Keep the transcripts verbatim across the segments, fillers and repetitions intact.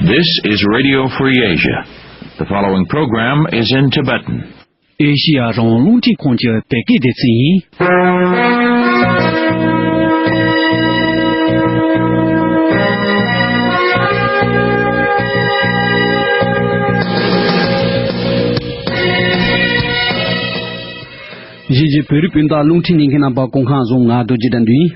This is Radio Free Asia. The following program is in Tibetan. ཨེ་ཤི་ཡ་རང་དབང་རླུང་འཕྲིན་ཁང་གི་བོད་སྐད་སྡེ་ཚན་ཡིན། གཞིས་བྱེས་བོད་རིགས་སྤུན་ཟླ་རླུང་འཕྲིན་ཉན་མཁན་རྣམ་པ་སྐུ་ཁམས་བཟང་། ང་རྡོ་རྗེ་དགྲ་འདུལ་ཡིན།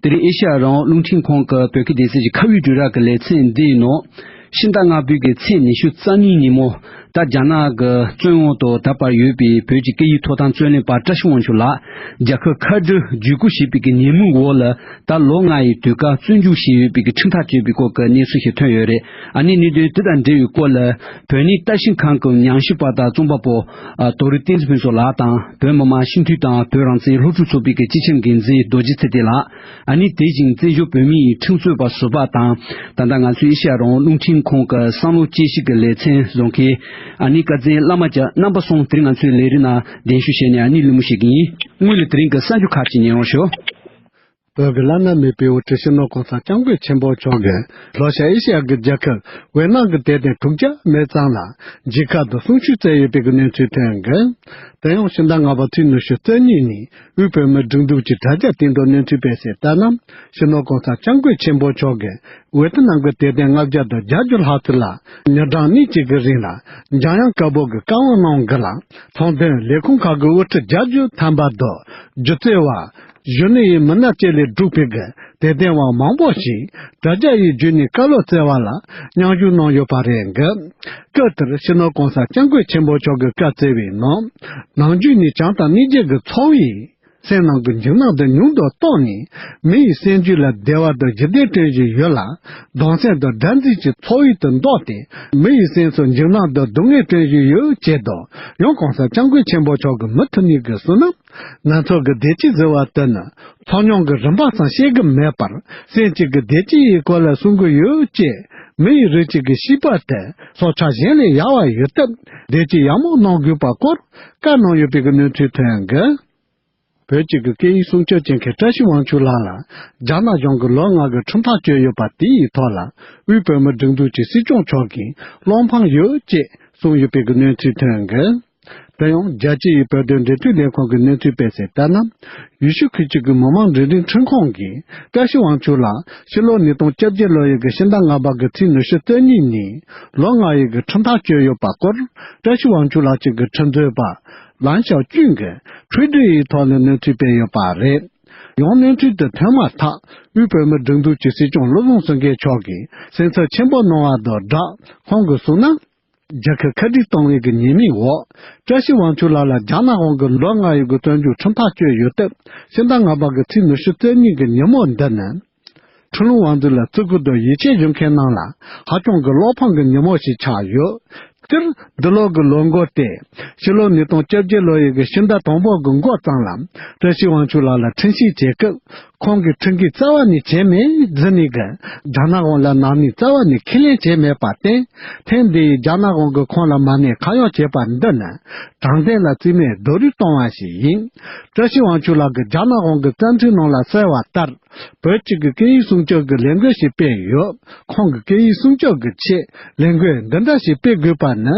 དེ་རིང་ཨེ་ཤ་ཡ་རང་དབང་རླུང་འཕྲིན་ཁང་གི་བོད་སྐད་སྡེ་ཚན་གྱི་ཁ་བའི་དྲིལ་བསྒྲགས་ཀྱི་ལེ་ཚན་འདིའི་ནང་། ཕྱི་ཟླ་ལྔ་པའི་གི་ཚེས་ཉི་ཤུ་རྩ་གཉིས་ཉིན་མོ། ད་རྒྱ་ནག་གི་བཙོན་འོག་ཏུ་ད་བར་ཡོད་པའི་བོད་ཀྱི་སྐད་ཡིག་ཐོབ་ཐང་རྩོད་ལེན་པ་བཀྲ་ཤིས་དབང་ཕྱུག་ལགས་རྒྱལ་ཁབ་ཁ་བྲལ་བརྒྱུད་སྐུལ་བྱས་པའི་གི་ཉེས་མིང་འོག་ལ། ད་ལོ་ལྔ་ཡི་དུས་བཀག་བཙོན་འཇུག་བྱས་ཡོད་པའི་གི་ཁྲིམས་ཐག་བཅད་པའི་སྐོར་གྱི་གནས་ཚུལ་ཞིག་ཐོན་ཡོད་རེད། ཨ་ནི་གནད་དོན་དེ་དང་འབྲེལ་བའི་སྐོར་ལ། བོད་གནས་ལྟ་ཞིབ་ཁང་གི་ཉམས་ཞིབ་པ་དང་རྩོམ་པ་པོ། ཨ། དོ་རི་བསྟན་འཛིན་ཕུན་ཚོགས་ལགས་དང་། བོད་མི་མང་སྤྱི་འཐུས་དང་བོད་རང་བཙན་སློབ་ཕྲུག་ཚོགས་པའི་གི་སྤྱི་ཁྱབ་འགན་འཛིན་རྡོ་རྗེ་ཚེ་བརྟན་ལགས། ཨ་ནི་དེ་བཞིན་བཙན་བྱོལ་བོད་མིའི་ཁྲིམས་རྩོད་པ་ཟུར་པ་དང་། ད་ལྟ་ང་ཚོའི་ཨེ་ཤ་ཡ་རང་དབང་རླུང་འཕྲིན་ཁང་གི་བསམ་བློ་དཔྱད་ཞིབ་ཀྱི་ལེ་ཚན་བཟོ་མཁན། ཨ་ནི་བཀའ་བཙན་བླ་མ་རྒྱ་རྣམ་པ་གསུམ་དེ་རིང་ང་ཚོའི་ལས་རིམ་ནང་གདན་ཞུ་བྱས་ནས་ཨ་ནི་གླེང་མོལ་བྱེད་ཀྱི་ཡིན། སྔོན་ལ་དེ་རིང་གི་གསར་འགྱུར་ཁག་ཅིག་ཉན་རོགས་ཞུ། བོད་ཀྱི་བླ་ན་མེད་པའི་དབུ་ཁྲིད་སྤྱི་ནོར་གོང་ས་སྐྱབས་མགོན་ཆེན་པོ་མཆོག་གིས་ལྷོ་ཤར་ཨེ་ཤ་ཡ་གི་རྒྱལ་ཁབ་ཝེ་ཏི་ནམ་གྱི་དད་ལྡན་དྲུག་བརྒྱ་མེད་ཙམ་ལ་མཇལ་ཁ་དང་གསུང་ཆོས་བསྩལ་ཡོད་པའི་གི་གནས་ཚུལ་ཐོན་གི། དེ་ཡང་ཕྱི་ཟླ་ལྔ་པ་ཚེས་ཉི་ཤུ་རྩ་གཉིས་ཉིན་དབུས་བོད་མིའི་སྒྲིག་འཛུགས་ཀྱི་དྲ་རྒྱ་སྟེང་དུ་གནས་ཚུལ་སྤེལ་གསལ་ལྟར་ན། སྤྱི་ནོར་གོང་ས་སྐྱབས་མགོན་ཆེན་པོ་མཆོག་གིས་ཝེ་ཏི་ནམ་གྱི་དད་ལྡན་ལྔ་བརྒྱ་དང་བརྒྱད་ཅུ་ལྷག་ཙམ་ལ་ཉིན་གྲངས་གཉིས་གཅིག་གི་རིང་ལ་འཇམ་དབྱངས་དཀར་པོ་གི་བཀའ་དབང་གནང་གི་ལ། ཚོང་དོན་ལས་ཁུངས་ཁག་གི་དབུ་ཁྲིད་བརྒྱད་ཅུ་ཐམ་པ་དང་སྒྱུ་རྩལ་བ། གཞོན་ནུ་ཡི་མི་སྣ་བཅས་ལས་གྲུབ་པའི་གི་དད་ལྡན་བ་མང་པོ་ཞིག་དྲ་རྒྱ་ཡི་བརྒྱུད་ནས་བཀའ་སློབ་སྩལ་བ་ལ་མཉམ་ཞུགས་གནང་ཡོད་པ་རེད་འགི། སྐབས་དེར་སྤྱི་ནོར་གོང་ས་སྐྱབས་མགོན་ཆེན་པོ་མཆོག་གིས་བཀའ་སྩལ་བའི་ནང་། ནམ་རྒྱུན་ནས་བྱམས་དང་སྙིང་རྗེ་གི་ཚོར་བས་སེམས་ནང་གི་འཇིགས་སྣང་དེ་ཉུང་དུ་བཏང་ནས། མི་ཡི་སེམས་རྒྱུད་ལ་བདེ་བ་དང་ཞི་བདེ་སྐྲུན་བཞིན་ཡོད་ལ། གདུང་སེམས་དང་དགྲར་འཛིན་གྱི་ཚོར་བའི་དུ་འདོགས་ཏེ། མི་ཡི་སེམས་སུ་འཇིགས་སྣང་དང་སྡུག་བསྔལ་སྐྲུན་བཞིན་ཡོད་ཅེས་དང་། ཡང་གོང་ས་སྐྱབས་མགོན་ཆེན་པོ་མཆོག་གིས་མུ་མཐུད་ནས་ཀྱི་གསུངས་ན། ང་ཚོ་གི་བདེ་སྐྱིད་ཟེར་བ་དེ་ནི་ཚོགས་ཉམས་ཀྱི་རིམ་པ་ཙམ་བཤད་གི་མེད་པར། སེམས་ཀྱི་གི་བདེ་སྐྱིད་ཡི་སྐོར་ལ་གསུང་གི་ཡོད་ཅེས། མི་ཡི་རིགས་གཅིག་གི་སྐྱེས་པ་དེ་སྲོག་ཆགས་གཞན་ལས་ཡག་པ་ཡོད་སྟབས། བདེ་སྐྱིད་ཡག་མོ་གནང་དགོས་པ་སྐོར་བཀའ་གནང་ཡོད་པའི་གི་གནས་ཚུལ་ཐོན་གི། བོད་ཀྱི་གི་སྐད་ཡིག་སྲུང་སྐྱོབ་བྱེད་མཁན་བཀྲ་ཤིས་དབང་ཕྱུག་ལགས་ལ་རྒྱ་ནག་གཞུང་གིས་ལོ་ལྔ་གི་ཁྲིམས་ཐག་གཅོད་ཡོད་པ་དེ་ཡི་ཐོག་ལ། དབུས་བོད་མིའི་སྒྲིག་འཛུགས་ཀྱི་སྲིད་སྐྱོང་མཆོག་གིས་བློ་ཕམ་ཡོད་ཅེས་གསུངས་ཡོད་པའི་གི་གནས་ཚུལ་ཐོན་གི། དེ་ཡང་རྒྱལ་སྤྱི་ཡི་བོད་དོན་འབྲེལ་མཐུད་ལས་ཁང་གི་གནས་ཚུལ་སྤེལ་གསལ་ལྟར་ན། ཡུལ་ཤུལ་ཁུལ་གཅིག་གི་མི་དམངས་འབྲེལ་འདྲིས་ཁྲིམས་ཁང་གིས་བཀྲ་ཤིས་དབང་ཕྱུག་ལགས་ཕྱི་ལོ་ཉིས་སྟོང་བཅོ་བརྒྱད་ལོ་ཡི་གི་ཕྱི་ཟླ་ལྔ་པ་གི་ཚེས་ཉི་ཤུ་རྩ་གཉིས་ཉིན་ལོ་ལྔ་ཡི་གི་ཁྲིམས་ཐག་གཅོད་ཡོད་པ་སྐོར། བཀྲ་ཤིས་དབང་ཕྱུག་ལགས་གཅིག་གི་ཁྲིམས་རྩོད་པ་ལན་ཞའོ་ཅུན་གྱིས་ཊུའི་ཊར་ཡི་ཐོག་ནས་གནས་ཚུལ་སྤེལ་ཡོད་པ་རེད། ཡང་གནས་ཚུལ་དེ་ཐོན་མ་ཐག་དབུས་བོད་མིའི་སྒྲིག་འཛུགས་ཀྱི་སྲིད་སྐྱོང་བློ་བཟང་སེང་གེ་མཆོག་གིས་སེམས་འཚབ་ཆེན་པོ་གནང་བ་དང་སྦྲགས་ཁོང་གིས་གསུངས་ན། རྒྱལ་ཁབ་ཁ་བྲལ་གཏོང་བའི་གི་ཉེས་མིང་འོག་བཀྲ་ཤིས་དབང་ཕྱུག་ལགས་ལ་རྒྱ་ནག་དབང་གིས་ལོ་ལྔ་ཡི་གི་བཙོན་འཇུག་ཁྲིམས་ཐག་གཅོད་ཡོད་སྟབས། ཕྱི་ཟླ་ལྔ་པ་གི་ཚེས་ཉི་ཤུ་རྩ་གཉིས་ཀྱི་ཉིན་མོ་འདི་ནི། ཁྲིན་ལུང་དབང་འདུས་ལ་བརྩི་བཀུར་དང་ཡིད་ཆེས་ཞུ་མཁན་རྣམས་ལ་ཧ་ཅང་གི་བློ་ཕམ་གྱི་ཉིན་མོ་ཞིག་ཆགས་ཡོད། སྤྱིར་འདི་ལོ་གི་ལོ་འགོ་སྟེ། ཕྱི་ལོ་ཉིས་སྟོང་བཅོ་བརྒྱད་ལོ་ཡི་གི་ཕྱི་ཟླ་དང་པོ་གི་འགོ་ཙམ་ལ་བཀྲ་ཤིས་དབང་ཕྱུག་ལགས་ལ་ཁྲིམས་ཞིབ་བྱེད་སྐབས། ཁོང་གིས་ཁྲིམས་འགལ་རྩ་བ་ནས་བྱས་མེད་ཟེར་ནས་གི་རྒྱ་ནག་དབང་ལ་ནམ་ནས་རྩ་བ་ནས་ཁས་ལེན་བྱས་མེད་པར་བརྟེན། ཐེངས་འདི་ཡི་རྒྱ་ནག་དབང་གིས་ཁོང་ལ་མ་ཎི་ཁ་གཡོག་བྱས་པ་འདི་ནི་དྲང་བདེན་ལ་བརྩི་མེད་རྡོག་རོལ་གཏོང་བ་ཞིག་ཡིན། བཀྲ་ཤིས་དབང་ཕྱུག་ལགས་ཀྱིས་རྒྱ་ནག་དབང་གི་བཙན་འཛུལ་ནང་ལ་གསལ་བ་ལྟར། བོད་ཀྱི་གི་སྐད་ཡིག་སྲུང་སྐྱོབ་ཀྱི་ལས་འགུལ་ཞིག་སྤེལ་ཡོད། ཁོང་གི་སྐད་ཡིག་སྲུང་སྐྱོབ་ཀྱི་ཆེད་ལས་འགུལ་འདི་འདྲ་ཞིག་སྤེལ་དགོས་པ་ནི།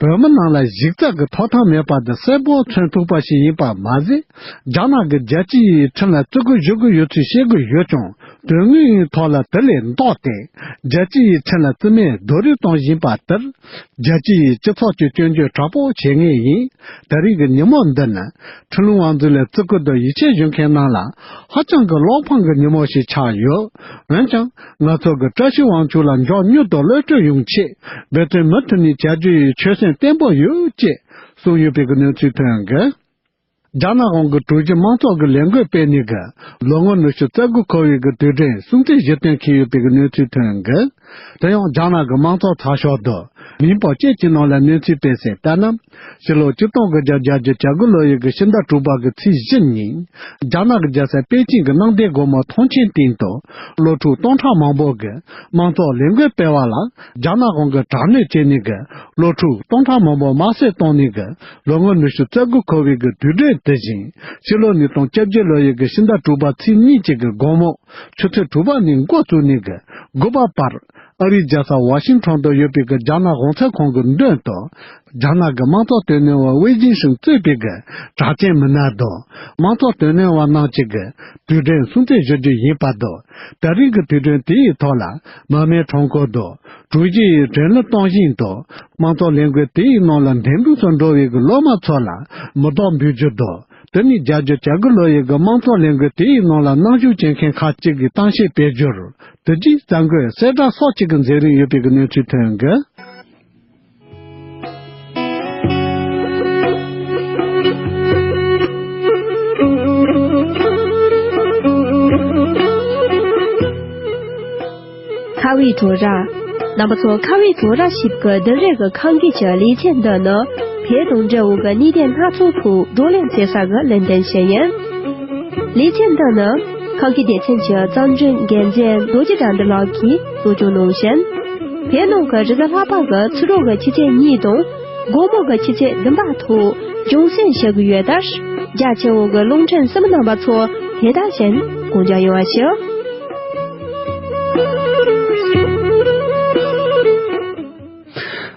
བོད་མི་རྣམས་ལ་གཞི་རྩ་གི་ཐོབ་ཐང་མེད་པ་འདི་གསལ་པོ་མཚོན་ཐུབ་པ་ཞིག་ཡིན་པ་མ་ཟད། རྒྱ་ནག་གིས་རྒྱལ་སྤྱི་ཡི་ཁྲིམས་ལ་བརྩི་བཀུར་ཞུ་དགོས་ཡོད་ཚུལ་བཤད་དགོས་ཡོད་ཀྱང་། དོན་དངོས་ཡིན་ཐོག་ལ་དེ་ལས་ལྡོག་སྟེ། རྒྱལ་སྤྱི་ཡི་ཁྲིམས་ལ་བརྩི་མེད་རྡོག་རོལ་གཏོང་བཞིན་པ་དེར། རྒྱལ་སྤྱི་ཡི་སྤྱི་ཚོགས་ཀྱི་སྐྱོན་བརྗོད་དྲག་པོ་བྱེད་ངེས་ཡིན། ད་རེས་ཀྱི་ཉིན་མོ་འདི་ནི། ཁྲིན་ལུང་དབང་འདུས་ལ་བརྩི་བཀུར་དང་ཡིད་ཆེས་ཞུ་མཁན་རྣམས་ལ། ཧ་ཅང་གི་བློ་ཕམ་གྱི་ཉིན་མོ་ཞིག་ཆགས་ཡོད། འོན་ཀྱང་། ང་ཚོ་གི་བཀྲ་ཤིས་དབང་ཕྱུག་ལ་མགྱོགས་མྱུར་དུ་གློད་གྲོལ་ཡོང་ཆེད། འབད་བརྩོན་མུ་མཐུད་ནས་བྱ་རྒྱུ་ཡི་ཆོད་སེམས་བརྟན་པོ་ཡོད་ཅེས་གསུངས་ཡོད་པའི་གི་གནས་ཚུལ་ཐོན་གི། རྒྱ་ནག་དབང་གིས་གྲོས་གཞི་མང་ཚོགས་ཀྱི་ལས་འགུལ་སྤེལ་ནས་ཀྱི་ལོ་ངོ་ཉི་ཤུ་རྩ་དགུ་འཁོར་བའི་གི་དུས་དྲན་སྲུང་བརྩི་ཞུ་གཏན་འཁེལ་ཡོད་པའི་གི་གནས་ཚུལ་ཐོན་གི། དེ་ཡང་རྒྱ་ནག་གི་དམངས་གཙོ་ཚགས་ཤོག་ཏུ་མིང་པོ་ཅེ་ཅི་ནང་ལ་གནས་ཚུལ་སྤེལ་གསལ་ལྟར་ན། ཕྱི་ལོ་ཆིག་སྟོང་དགུ་བརྒྱ་བརྒྱད་ཅུ་གྱ་དགུ་ལོ་ཡི་གི་ཕྱི་ཟླ་དྲུག་པ་གི་ཚེས་བཞི་ཉིན། རྒྱ་ནག་གི་རྒྱལ་ས་པེ་ཅིང་གི་གནམ་བདེ་སྒོ་མོ་ཐང་ཆེན་སྟེང་དུ། སློབ་ཕྲུག་སྟོང་ཕྲག་མང་པོ་གིས་དམངས་གཙོ་ལས་འགུལ་སྤེལ་བ་ལ། རྒྱ་ནག་དབང་གིས་དྲག་གནོན་བྱས་ནས་ཀྱི་སློབ་ཕྲུག་སྟོང་ཕྲག་མང་པོ་དམར་གསོད་བཏང་ནས་ཀྱི་ལོ་ངོ་ཉི་ཤུ་རྩ་དགུ་འཁོར་བའི་གི་དུས་དྲན་དེ་བཞིན། ཕྱི་ལོ་ཉིས་སྟོང་བཅོ་བརྒྱད་ལོ་ཡི་གི་ཕྱི་ཟླ་དྲུག་པ་ཚེས་གཉིས་གཅིག་གི་དགོང་མོ་ཆུ་ཚོད་དྲུག་པ་ནས་འགོ་བཙུགས་ནས་ཀྱི་དགུ་པ་བར། ཨ་རིའི་རྒྱལ་ས་ཝ་ཤིང་ཊོན་དུ་ཡོད་པའི་གི་རྒྱ་ནག་གཞུང་ཚབ་ཁང་གི་མདུན་དུ། རྒྱ་ནག་གི་དམངས་གཙོ་དོན་གཉེར་བ་ཝེ་ཅིན་ཧྲིན་གཙོས་པའི་གི་གྲགས་ཅན་མི་སྣ་དང་། དམངས་གཙོ་དོན་གཉེར་བ་རྣམས་ཀྱིས་གི་དུས་དྲན་སྲུང་བརྩི་ཞུ་རྒྱུ་ཡིན་པ་དང་། དེ་རིང་གི་དུས་དྲན་དེའི་ཐོག་ལ་མི་མེད་ཁྲོམ་སྐོར་དང་། གྲོས་གཞི་ཡི་དྲན་གླུ་གཏོང་བཞིན་དུ། དམངས་གཙོ་ལས་འགུལ་དེའི་ནང་ལ་འདེམས་སྒྲུག་ཏུ་འགྲོ་བའི་གི་སློབ་མ་ཚོ་ལ་མེ་ཏོག་འབུལ་རྒྱུ་དང་། དེ་ནས་བརྒྱད་ཅུ་གྱ་དགུ་ལོ་ཡི་གི་དམངས་གཙོ་ལས་འགུལ་དེའི་ནང་ལ་མཉམ་ཞུགས་བྱེད་མཁན་ཁག་ཅིག་གིས་གཏམ་བཤད་སྤེལ་རྒྱུར། དེ་རྗེས་གསར་འགོད་གསལ་བསྒྲགས་སོགས་ཀྱི་གི་མཛད་རིམ་ཡོད་པའི་གི་གནས་ཚུལ་ཐོན་གི། ཁ་བའི་བྲོ་ར། རྣམ་པ་ཚོ་ཁ་བའི་བྲོ་ར་ཞིག་གི་བདུན་རེ་གི་ཁང་གི་ཆ་ལས་ཆེན་འདི་ནི་བོད་དང་འབྲེལ་བའི་གི་གནད་དོན་སྣ་ཚོགས་ཐོག་བགྲོ་གླེང་བྱེད་ས་གི་ལས་དོན་ཞིག་ཡིན། ལས་ཆེན་འདི་ནི་ཁང་གི་སྡེ་ཚན་གྱི་གཙོ་འཛིན་འགན་འཛིན་རྡོ་རྗེ་དགྲ་འདུལ་ལགས་ཀྱིས་གཙོ་སྐྱོང་གནང་ཞིང་། བོད་ནང་གི་རེས་གཟའ་ལྷག་པ་གི་ཕྱི་དྲོ་གི་ཆུ་ཚོད་གཉིས་དང་དགོང་མོ་གི་ཆུ་ཚོད་བདུན་པ་ཐོག་སྦྱོང་བརྩོན་བྱེད་ཀྱི་ཡོད་དར། རྒྱ་ཆེ་བོ་གི་རླུང་འཕྲིན་གསུམ་རྣམ་པ་ཚོ་དེ་དག་བཞིན་གོང་འཇོག་ཡོང་བ་ཞུ།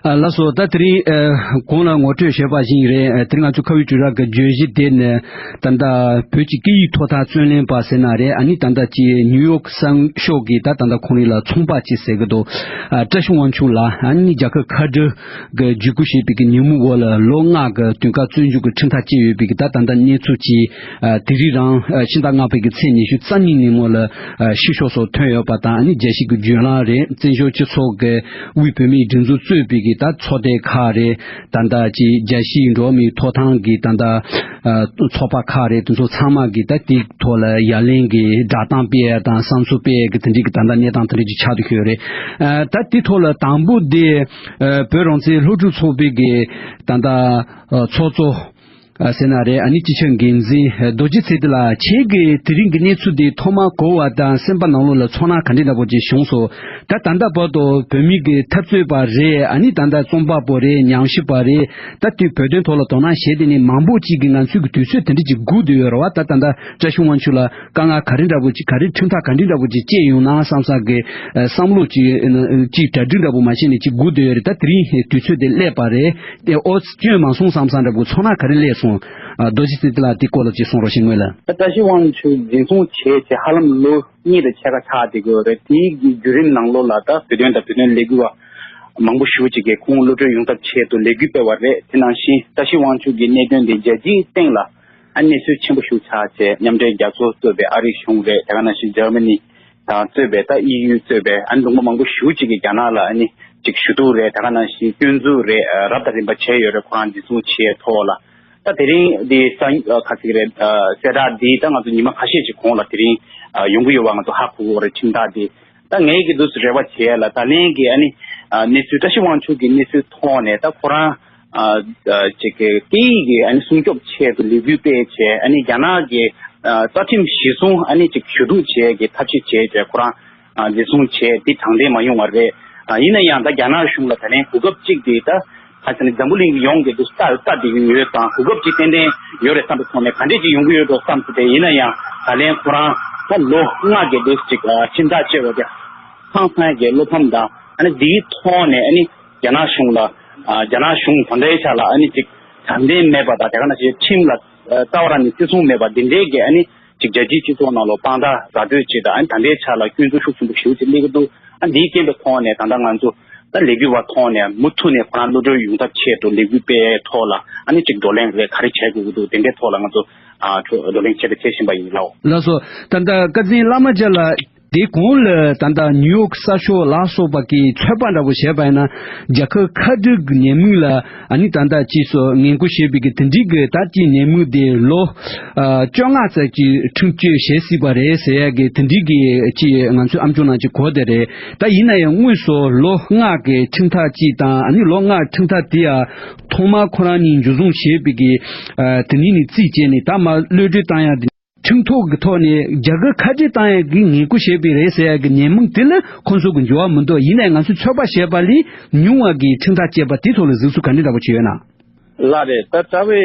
ཨ་ལགས་སོ། ད་དེ་རིང་ཨ་གོང་ལ་ངོ་སྤྲོད་བྱས་པ་བཞིན་རེད། ཨ་དེ་རིང་ང་ཚོ་ཁ་བའི་བྲོ་ར་གི་བརྗོད་གཞི་དེ་ནི་ད་ལྟ་བོད་ཀྱི་སྐད་ཡིག་ཐོག་ཐག་རྩོད་ལེན་པ་ཟེར་ན་རེད། ཨ་ནི་ད་ལྟ་ཀྱི་ནིའུ་ཡོག་གསར་ཤོག་གི་ད་ད་ལྟ་ཁོང་རང་ལ་ཚོང་པ་ཅིག་ཟེར་གི་འདུག་ཨ་བཀྲ་ཤིས་དབང་ཕྱུག་ལགས། ཨ་ནི་རྒྱལ་ཁབ་ཁ་བྲལ་གི་བརྒྱུད་སྐུལ་བྱས་པའི་གི་ཉིན་མོའི་འོག་ལ་ལོ་ལྔ་གི་དུས་བཀག་བཙོན་འཇུག་གི་ཁྲིམས་ཐག་བཅད་ཡོད་པའི་གི་ད་ད་ལྟ་གནས་ཚུལ་གྱི་ཨ་དེ་རིང་རང་ཨ་ཕྱི་ཟླ་ལྔ་པའི་གི་ཚེས་ཉི་ཤུ་རྩ་གཉིས་ཉིན་མོ་ལ་ཨ་ཕྱི་ཕྱོགས་སུ་ཐོན་ཡོད་པ་དང་། ཨ་ནི་རྒྱལ་སྤྱི་གི་བརྒྱུད་ལམ་རེད། བཙན་བྱོལ་སྤྱི་ཚོགས་ཀྱི་དབུས་བོད་མིའི་སྒྲིག་འཛུགས་གཙོས་པའི་གི་ད་ཚོགས་སྡེ་ཁག་རེད། ད་ལྟ་ཀྱི་རྒྱལ་སྤྱིའི་འགྲོ་བ་མིའི་ཐོབ་ཐང་གི་ད་ལྟ་ཨ་ཚོགས་པ་ཁག་རེད། དེ་ཚོ་ཚང་མ་གི་ད་དེའི་ཐོག་ལ་ཡ་ལན་གི་བསྒྲགས་གཏམ་སྤེལ་ཡ་དང་བསམ་ཚུལ་སྤེལ་ཡ་གི་དེ་འདྲའི་གི་ད་ལྟ་གནས་སྟངས་དེ་འདྲའི་ཅིག་ཆགས་བསྡད་ཡོད་རེད། ཨ་ད་དེ་ཐོག་ལ་དང་པོ་དེ་ཨ་བོད་རང་བཙན་སློབ་ཕྲུག་ཚོགས་པའི་གི་ད་ལྟ་ཨ་ཚོགས་གཙོ་ཨ་ཟེར་ན་རེད། ཨ་ནི་སྤྱི་ཁྱབ་འགན་འཛིན་ཨ་རྡོ་རྗེ་ཚེ་བརྟན་ལགས། ཁྱེད་ཀྱིས་དེ་རིང་གི་གནས་ཚུལ་འདི་ཐོག་མར་གོ་བ་དང་སེམས་པ་ནང་ལོགས་ལ་ཚོར་སྣང་ག་འདྲ་འདྲ་པོ་ཅིག་བྱུང་སོང་། ད་ད་ལྟ་བར་དུ་བོད་མི་གི་འཐབ་རྩོད་པ་རེད། ཨ་ནི་ད་ལྟ་རྩོམ་པ་པོ་རེད། ཉམས་ཞིབ་པ་རེད། ད་དེ་བོད་དོན་ཐོག་ལ་དོ་སྣང་བྱས་དེ་ནི་མང་པོ་ཅིག་གིས་ང་ཚོའི་གི་དུས་ཚོད་དེ་འདྲ་ཅིག་སྒུག་བསྡད་ཡོད་རེད་བ། ད་ད་ལྟ་བཀྲ་ཤིས་དབང་ཕྱུག་ལ་དཀའ་ངལ་ག་རེ་འདྲ་པོ་ཅིག་ག་རེ་ཁྲིམས་ཐག་ག་འདྲ་འདྲ་པོ་ཅིག་བཅད་ཡོང་ན་བསམ་བསམ་གི་ཨ་བསམ་བློ་ཅིག་ཨ་ཅིག་གྲ་སྒྲིག་འདྲ་པོ་མ་བྱས་ནས་ཅིག་སྒུག་བསྡད་ཡོད་རེད། ད་དེ་རིང་དུས་ཚོད་དེ་སླེབས་པ་རེད། དེ་ཨོ་སྐྱོན་མ་སོང་བསམ་བསམ་འདྲ་པོ་ཚོར་སྣང་ག་རེ་སླེབས་སོང་། ཨ་རྡོ་རྗེ་ཚེ་བརྟན་ལགས་དེ་སྐོར་ལ་ཅིག་གསུང་རོགས་ཞུ་ངོས་ལ། ད་བཀྲ་ཤིས་དབང་ཕྱུག་འཛིན་བཟུང་བྱས་བྱས་ཧ་ལམ་ལོ་གཉིས་དང་ཕྱེད་ཀ་ཆགས་བསྡད་ཀྱི་ཡོད་རེད། དེའི་བརྒྱུད་རིམ་ནང་ལོགས་ལ་ད་བོད་དོན་དང་བོད་དོན་ལས་འགུལ་བ་མང་པོ་ཞེ་པོ་ཅིག་གིས་ཁོང་གློད་གྲོལ་ཡོང་ཐབས་ཆེད་དུ་ལས་འགུལ་སྤེལ་བ་རེད། དེ་ནང་བཞིན་བཀྲ་ཤིས་དབང་ཕྱུག་གི་གནད་དོན་དེ་རྒྱལ་སྤྱིའི་སྟེང་ལ་ཨ་གནས་ཚུལ་ཆེན་པོ་ཞིག་ཆགས་བྱས་མཉམ་འབྲེལ་རྒྱལ་ཚོགས་གཙོས་པའི་ཨ་རི་གཞུང་རེད། དེ་ག་ནང་བཞིན་འཇར་མ་ནི་དང་གཙོས་པའི་ད་ཨི་ཡུ་གཙོས་པའི་ཨ་ནི་ལུང་པ་མང་པོ་ཞེ་པོ་ཅིག་གིས་རྒྱ་ནག་ལ་ཨ་ནི་ཅིག་ཞུ་གཏུག་རེད། དེ་ག་ནང་བཞིན་སྐྱོན་འཛུགས་རེད། ཨ་རབ་དང་རིམ་པ་བྱས་ཡོད་རེད། ཁོ་རང་འཛིན་བཟུང་བྱས་ཐོག་ལ། ད་དེ་རིང་འདི་ས་ཨ་ག་ཚིག་རེད། ཨ་གསལ་བསྒྲགས་འདི་ད་ང་ཚོ་ཉི་མ་ཁ་ཤས་ཤིག་གོང་ལ་དེ་རིང་ཨ་ཡོང་གི་ཡོད་པ་ང་ཚོ་ཧ་གོ་གི་ཡོད་རེད། ཁྲིམས་ཐག་འདི་ད་ངས་ཀྱི་འདུག་སེ་རེ་བ་བྱས་ལ། ད་ལན་གྱི་ཨ་ནི་ཨ་གནས་ཚུལ་བཀྲ་ཤིས་དབང་ཕྱུག་གི་གནས་ཚུལ་ཐོག་ནས་ད་ཁོ་རང་ཨ་ཨ་ཅིག་གི་སྐད་ཡིག་གི་ཨ་ནི་སྲུང་སྐྱོབ་ཆེད་དུ་ལས་འགུལ་སྤེལ་བྱས། ཨ་ནི་རྒྱ་ནག་གི་ཨ་རྩ་ཁྲིམས་གཞིར་བཟུང་ཨ་ནི་ཅིག་ཞུ་གཏུག་བྱས་ཀྱི་ཐབས་ཤེས་བྱས་བྱས་ཁོ་རང་ཨ་འཛིན་བཟུང་བྱས། འདི་དྲང་བདེན་མ་ཡོང་བ་རེད། ཨ་ཡིན་ན་ཡང་ད་རྒྱ་ནག་གཞུང་ལ་ད་ལན་གོ་སྐབས་གཅིག་དེ་ད་ཁ་ས་ནི་འཛམ་བུ་གླིང་གི་ཡོངས་ཀྱི་དུ་ལྟ་ལྟ་བསྡད་ཀྱི་ཡོད་དང་། གོ་སྐབས་གཅིག་ཏན་ཏན་ཡོད་རེད་བསམ་པའི་ཐོག་ནས་ག་འདྲས་ཅིག་ཡོང་གི་ཡོད་འགྲོ་བསམ་སོང་སྟེ། ཡིན་ན་ཡང་ད་ལན་ཁོ་རང་ད་ལོ་ལྔ་གི་དུ་ཅིག་ཨ་ཁྲིམས་ཐག་བཅད་པ་དེ་ཧང་སང་གི་བློ་ཕམ་དང་། ཨ་ནི་འདིའི་ཐོག་ནས་ཨ་ནི་རྒྱ་ནག་གཞུང་ལ་ཨ་རྒྱ་ནག་གཞུང་ད་ལྟའི་ཆ་ལ་ཨ་ནི་ཅིག་དྲང་བདེན་མེད་པ་དང་། དེ་ག་ནང་བཞིན་ཁྲིམས་ལ་ཨ་རྩ་བ་རང་ནས་བརྩི་སྲུང་མེད་པ་འདི་འདྲའི་གི་ཨ་ནི་ཅིག་རྒྱལ་སྤྱིའི་སྤྱི་ཚོགས་ནང་ལ་དཔང་རྟགས་ར་སྤྲོད་བྱེད་དང་། ཨ་ནི་ད་ལྟའི་ཆ་ལ་སྐྱོན་འཛུགས་ཤུགས་ཆེན་པོ་ཞེ་པོ་ཅིག་སླེབས་ཀྱི་འདུག་ཨ་འདིའི་རྐྱེན་པའི་ཐོག་ནས་ད་ལྟ་ང་ཚོ་ད་ལས་འགུལ་བ་ཐོག་ནས་མུ་མཐུད་ནས་ཁོ་རང་གློད་གྲོལ་ཡོང་ཐབས་ཆེད་དུ་ལས་འགུལ་སྤེལ་ཐོག་ལ་ཨ་ནི་ཅིག་བགྲོ་གླེང་རེ་ག་རེ་བྱེད་དགོས་ཀྱི་འདུག་དེ་འདྲའི་ཐོག་ལ་ང་ཚོ་ཨ་བགྲོ་གླེང་བྱེད་དང་བྱེད་བཞིན་པ་ཡིན། ལགས་ལགས་སོ། ད་ལྟ་བཀའ་བཙན་བླ་མ་མཇལ་ལགས། དེ་གོང་ལ་ད་ལྟ་ནིའུ་ཡོག་གསར་ཤོག་ལ་སོགས་པ་གི་ཚོད་དཔག་འདྲ་པོ་བྱས་པ་ཡིན་ན། རྒྱལ་ཁབ་ཁ་བྲལ་གྱི་ཉེས་དམིགས་ལ་ཨ་ནི་ད་ལྟ་ཅིག་སོགས་ངན་སྐུལ་བྱས་པའི་གི་དེ་འདྲའི་གི་ད་ཅིག་ཉེས་དམིགས་དེ་ལོ་ཨ་བཅོ་ལྔ་ཙམ་ཅིག་ཁྲིམས་གཅོད་བྱེད་སྲིད་པ་རེད་ཟེར་ཡ་གི་དེ་འདྲའི་གི་ཅིག་ང་ཚོའི་ཨམ་ཅོག་ནང་ཅིག་གོ་བསྡད་རེད། ད་ཡིན་ན་ཡང་དངོས་སུ་ལོ་ལྔ་གི་ཁྲིམས་ཐག་ཅིག་དང་། ཨ་ནི་ལོ་ལྔ་ཁྲིམས་ཐག་དེ་ཡང་ཐོག་མར་ཁོ་རང་གཉིས་འཇུ་བཟུང་བྱས་པའི་གི་ཨ་དེ་ནས་ནི་རྩིས་བྱས་ནས་ད་མར་གློད་གྲོལ་བཏང་ཡ་དེ། ཁྲིམས་ཐོག་གི་ཐོག་ནས་རྒྱལ་ཁབ་ཁ་བྲལ་བཏང་ཡག་གི་ངན་སྐུལ་བྱས་པ་རེད་ཟེར་ཡག་གི་ཉེས་དམིགས་དེ་ལ་ཁོང་ཚོ་གི་འགྱུར་བ་མི་འདུག་ཡིན་ནའི་ང་ཚོས་ཚོད་དཔག་བྱས་པ་ལས་ཉུང་བ་གི་ཁྲིམས་ཐག་བཅད་པ་དེ་ཐོག་ལ་གཟིགས་ཚུལ་ག་འདྲ་འདྲ་པོ་ཅིག་ཡོད་ན། ལགས་རེད། ད་རྩ་བའི་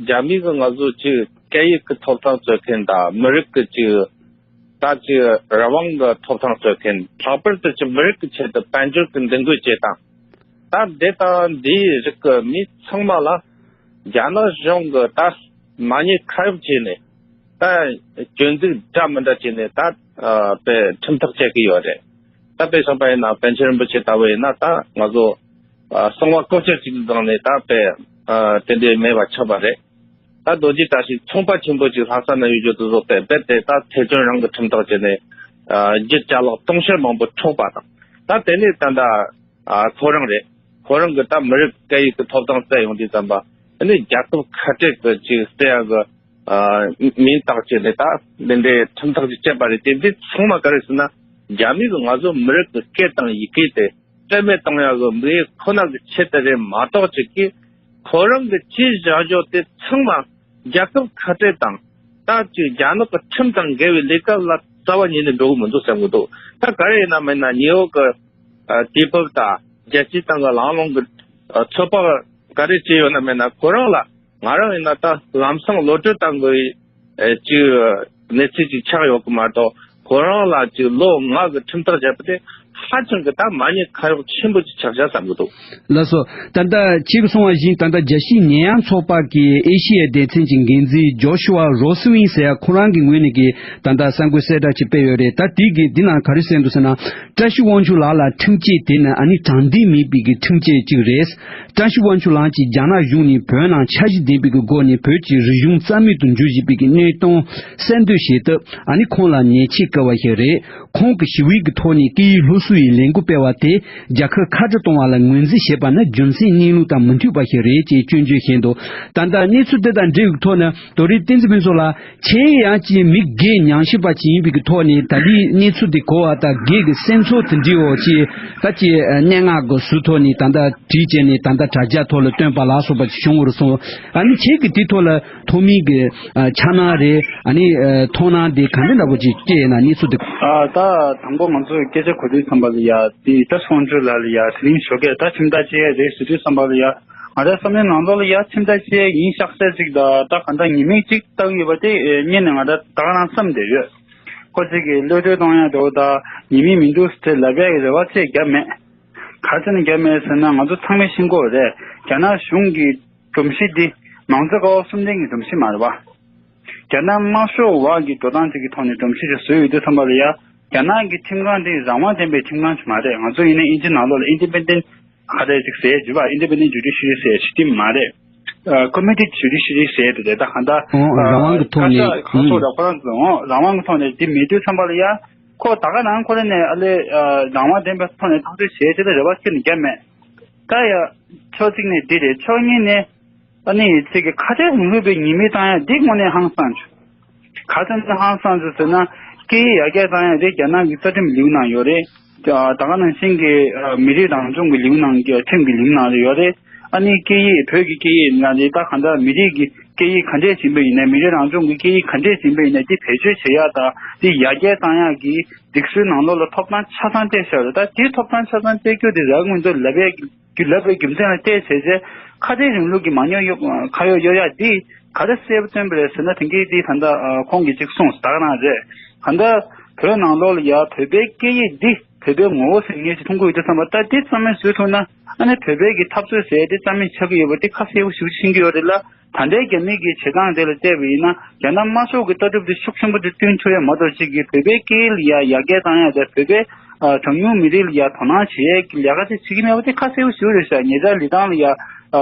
རྒྱ་མི་གི་ང་ཚོ་ཅིག་སྐད་ཡིག་གི་ཐོབ་ཐང་རྩོད་མཁན་དང་། མི་རིགས་ཀྱི་ཅིག་ ད་ཅིག་རང་དབང་གི་ཐོབ་ཐང་རྩོད་མཁན། ལྷག་པར་དུ་ཅིག་མི་རིགས་ཀྱི་ཆེད་དུ་དཔལ་འབྱོར་གྱི་འདུ་འགོད་བྱེད་སྟངས། ད་འདི་དང་འདིའི་རིགས་ཀྱི་མི་ཚང་མ་ལ་རྒྱ་ནག་གཞུང་གིས་ད་མ་ཉེས་ཁ་གཡོགས་བྱས་ནས། ད་སྐྱོན་འཛུགས་འདྲ་མི་འདྲ་བྱས་ནས་ད་ཨ་དཔེ་ཁྲིམས་ཐག་བཅད་ཀྱི་ཡོད་རེད། ད་དཔེ་བཞག་པ་ཡིན་ན་པཎ་ཆེན་རིན་པོ་ཆེ་ལྟ་བུ་ཡིན་ན། ད་ང་ཚོ་ཨ་གསང་བ་ལྐོག་གྱུར་ཅིག་གི་སྒང་ནས་ད་དཔེ་ཨ་དེ་འདྲའི་མེད་པ་ཆགས་པ་རེད། ད་རྡོ་རྗེ་བཀྲ་ཤིས་ཚོང་པ་ཆེན་པོ་ཅིག་ལྷ་ས་ན་ཡོད་རྒྱུ་དེ་ཚོ་དཔེ་རྦད་དེ་ད་ཐེ་ཆོན་རང་གི་ཁྲིམས་ཐག་བཅད་ནས་ཨ་རྒྱུ་ཅ་ལག་དུང་ཕྱུར་མང་པོ་འཕྲོག་པ་དང་། ད་དེ་ནས་ད་ད་ཨ་ཁོ་རང་རེད། ཁོ་རང་གི་ད་མི་རིགས་སྐད་ཡིག་གི་ཐོབ་ཐང་བཙལ་ཡོང་དུས་ཙམ་པ། ཨ་ནི་རྒྱལ་ཁབ་ཁ་བྲལ་གི་ཅིག་བཙལ་ཡག་གི་ཨ་མིང་བཏགས་བྱས་ནས་ད་འདི་འདྲའི་ཁྲིམས་ཐག་ཅིག་བཅད་པ་རེད་དེ། འདི་ཚང་མ་ག་རེ་ཟེར་ན། རྒྱ་མི་གིས་ང་ཚོ་མི་རིགས་ཀྱི་སྐད་དང་ཡི་གེ་དེ་རྩ་མེད་གཏོང་ཡག་གི་དམིགས་ཡུལ་ཁོ་ན་གི་ཆེད་དུ་རེད་མ་གཏོགས། ཅིག་གིས་ཁོ་རང་གི་ཅི་བཞག་ཕྱོགས་དེ་ཚང་མ་རྒྱལ་ཁབ་ཁ་བྲལ་དང་། ད་ཅིག་རྒྱ་ནག་གི་ཁྲིམས་དང་འགལ་བའི་ལས་ཀ་ལ་རྩ་བ་ཉིད་ནས་འགྲོ་གི་མི་འདུག་བསམ་གི་འདུག་ད་ག་རེ་ཡིན་ན་མིན་ན་ཉེ་འོག་གི་ཨ་དུས་བབ་དང་རྒྱལ་སྤྱིའི་སྟེང་གི་ལང་ལོང་གི་ཨ་ཚོད་དཔག་ག་རེ་བྱས་ཡོད་ན་མིན་ན། ཁོ་རང་ལ་ང་རང་ཡིན་ན་ད་ལམ་སང་བློ་གྲོས་བཏང་དགོས་པའི་ཨེ་ཅིག་གནས་ཚུལ་ཅིག་ཆགས་ཡོད་གི་མ་གཏོགས། ཁོ་རང་ལ་ཅིག་ལོ་ལྔ་གི་ཁྲིམས་ཐག་བཅད་པ་དེ་ཧ་ཅང་གི་ད་མ་ཉེས་ཁ་གཡོག་ཆེན་པོ་ཅིག་ཆགས་བཞག་བསམ་གི་འདུག་ལགས་སོ། ད་ལྟ་ཁྱེད་ཀྱིས་གསུངས་པ་བཞིན། ད་ལྟ་རྒྱལ་སྤྱིའི་ཉེས་ཡངས་ཚོགས་པ་གི་ཨེ་ཤི་ཡའི་སྡེ་ཚན་གྱི་འགན་འཛིན་ཇོ་ཤུ་ཝ་རོ་སི་ཝིན་ཟེར་ཡ་ཁོ་རང་གི་ངོས་ནས་ཀྱི་ད་ལྟ་གསར་འགོད་གསལ་བསྒྲགས་ཅིག་སྤེལ་ཡོད་རེད། ད་དེ་གི་འདི་ནང་ག་རེ་གསལ་འདུག་ཟེར་ན། བཀྲ་ཤིས་དབང་ཕྱུག་ལགས་ལ་ཁྲིམས་ཆད་དེ་ནི་ཨ་ནི་དྲང་བདེན་མེད་པའི་གི་ཁྲིམས་ཆད་ཅིག་རེད། བཀྲ་ཤིས་དབང་ཕྱུག་ལགས་ཀྱིས་རྒྱ་ནག་གཞུང་ནས་བོད་ནང་འཆར་གཞི་ལྡན་པའི་གི་སྒོ་ནས་བོད་ཀྱི་རིག་གཞུང་རྩ་མེད་དུ་འགྱུར་བཞིན་པའི་གི་གནས་སྟངས་གསལ་འདོན་བྱས་སྟབས། ཨ་ནི་ཁོང་ལ་ཉེས་ཆད་བཀལ་བ་ཞིག་རེད། ཁོང་གིས་ཞི་བའི་གི་ཐོག་ནས་སྐད་ཡིག་སློབ་གསོའི་ལས་འགུལ་སྤེལ་བ་དེ་རྒྱལ་ཁབ་ཁ་བྲལ་གཏོང་བ་ལ་ངོས་འཛིན་བྱས་པ་ནི་རྒྱུ་མཚན་གནས་ལུགས་དང་མི་མཐུན་པ་ཞིག་རེད་ཅེས་སྐྱོན་བརྗོད་བྱས་འདུག་ད་ལྟ་གནས་ཚུལ་དེ་དང་འབྲེལ་བའི་ཐོག་ནས་དོ་རིན་བསྟན་འཛིན་ཕུན་ཚོགས་ལགས། ཁྱེད་ཡང་ཅིག་མི་སྒེར་ཉམས་ཞིབ་པ་ཅིག་ཡིན་པའི་གི་ཐོག་ནས། ད་ལྟའི་གནས་ཚུལ་འདི་གོ་བ་དང་སྒེར་གྱི་སེམས་ཚོར་དེ་འདྲའི་འོག་ཅིག་ད་ཅིག་སྙན་ངག་གི་ཟུར་ཐོག་ནས་ད་ལྟ་བྲིས་བྱས་ནས་ད་ལྟ་དྲ་རྒྱ་ཐོག་ལ་བཏོན་པ་ལ་སོགས་པ་ཅིག་བྱུང་བར་སོང་། ཨ་ནི་ཁྱེད་ཀྱིས་དེའི་ཐོག་ལ་ཐོག་མའི་གི་ཨ་འཆར་སྣང་རེད། ཨ་ནི་ཨ་མཐོང་སྣང་དེ་ག་འདྲ་འདྲ་པོ་ཅིག་སྐྱེས་ཡོད་ན། གནས་ཚུལ་དེ། ཨ་ད་དང་པོ་ང་ཚོས་སྐད་ཆ་གོ་དུས་ཙམ་པ་ལ་ཡ་དེ་ད་སོང་ཆུ་ལ་ལ་ཡ་དེ་རིང་ཞོགས་ཀས་ད་ཁྲིམས་ཐག་བཅད་ཡ་རེད་ཟེར་དུས་ཙམ་པ་ལ་ཡ། ང་རའི་བསམ་བློའི་ནང་ལོགས་ལ་ཡ་ཁྲིམས་ཐག་བཅད་ཡིན་ཤག་ཟེར་ཅིག་ད་ད་ག་འདྲ་ཉེས་དམིགས་ཅིག་བཏགས་ཡོད་པ་དེ་ཨེ་སྔོན་ནས་ང་ར་ད་ག་རང་བསམ་བསྡད་ཡོད། ཁོ་ཚོས་ཀྱི་གློད་གྲོལ་གཏོང་ཡ་འདྲ་བོ་ད་ཉེས་དམིགས་མི་འདུག་ཟེར་ལབ་ཡ་གི་རེ་བ་ཚད་བརྒྱབ་མེད། ག་ཚོད་ནས་བརྒྱབ་མེད་ཟེར་ན། ང་ཚོ་ཚང་མས་ཤེས་ཀྱི་ཡོད་རེད། རྒྱ་ནག་གཞུང་གི་སྒྲོམ་གཞི་འདི་མང་གཙོ་ཀ་བ་གསུམ་ལྡན་གྱི་སྒྲོམ་གཞི་མ་རེད་པ། རྒྱ་ནག་དམར་ཤོག་འོག་གི་འགྲོ་སྟངས་ཅིག་གི་ཐོག་ནས་སྒྲོམ་གཞི་ཅིག་བཟོས་ཡོད་དུས་ཙམ་པ་ལ་ཡ། རྒྱ་ནག་གི་ཁྲིམས་ཁང་འདི་རང་དབང་ལྡན་པའི་ཁྲིམས་ཁང་ཞིག་མ་རེད། ང་ཚོ་ཡིན་ན་ཨིན་ཇི་ནང་ལོགས་ལ་ཨིན་ཌི་པེན་ཌེན་ཊི་ག་རེ་ཅིག་ཟེར་ཡོད་པ། ཨིན་ཌི་པེན་ཌེན་ཊི་ཇུ་ཌི་ཤི་རི་ཟེར་ཞིག་དེ་མ་རེད། ཨ་ཀོ་མི་ཊི་ཌི་ཇུ་ཌི་ཤི་རི་ཟེར་དེ་རེད། ད་གང་ལྟར་ཨོ་རང་དབང་གི་ཐོག་ནས། བཀའ་ཤག་ཁ་ཕྱོགས་ལ་ཁོ་རང་ཚོ་ཨོ་རང་དབང་གི་ཐོག་ནས་དེ་མེད་དུས་ཙམ་པ་ལ་ཡ། ཁོ་ད་ག་རང་ཁོ་རང་ནས་ཨ་ལས་ཨ་རང་དབང་ལྡན་པའི་ཐོག་ནས་ཐག་གཅོད་བྱེད་ཅེས་ལ་རེ་བ་ཁྱོན་ནས་བརྒྱབ་མེད། ད་ཡ། ཕྱོགས་གཅིག་ནས་འདི་རེད། ཕྱོགས་གཉིས་ནས། ཨ་ནི་ཚིག་གི་ཁ་བྲལ་རིང་ལུགས་པའི་ཉེས་དམིགས་བཏང་ཡ་འདི་དངོས་གནས་ཧང་སངས་བྱུང་། ག་ཚོད་ནས་ཧང་སངས་བྱུང་ཟེར་ན། སྐད་ཡིག་ཡར་རྒྱས་བཏང་ཡ་དེ་རྒྱ་ནག་གི་རྩ་ཁྲིམས་ལེའུ་ནང་ཡོད་རེད། ད་ག་ནང་བཞིན་གྱི་མི་རིགས་རང་སྐྱོང་གི་ལེའུ་ནང་གི་ཁྲིམས་ཀྱི་ལེའུ་ནང་ལ་ཡོད་རེད། ཨ་ནི་སྐད་ཡིག་བོད་ཀྱི་སྐད་ཡིག་ནང་ལ་ད་གང་ལྟར་མི་རིགས་ཀྱི་སྐད་ཡིག་ག་འདྲས་ཡིན་པ་ཡིན་ནའི། མི་རིགས་རང་སྐྱོང་གི་སྐད་ཡིག་ག་འདྲས་ཡིན་པ་ཡིན་ནའི་དེ་བེད་སྤྱོད་བྱེད་ཡ་དང་དེ་ཡར་རྒྱས་བཏང་ཡ་གི་སྒྲིག་སྲོལ་ནང་ལོགས་ལ་ཐོབ་ཐང་ཆ་ཚང་སྤྲད་བཞག་རེད། ད་དེ་ཐོབ་ཐང་ཆ་ཚང་སྤྲད་རྒྱུ་དེ་རང་ངོས་ཚོ་ལབ་ཡ་གི་རྒྱུ་ལབ་པའི་རྒྱུ་མཚན་ལ་བལྟས་བྱས་རྗེས་ཁ་བྲལ་རིང་ལུགས་ཀྱི་མ་ཉོ་གཡོ་ཁ་གཡོག་གཡོ་ཡ་འདི་ག་རེ་གསལ་པོ་སྟོན་པ་རེད་ཟེར་ན། དེང་གི་འདི་ད་ལྟ་ཁོང་གིས་ཅིག་གསུངས་ད་ག་རང་རེད། ད་ལྟ་བོད་ནང་ལོགས་ལ་ཡ་བོད་པའི་སྐད་ཡིག་འདི་བོད་པའི་ངོ་བོ་ཟེར་མཁན་ཅིག་མཐོང་གི་ཡོད་དུས་ཙམ་པ། ད་འདི་རྩ་མེད་བཟོ་ཐུབ་ན་ཨ་ནི་བོད་པའི་གི་འཐབ་རྩོད་ཟེར་ཡ་འདི་རྩ་མེད་ཆགས་ཀྱི་ཡོད་པ་འདི་ཁ་གསལ་པོ་ཞེ་པོ་ཤེས་ཀྱི་ཡོད་རེད་ལ། ད་ལྟའི་རྒྱ་མི་གི་བྱེད་སྟངས་དེ་ལ་བལྟས་པ་ཡིན་ན། རྒྱ་ནག་དམར་ཤོག་གི་ལྟ་གྲུབ་དེ་ཤུགས་ཆེན་པོ་དེ་བསྐྲུན་ཐུབ་ཡ་མ་གཏོགས། ཅིག་གིས་བོད་པའི་སྐད་ཡིག་ལ་ཡ་ཡར་རྒྱས་བཏང་ཡ་དང་། བོད་པའི་ཨ་གྲངས་ཉུང་མི་རིགས་ལ་ཡ་དོ་སྣང་བྱེད་ཡས་ཀྱི་ལས་ཀ་དེ་བྱེད་ཀྱི་མེད་པ་དེ་ཁ་གསལ་པོ་ཞེ་པོ་རེད་ཤག་ཉེ་ཆར་ལི་ཐང་ལ་ཡ་ཨ་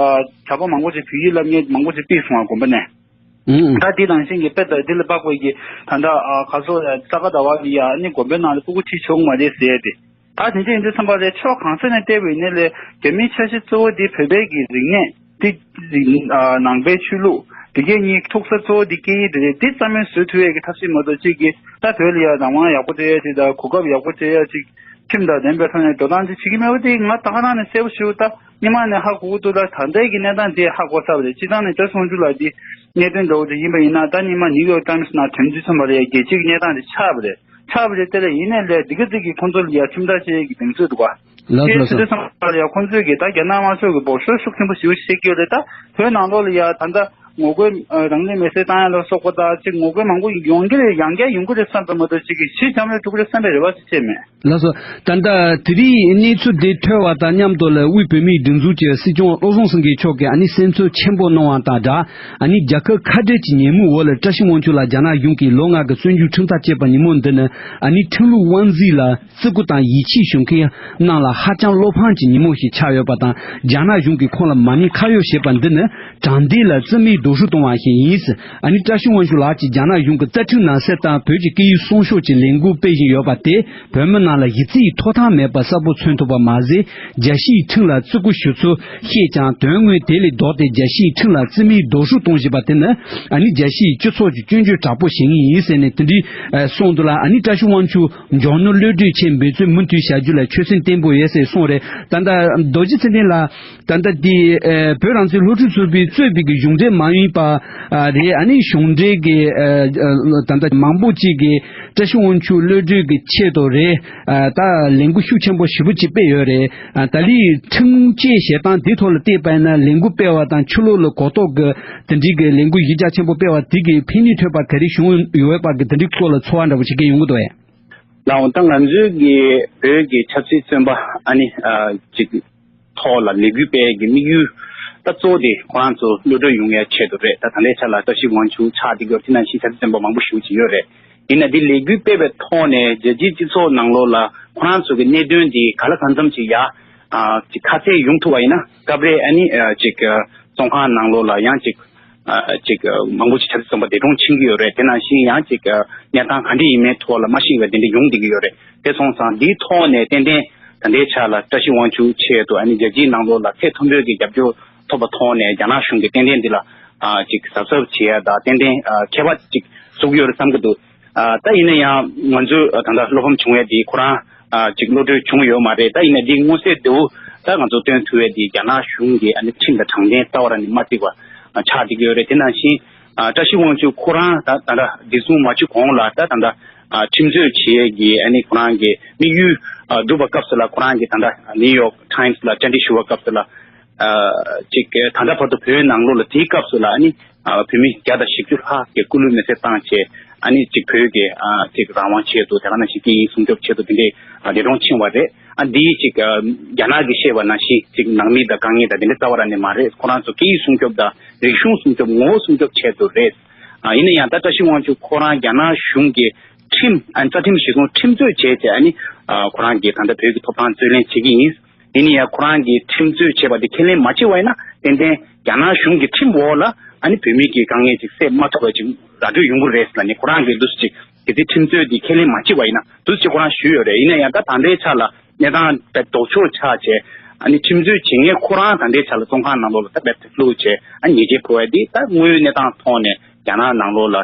གྲྭ་པ་མང་པོ་ཅིག་བོད་ཡིག་བསླབ་མཁན་མང་པོ་ཅིག་ཕུད་སོང་བ་དགོན་པ་ནས། ཨང་། ད་དེ་ནང་བཞིན་གྱི་དཔེ་ད་དེ་ལ་དཔག་པའི་གི་ད་ལྟ་ཨ་ག་ཚོད་ས་ག་ཟླ་བ་ལ་ཡ་ཨ་ནི་དགོན་པའི་ནང་ལ་སྤུ་གུ་ཁྲིད་ཆོག་གི་མ་རེད་ཟེར་ཡས་དེ། ད་དེ་འདྲ་ཡིན་དུས་ཙམ་པ་ལ་ཕྱོགས་གང་ས་ནས་བལྟས་པ་ཡིན་ན་ལས་རྒྱ་མིའི་འཆར་གཞི་གཙོ་བོ་དེ་བོད་པའི་གི་རིག་གནས་དེ། ཨ་ནང་པའི་ཆོས་ལུགས་དེ་གའི་གཉིས་ཐུག་ས་གཙོ་བོ་དེ་སྐད་ཡིག་དེ་རེད། དེ་རྩ་མེད་བཟོ་ཐུབ་ཡས་ཀྱི་ཐབས་ཤེས་མ་གཏོགས། ཅིག་གིས་ད་བོད་ལ་ཡ་རང་དབང་ཡག་པོ་སྤྲད་ཡས་ཅིག་དང་གོ་སྐབས་ཡག་པོ་སྤྲད་ཡས་ཅིག་ཁྲིམས་དང་ལྡན་པའི་ཐོག་ནས་འགྲོ་སྟངས་དེ་བྱེད་ཀྱི་མེད་པ་དེ་ང་ད་ག་རང་ནས་གསལ་པོ་ཞེ་པོ་ད་སྔོན་མ་ནས་ཧ་གོ་གི་འདུག་ལ། ད་ལྟའི་གི་གནས་སྟངས་དེ་ཧ་གོ་ཚར་བ་རེད། སྤྱིར་བཏང་ནས་བཀྲ་ཤིས་དབང་ཕྱུག་ལགས་དེ་གནད་དོན་འདྲ་བོ་དེ་ཡིན་པ་ཡིན་ན། ད་སྔོན་མ་ནིའུ་ཡོག་ཊའིམ་སི་ནང་ཐོན་དུས་ཙམ་པ་ལ་ཡ་རྒྱལ་སྤྱིའི་གི་གནས་སྟངས་དེ་ཆགས་པ་རེད། ཆགས་པ་རེད། དེ་ལ་ཡིན་ནའི་ལས་འདི་ག་ཅིག་གིས་ཁོང་ཚོ་ལ་ཡ་ཁྲིམས་ཐག་བཅད་ཀྱི་གདེང་ཚོད་འདུག་ག། ལགས་སོ། ལགས་སོ། དེ་ཚང་མ་ལ་ཡ་ཁོང་ཚོས་ཀྱིས་ད་རྒྱ་ནག་དམར་ཤོག་གི་འབོར་ཤོག་ཤུགས་ཆེན་པོ་ཞེ་པོ་བཤད་ཀྱི་ཡོད་རེད། ད་བོད་ནང་ལོགས་ལ་ཡ་ད་ལྟ་ ངོ་རྒོལ་རང་ལུས་མེར་སྲེག་བཏང་ཡ་ལ་སོགས་པ་དང་ཅིག་ངོ་རྒོལ་མང་པོ་ཡོང་གི་རེད། ཡང་བསྐྱར་ཡོང་གི་རེད་བསམ་པ་མ་གཏོགས་ཅིག་གི་ཕྱིས་འགྱངས་རེ་འགྲོ་གི་རེད་བསམ་པའི་རེ་བ་ཞིག་བྱས་མེད། ལགས་སོ། ད་ལྟ་དེ་རིང་གནས་ཚུལ་འདི་ཐོས་པ་དང་མཉམ་དུ་ལ་དབུས་བོད་མིའི་སྒྲིག་འཛུགས་ཀྱི་སྲིད་སྐྱོང་བློ་བཟང་སེང་གེ་མཆོག་གིས་ཨ་ནི་སེམས་ཚོར་ཆེན་པོ་གནང་བ་དང་སྦྲགས། ཨ་ནི་རྒྱལ་ཁབ་ཁ་བྲལ་གྱི་ཉིན་མོའི་འོག་ལ་བཀྲ་ཤིས་དབང་ཕྱུག་ལགས་རྒྱ་ནག་གཞུང་གིས་ལོ་ལྔ་གི་བཙོན་འཇུག་ཁྲིམས་ཐག་བཅད་པ་ཉིན་མོ་འདི་ནི་ཨ་ནི་ཁྲིམས་ལུགས་དབང་འཛིན་ལ་བརྩི་བཀུར་དང་ཡིད་ཆེས་ཞུ་མཁན་རྣམས་ལ་ཧ་ཅང་བློ་ཕམ་གྱི་ཉིན་མོ་ཞིག་ཆགས་ཡོད་པ་དང་། རྒྱ་ནག་གཞུང་གིས་ཁོང་ལ་མ་ཎི་ཁ་གཡོག་བྱས་པ་འདི་ནི་དྲང་བདེན་ལ་བརྩི་མེད་རྡོག་རོལ་གཏོང་བ་ཞིག་ཡིན། ཨ་ནི་བཀྲ་ཤིས་དབང་ཕྱུག་ལགས་ཀྱིས་རྒྱ་ནག་གཞུང་གི་རྩ་ཁྲིམས་ནང་གསལ་ལྟར་བོད་ཀྱི་སྐད་ཡིག་སྲུང་སྐྱོབ་ཀྱི་ལས་འགུལ་སྤེལ་བཞིན་ཡོད་པ་དེ་བོད་མི་རྣམས་ལ་གཞི་རྩའི་ཐོག་མཐའ་མེད་པར་གསལ་པོ་མཚོན་ཐུབ་པ་མ་ཟད། རྒྱལ་སྤྱིའི་ཁྲིམས་ལ་བརྩི་བཀུར་ཞུ་ཚུལ་བཤད་ཀྱང་དོན་དངོས་དེ་ལས་ལྡོག་སྟེ་རྒྱལ་སྤྱིའི་ཁྲིམས་ལ་བརྩི་མེད་རྡོག་རོལ་གཏོང་བཞིན་པ་དེ་ནི་ཨ་ནི་རྒྱལ་སྤྱིའི་སྤྱི་ཚོགས་ཀྱི་སྐྱོན་བརྗོད་དྲག་པོ་བྱེད་ངེས་ཡིན་ཟེར་ནས་དེ་འདྲའི་གསུངས་འདུག་ལ། ཨ་ནི་བཀྲ་ཤིས་དབང་ཕྱུག་མགྱོགས་མྱུར་གློད་གྲོལ་ཆེད་འབད་བརྩོན་མུ་མཐུད་བྱ་རྒྱུ་ལ་ཆོད་སེམས་བརྟན་པོ་ཡོད་ཟེར་གསུངས་རེད། ད་ལྟ་རྡོ་རྗེ་ཚེ་བརྟན་ལགས། ད་ལྟ་དེ་ཨ་བོད་རང་བཙན་སློབ་ཕྲུག་ཚོགས་པས་གཙོས་པའི་གི་གཞུང་འབྲེལ་མ་ཡིན་པ་ཨ་རེད། ཨ་ནི་གཞུང་འབྲེལ་གི་ཨ་ཨ་ད་ལྟ་མང་པོ་ཅིག་གིས་བཀྲ་ཤིས་དབང་ཕྱུག་གློད་གྲོལ་གྱི་ཆེད་དུ་རེད། ཨ་ད་ལས་འགུལ་ཤུགས་ཆེན་པོ་ཞེ་པོ་ཅིག་སྤེལ་ཡོད་རེད། ཨ་ད་ལིའི་ཁྲིམས་བཅད་བྱེད་སྟངས་དེའི་ཐོག་ལ་བལྟས་པ་ཡིན་ན་ལས་འགུལ་སྤེལ་བ་དང་ཕྱི་ལོགས་ལ་གོ་རྟོགས་ཀྱི་དེ་འདྲའི་གི་ལས་འགུལ་གཞི་རྒྱ་ཆེན་པོ་སྤེལ་བ་དེ་གི་ཕན་ནུས་ཐོན་པ་ག་རེ་བྱུང་ཡོད་པ་གི་དེ་འདྲའི་སྐོར་ལ་ཚོར་བ་འདྲ་པོ་ཞིག་སྐྱེས་ཡོང་གི་འདུག་ཨེ། ལགས་འོང་། ད་ང་ཚོའི་གི་བོད་ཀྱི་ཆབ་སྲིད་བཙོན་པ་ཨ་ནི་ཨ་ཅིག་ཐོག་ལ་ལས་འགུལ་སྤེལ་གྱི་དམིགས་ཡུལ་ད་གཙོ་བོ་དེ་ཁོ་རང་ཚོ་གློད་གྲོལ་ཡོང་ཡ་ཆེད་དུ་རེད། ད་ད་ལྟའི་ཆ་ལ་བཀྲ་ཤིས་དབང་ཕྱུག་ཆགས་བསྡད་ཡོད། དེ་ནང་བཞིན་ཆབ་སྲིད་བཙོན་པ་མང་པོ་ཞེ་པོ་ཅིག་ཡོད་རེད། ཡིན་ན་འདི་ལས་འགུལ་སྤེལ་བའི་ཐོག་ནས་རྒྱལ་སྤྱིའི་སྤྱི་ཚོགས་ནང་ལོགས་ལ་ཁོ་རང་ཚོ་གི་གནད་དོན་འདི་ག་ལ་གང་འཚམ་ཅིག་ཡ་ཨ་ཅིག་ཁ་གསལ་ཡོང་ཐུབ་པ་ཡིན་ན་སྐབས་རེ་ཨ་ནི་ཨ་ཅིག་ཨ་བཙོན་ཁང་ནང་ལོགས་ལ་ཡང་ཅིག་ཨ་ཅིག་ཨ་མང་པོ་ཅིག་ཆབ་སྲིད་བཙོན་པ་འདས་གྲོངས་ཕྱིན་གྱི་ཡོད་རེད། དེ་ནང་བཞིན་ཡང་ཅིག་ཨ་གནས་སྟངས་ག་འདྲ་ཡིན་མིན་ཐོག་ལ་མ་ཤེས་པ་དེ་འདྲ་ཡོང་བསྡད་ཀྱི་ཡོད་རེད། དེ་སོང་ཙང་འདིའི་ཐོག་ནས་ཏན་ཏན་ད་ལྟའི་ཆ་ལ་བཀྲ་ཤིས་དབང་ཕྱུག་ཆེད་དུ་ཨ་ནི་རྒྱལ་སྤྱིའི་ནང་ལོགས་ལ་ཚད་མཐོན་པོའི་གི་རྒྱབ་སྐྱོར་ཐོབ་པ་ཐོག་ནས་རྒྱ་ནག་གཞུང་གིས་ཏན་ཏན་འདི་ལ་ཨ་ཅིག་གཟབ་གཟབ་བྱེད་ཡ་དང་ཏན་ཏན་ཨ་ཁྱད་པར་ཅིག་བཟོ་གི་ཡོད་རེད་བསམ་གྱི་འདུག་ཨ་ད་ཡིན་ན་ཡང་ང་ཚོས་ཨ་ད་ལྟ་བློ་ཕམ་བྱུང་ཡ་དེ་ཁོ་རང་ཨ་ཅིག་གློད་གྲོལ་བྱུང་ཡོད་མ་རེད། ད་ཡིན་ན་འདི་མངོན་གསལ་དོད་པོ་ད་ང་ཚོ་སྟོན་ཐུབ་ཡ་དེ་རྒྱ་ནག་གཞུང་གི་ཨ་ནི་ཁྲིམས་དང་དྲང་བདེན་རྩ་བ་རང་ནས་མ་བརྩིས་པ་ཨ་ཆགས་བསྡད་ཀྱི་ཡོད་རེད། དེ་ནང་བཞིན་ཨ་བཀྲ་ཤིས་དབང་ཕྱུག་ཁོ་རང་ད་ད་ལྟ་འདི་བཟུང་མ་བྱས་གོང་ལ་ད་ད་ལྟ་ཨ་ཁྲིམས་རྩོད་བྱེད་ཡས་ཀྱི་ཨ་ནི་ཁོ་རང་གི་དམིགས་ཡུལ་ཨ་བསྒྲུབ་པའི་སྐབས་སུ་ལ་ཁོ་རང་གི་ད་ལྟ་ནིའུ་ཡོག་ཊའིམ་སི་ལ་བཅར་འདྲི་ཞུ་བའི་སྐབས་སུ་ལ། ཨ་ཅིག་ད་ལྟ་བར་དུ་བོད་ནང་ལོགས་ལ་དེའི་སྐབས་སུ་ལ་ཨ་ནི་ཨ་བོད་མི་བརྒྱ་དང་བཞི་བཅུ་ལྷག་གི་སྐུ་ལུས་མེར་སྲེག་བཏང་བྱས་ཨ་ནི་ཅིག་བོད་ཀྱི་ཨ་ཅིག་རང་དབང་ཆེད་དུ་དེ་ག་ནང་བཞིན་སྐད་ཡིག་སྲུང་སྐྱོབ་ཆེད་དུ་དེ་འདྲའི་ཨ་འདས་གྲོངས་ཕྱིན་པ་རེད། ཨ་འདིའི་ཅིག་ཨ་རྒྱ་ནག་གིས་བཤད་པ་ནང་བཞིན་ཅིག་ནང་མི་དང་དཀའ་ངལ་དང་དེ་འདྲ་རྩ་བ་རང་ནས་མ་རེད། ཁོ་རང་ཚོ་སྐད་ཡིག་སྲུང་སྐྱོབ་དང་རིག་གཞུང་སྲུང་སྐྱོབ་ངོ་བོ་སྲུང་སྐྱོབ་ཆེད་དུ་རེད། ཨ་ཡིན་ན་ཡང་ད་བཀྲ་ཤིས་དབང་ཕྱུག་ཁོ་རང་རྒྱ་ནག་གཞུང་གི་ཁྲིམས་ཨ་ནི་རྩ་ཁྲིམས་གཞིར་བཟུང་ཁྲིམས་རྩོད་བྱས་བྱས་ཨ་ནི་ཨ་ཁོ་རང་གིས་ད་ལྟ་བོད་ཀྱི་ཐོབ་ཐང་རྩོད་ལེན་བྱེད་ཀྱི་ཡིན། དེ་ནི་ཡང་ཁོ་རང་གིས་ཁྲིམས་རྩོད་བྱས་པ་དེ་ཁས་ལེན་མ་བྱས་པ་ཡིན་ན་ཏན་ཏན་རྒྱ་ནག་གཞུང་གི་ཁྲིམས་འོག་ལ་ཨ་ནི་བོད་མི་གི་དཀའ་ངལ་ཅིག་སེལ་མ་ཐུབ་པ་ཅིག་ར་སྤྲོད་ཡོང་གི་རེད་ཟེར་ལ་ནི་ཁོ་རང་གིས་འདུག་སེ་ཅིག་གལ་སྲིད་ཁྲིམས་རྩོད་དེ་ཁས་ལེན་མ་བྱས་པ་ཡིན་ན་འདུག་སེ་ཅིག་ཁོ་རང་ཞུས་ཡོད་རེད། ཡིན་ན་ཡང་ད་ད་ལྟའི་ཆ་ལ་གནས་སྟངས་དཔེ་ལྡོག་ཕྱོགས་ཆགས་བྱས་ཨ་ནི་ཁྲིམས་རྩོད་བྱེད་མཁན་ཁོ་རང་ད་ལྟའི་ཆ་ལ་བཙོན་ཁང་ནང་ལོགས་ལ་ད་དཔེ་བླུགས་བྱས་ཨ་ཉེས་ཆད་ཕོག་ཡ་དེ་ད་དངོས་ཡོད་གནས་སྟངས་ཐོག་ནས་རྒྱ་ནག་ནང་ལོགས་ལ་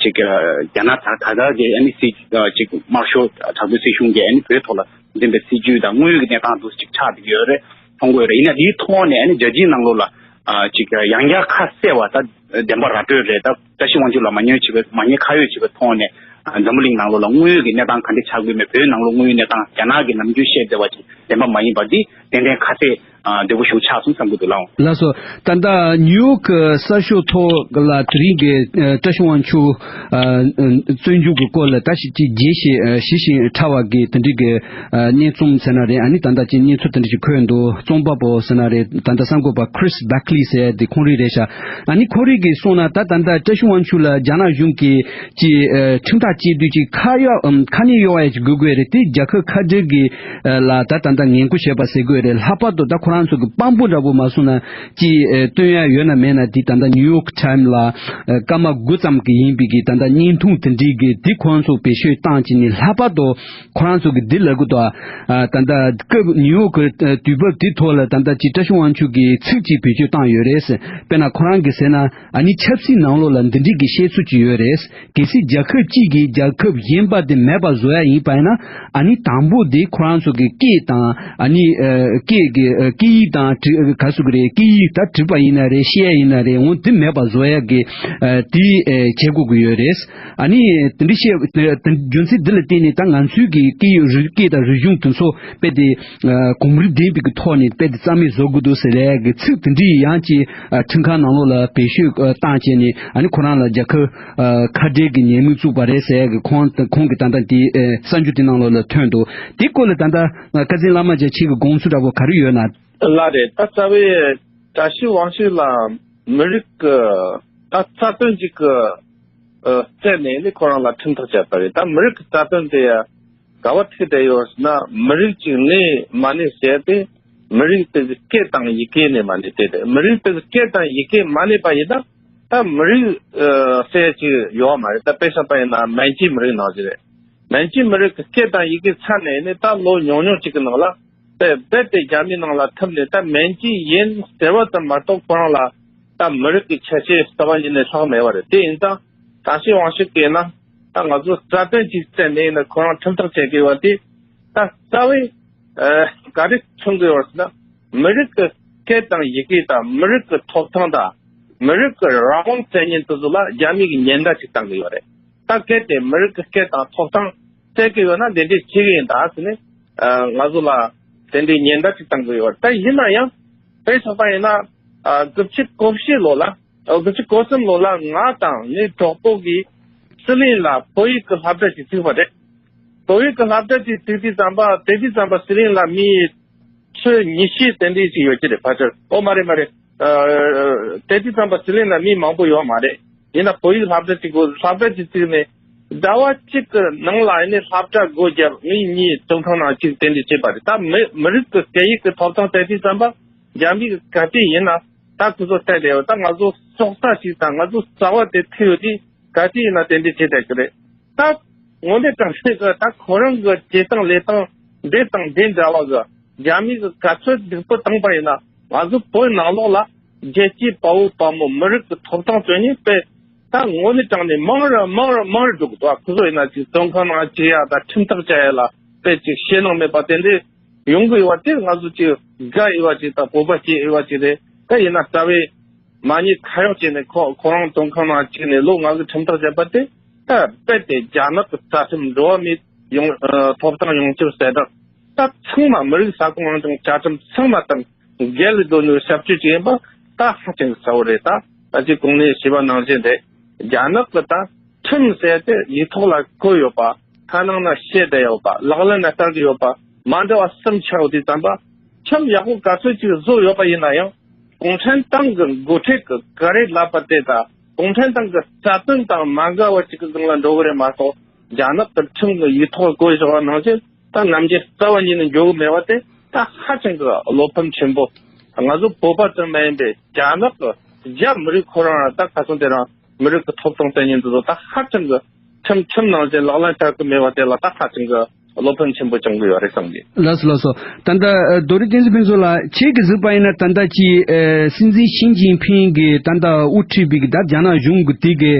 ཅིག་རྒྱ་ནག་ད་ད་ལྟ་གི་ཨ་ནི་སྲིད་ཅིག་དམར་ཤོག་དྲག་པོའི་སྲིད་གཞུང་གིས་ཨ་ནི་བོད་ཐོག་ལ་འཛིན་པའི་སྲིད་ཇུས་དང་དངོས་ཡོད་ཀྱི་གནས་སྟངས་འདུག་ཅིག་ཆགས་བསྡད་ཡོད་རེད། མཐོང་གི་ཡོད་རེད། ཡིན་ན་དེའི་ཐོག་ནས་ཨ་ནི་རྒྱལ་སྤྱིའི་ནང་ལོགས་ལ་ཨ་ཅིག་ཡང་བསྐྱར་ཁ་གསལ་བ་ད་བདེན་པ་ར་སྤྲོད་རེད། ད་བཀྲ་ཤིས་དབང་ཕྱུག་ལ་མ་ཉེས་བྱས་པའི་མ་ཉེས་ཁ་གཡོགས་བྱས་པའི་ཐོག་ནས་ཨ་འཛམ་བུ་གླིང་ནང་ལོགས་ལ་དངོས་ཡོད་ཀྱི་གནས་སྟངས་ག་འདྲ་ཆགས་ཀྱི་ཡོད་མེད། བོད་ནང་ལོགས་དངོས་ཡོད་གནས་སྟངས་རྒྱ་ནག་གིས་ནམ་རྒྱུན་བཤད་བསྡད་པ་ཅིག་བདེན་པ་མ་ཡིན་པ་འདི་ཏན་ཏན་ཁ་གསལ་ཨ་འདོད་པོ་ཞིག་ཆགས་སོང་བསམ་གྱི་འདུག་ལགས། ལགས་སོ། ད་ལྟ་ཉིའུ་ཡོག་གི་གསར་ཤོག་ཐོག་ལ་དེ་རིང་གི་ཨ་བཀྲ་ཤིས་དབང་ཕྱུག་ཨ་བཙོན་འཇུག་གི་སྐོར་ལ་ད་ཞིབ་ཅིག་རྒྱས་བཤད་ཨ་ཞིབ་ཅིང་ཕྲ་བ་གི་དེ་འདྲའི་གི་ཨ་སྙན་རྩོམ་ཟེར་ན་རེད། ཨ་ནི་ད་ལྟ་ཅིག་གནས་ཚུལ་དེ་འདྲ་ཞིག་འཁོད་འདུག་རྩོམ་པ་པོ་ཟེར་ན་རེད། ད་ལྟ་གསར་འགོད་པ་Chris Beckley་ཟེར་ཡ་དེ་ཁོང་རང་རེད་ཤག་ཨ་ནི་ཁོང་རང་གིས་གསུངས་ན་ད་ད་ལྟ་བཀྲ་ཤིས་དབང་ཕྱུག་ལ་རྒྱ་ནག་གཞུང་གིས་ཀྱི་ཨ་ཁྲིམས་ཐག་བཅད་དུས་ཀྱི་ཁ་གཡོག་ཨམ་ཁ་ནས་གཡོག་ཡ་ཅིག་དགོས་དགོས་རེད། དེ་རྒྱལ་ཁབ་ཁ་བྲལ་གྱི་ཨ་ལ་ད་ད་ལྟ་ངན་སྐུལ་བྱས་པ་ཟེར་དགོས་རེད། ལྷག་པར་དུ་ད་ཁོ་རང་ཚོ་གི་དཔང་པོ་འདྲ་པོ་མ་སོང་ན་ཅི་ཨ་སྟོན་ཡ་ཡོད་ན་མེད་ན་དེ་ད་ལྟ་ནིའུ་ཡོག་ཊའིམ་ལ་ཨ་སྐར་མ་དགུ་ཙམ་གི་ཡིན་པའི་གི་ད་ལྟ་བརྙན་ཐུང་དེ་འདྲའི་གི་དེ་ཁོ་རང་ཚོ་བེད་སྤྱོད་བཏང་ཅི་ནི་ལྷག་པར་དུ་ཁོ་རང་ཚོ་གི་འདི་ལབ་གི་འདུག་ཨ་ད་ལྟ་སྐབས་ནིའུ་ཡོག་གི་ཨ་དུས་བབ་དེ་ཐོག་ལ་ད་ལྟ་ཅི་བཀྲ་ཤིས་དབང་ཕྱུག་གི་ཚིག་ཅིག་བེད་སྤྱོད་བཏང་ཡོད་རེད། དཔེར་ན་ཁོ་རང་གིས་ཟེར་ན། ཨ་ནི་ཆབ་སྲིད་ནང་ལོགས་ལ་འདི་འདྲའི་གི་བཤད་ཚུལ་ཅིག་ཡོད་རེད། གལ་སྲིད་རྒྱལ་ཁབ་གཅིག་གིས་རྒྱལ་ཁབ་གཞན་པ་དེ་མེད་པ་བཟོ་ཡ་ཡིན་པ་ཡིན་ན། ཨ་ནི་དང་པོ་དེ་ཁོ་རང་ཚོ་གི་སྐད་དང་ ཨ་ནི་ཨ་སྐད་ཀྱི་ཨ་སྐད་ཡིག་དང་བྲི་ག་སུ་གི་རེད། སྐད་ཡིག་ད་བྲིས་པ་ཡིན་ན་རེད། བཤད་ཡིན་ན་རེད། འོ་དེ་མེད་པ་བཟོ་ཡག་གི་ཨ་དེ་ཨ་བྱེད་དགོས་ཀྱི་ཡོད་རེད། ཨ་ནི་དེ་འདྲ་བཤད་དེ་རྒྱུ་མཚན་འདི་ལ་བརྟེན་ནས་ད་ང་ཚོའི་གི་སྐད་ཡིག་རིག་སྐད་དང་རིག་གཞུང་དེ་ཚོ་དཔེ་དེ་ཨ་གོམས་རིམ་ལྡན་པའི་གི་ཐོག་ནས་དཔེ་དེ་རྩ་མེད་བཟོ་དགོས་འདུག་ཟེར་ལས་གི་ཚིག་དེ་འདྲའི་ཡང་ཅིག་ཨ་ཁྲིམས་ཁང་ནང་ལོགས་ལ་བེད་སྤྱོད་ཨ་བཏང་བྱས་ནས་ཨ་ནི་ཁོ་རང་ལ་རྒྱལ་ཁབ་ཨ་ཁ་བྲལ་གྱི་ཉེས་མིང་བཙུགས་པ་རེད་ཟེར་ཡག་གི་ཁོང་ཁོང་གི་ད་ལྟ་དེ་ཨ་གསར་འགྱུར་དེ་ནང་ལོགས་ལ་ཐོན་འདུག་དེ་སྐོར་ལ་ད་ལྟ་ཨ་བཀའ་བཙན་བླ་མ་ཅག་ཁྱེད་ཀྱི་དགོངས་ཚུལ་འདྲ་པོ་ག་རེ་ཡོད་ན། ལགས་རེད། ད་རྩ་བའི་བཀྲ་ཤིས་དབང་ཕྱུག་ལ་མི་རིགས་ཀྱི་ད་རྩ་དོན་ཅིག་གི་ཨ་རྩད་ནས་ནི་ཁོ་རང་ལ་ཁྲིམས་ཐག་བཅད་པ་རེད། ད་མི་རིགས་ཀྱི་རྩ་དོན་དེ་ཡ་ག་བ་ཐུག་བསྡད་ཡོད་ཟེར་ན། མི་རིགས་ཅིག་གནས་མ་གནས་ཟེར་དེ་མི་རིགས་དེ་གི་སྐད་དང་ཡི་གེ་ནས་མ་གནས་བལྟས་ཏེ། མི་རིགས་དེ་གི་སྐད་དང་ཡི་གེ་མ་གནས་པ་ཡིན་ན་ད་མི་རིགས་ཨ་ཟེར་ཅིག་ཡོད་མ་རེད། ད་དཔེ་བཞག་པ་ཡིན་ན་མན་ཇུའི་མི་རིགས་ནང་བཞིན་རེད། མན་ཇུའི་མི་རིགས་ཀྱི་སྐད་དང་ཡི་གེ་ཚར་ནས་ནི་ད་ལོ་ཉུང་ཉུང་ཅིག་གི་ནང་ལ་དེ་རྦད་དེ་རྒྱ་མིའི་ནང་ལ་ཐིམ་ནས་ད་མན་ཇུའི་ཡིན་ཟེར་བ་ཙམ་མ་གཏོགས་ཁོ་རང་ལ་ད་མི་རིགས་ཀྱི་ཁྱད་ཆོས་རྩ་བ་ཉིད་ནས་ལྷག་མེད་པ་རེད། དེ་ཡིན་ཙང་བཀྲ་ཤིས་དབང་ཕྱུག་གིས་ན་ད་ང་ཚོ་རྩ་དོན་གཅིག་བཙལ་ནས་ཡིན་ན་ཁོ་རང་ཁྲིམས་ཐག་བཅད་དགོས་པ་དེ་ད་རྩ་བའི་ཨ་ག་རེ་མཚོན་དགོས་པ་ཟེར་ན། མི་རིགས་ཀྱི་སྐད་དང་ཡི་གེ་དང་མི་རིགས་ཀྱི་ཐོབ་ཐང་དང་མི་རིགས་ཀྱི་རང་དབང་བཙན་ཉེན་དེ་ཚོ་ལ་རྒྱ་མི་གིས་ཉེན་བརྡ་ཅིག་བཏང་གི་ཡོད་རེད། ད་གལ་ཏེ་མི་རིགས་ཀྱི་སྐད་དང་ཐོབ་ཐང་བཙལ་གི་ཡོད་ན་དེ་འདྲས་བྱེད་གི་ཡིན་ད་ཟེར་ནས་ཨ་ང་ཚོ་ལ་དེ་འདྲའི་ཉེན་བརྡ་ཅིག་བཏང་གི་ཡོད་རེད། ད་ཡིན་ན་ཡང་དཔེ་བཞག་པ་ཡིན་ན་ཨ་དགུ་བཅུ་གོ་བཞི་ལོ་ལ་ཨ་དགུ་བཅུ་གོ་གསུམ་ལོ་ལ་ང་དང་ངའི་གྲོགས་པོ་གིས་ཟི་ལིང་ལ་བོད་ཡིག་གི་སློབ་གྲྭ་ཅིག་བཙུགས་པ་རེད། བོད་ཡིག་གི་སློབ་གྲྭ་ཅིག་བཙུགས་དུས་ཙམ་པ་དེ་དུས་ཙམ་པ་ཟི་ལིང་ལ་མི་ཚོས་ཉི་ཤུ་དེ་འདྲས་ཅིག་ཡོད་ཀྱི་རེད། ཕལ་ཆེར་ཨོ་མ་རེད་མ་རེད། ཨ་དེ་དུས་ཙམ་པ་ཟི་ལིང་ལ་མི་མང་པོ་ཡོད་མ་རེད། ཡིན་ན་བོད་ཡིག་སློབ་གྲྭ་གཅིག་དགོས། སློབ་གྲྭ་གཅིག་བཙུགས་ནས་ཟླ་བ་གཅིག་གི་ནང་ལ་ཡིན་ནའི་སློབ་གྲྭ་སྒོ་བརྒྱབ། མི་གཉིས་གྲོང་ཁྱེར་ནང་གཅིག་དེ་འདྲ་བྱས་པ་རེད། ད་མི་མི་རིགས་ཀྱི་སྐད་ཡིག་གི་ཐོབ་ཐང་དེ་དུས་ཙམ་པ་རྒྱ་མི་གི་ག་དུས་ཡིན་ན་ད་ཁོ་ཚོ་བལྟས་བསྡད་ཡོད། ད་ང་ཚོ་སྲོག་རྩ་གཅིག་དང་ང་ཚོ་རྩ་བ་དེ་ཐུག་ཡོད་དུས་ག་དུས་ཡིན་ན་དེ་འདྲ་བྱེད་བསྡད་ཀྱི་རེད། ད་དངོས་གནས་དྲང་གནས་ཀྱི་ད་ཁོ་རང་གི་བྱེད་སྟངས་ལས་སྟངས་འདི་དང་འདི་འདྲ་བ་གི་རྒྱ་མི་གི་ག་ཚོད་སྡུག་པོ་བཏང་པ་ཡིན་ན་ང་ཚོ་བོད་ནང་ལོགས་ལ་རྒྱལ་གཅེས་དཔའ་བོ་དཔའ་མོ་མི་རིགས་ཀྱི་ཐོབ་ཐང་དོན་གཉེར་དཔེ་ད་དངོས་གནས་དྲང་གནས་མང་རུ་མང་རུ་མང་རུ་འགྲོ་གི་འདུག་ཁོ་ཚོ་ཡིན་ན་ཅིག་བཙོན་ཁང་ནང་བཅུག་ཡ་ད་ཁྲིམས་ཐག་བཅད་ཡ་ལ་དཔེ་ཅིག་ཞེད་སྣང་མེད་པ་དེ་འདྲས་ཡོང་གི་ཡོད་པ་དེ་ང་ཚོ་ཅིག་དགའ་འོས་པ་ཅིག་དང་སྤོབས་པ་སྐྱེ་འོས་པ་ཅིག་རེད། ད་ཡིན་ན་རྩ་བའི་མ་ཉེས་ཁ་གཡོགས་བྱས་ནས་ཁོ་ཁོ་རང་བཙོན་ཁང་ནང་བཅུག་ནས་ལོ་ལྔ་གི་ཁྲིམས་ཐག་བཅད་པ་དེ་ད་རྦད་དེ་རྒྱ་ནག་གི་རྩ་ཁྲིམས་འགྲོ་བ་མིའི་ཡོང་ཨ་ཐོབ་ཐང་ཡོངས་ཁྱབ་གསལ་བསྒྲགས་ད་ཚང་མ་མི་རིགས་ས་ཁོངས་རང་སྐྱོང་བཅའ་ཁྲིམས་ཚང་མ་དང་འགལ་འགྲོ་ནུས་ཞབས་ཞུ་བྱས་པ་ད་ཧ་ཅང་གི་གསལ་བོ་རེད། ད་ད་ཅི་གོང་ནས་ཞུས་པ་ནང་བཞིན་རེད། རྒྱ་ནག་གི་ད་ཁྲིམས་ཟེར་དེ་ཡིག་ཐོག་ལ་བཀོད་ཡོད་པ། ཁ་ནང་ན་བཤད་བསྡད་ཡོད་པ། ལག་ལེན་ན་བསྟར་གྱི་ཡོད་པ། མ་འདྲ་བ་གསུམ་ཆགས་ཡོད་དུས་ཙམ་པ། ཁྲིམས་ཡག་པོ་ག་ཚོད་ཅིག་བཟོ་ཡོད་པ་ཡིན་ན་ཡང་། གུང་ཁྲན་ཏང་གི་འགོ་ཁྲིད་ཀྱི་ག་རེ་ལབ་པ་དེ་དང་གུང་ཁྲན་ཏང་གི་རྩ་དོན་དང་མ་འགལ་བ་ཅིག་གི་སྒང་ལ་འགྲོ་གི་རེད་མ་གཏོགས། རྒྱ་ནག་གི་ཁྲིམས་ཀྱི་ཡིག་ཐོག་བཀོད་བཞག་པ་ནང་བཞིན་ད་ནམ་རྒྱུན་རྩ་བ་ཉིད་ནས་འགྱོ་གི་མེད་པ་དེ་ད་ཧ་ཅང་གི་བློ་ཕམ་ཆེན་པོ། ང་ཚོ་བོད་པ་ཙམ་མ་ཡིན་པའི་རྒྱ་ནག་གི་རྒྱ་མི་རིགས་ཁོ་རང་ལ་ད་ཁ་སང་དེ་རིང་མི་རིགས་ཀྱི་ཐོབ་ཐང་བཙན་ཉེན་དེ་ཚོ་ད་ཧ་ཅང་གི་ཁྲིམས་ཁྲིམས་ནང་བཞིན་ལག་ལེན་བསྟར་གི་མེད་པ་དེ་ལ་ད་ཧ་ཅང་གི་བློ་ཕམ་ཆེན་པོ་བྱུང་གི་ཡོད་རེད་བསམ་གི། ལགས་སོ་ལགས་སོ། ད་ལྟ་ཨ་རྡོ་རིང་བསྟན་འཛིན་ཕུན་ཚོགས་ལགས་ཁྱེད་ཀྱིས་གཟིགས་པ་ཡིན་ན་ད་ལྟ་ཅིག་ཨ་སྲིད་འཛིན་ཞི་ཅིན་ཕིང་གིས་ད་ལྟ་དབུ་ཁྲིད་པའི་གི་ད་རྒྱ་ནག་གཞུང་གི་དེ་གི་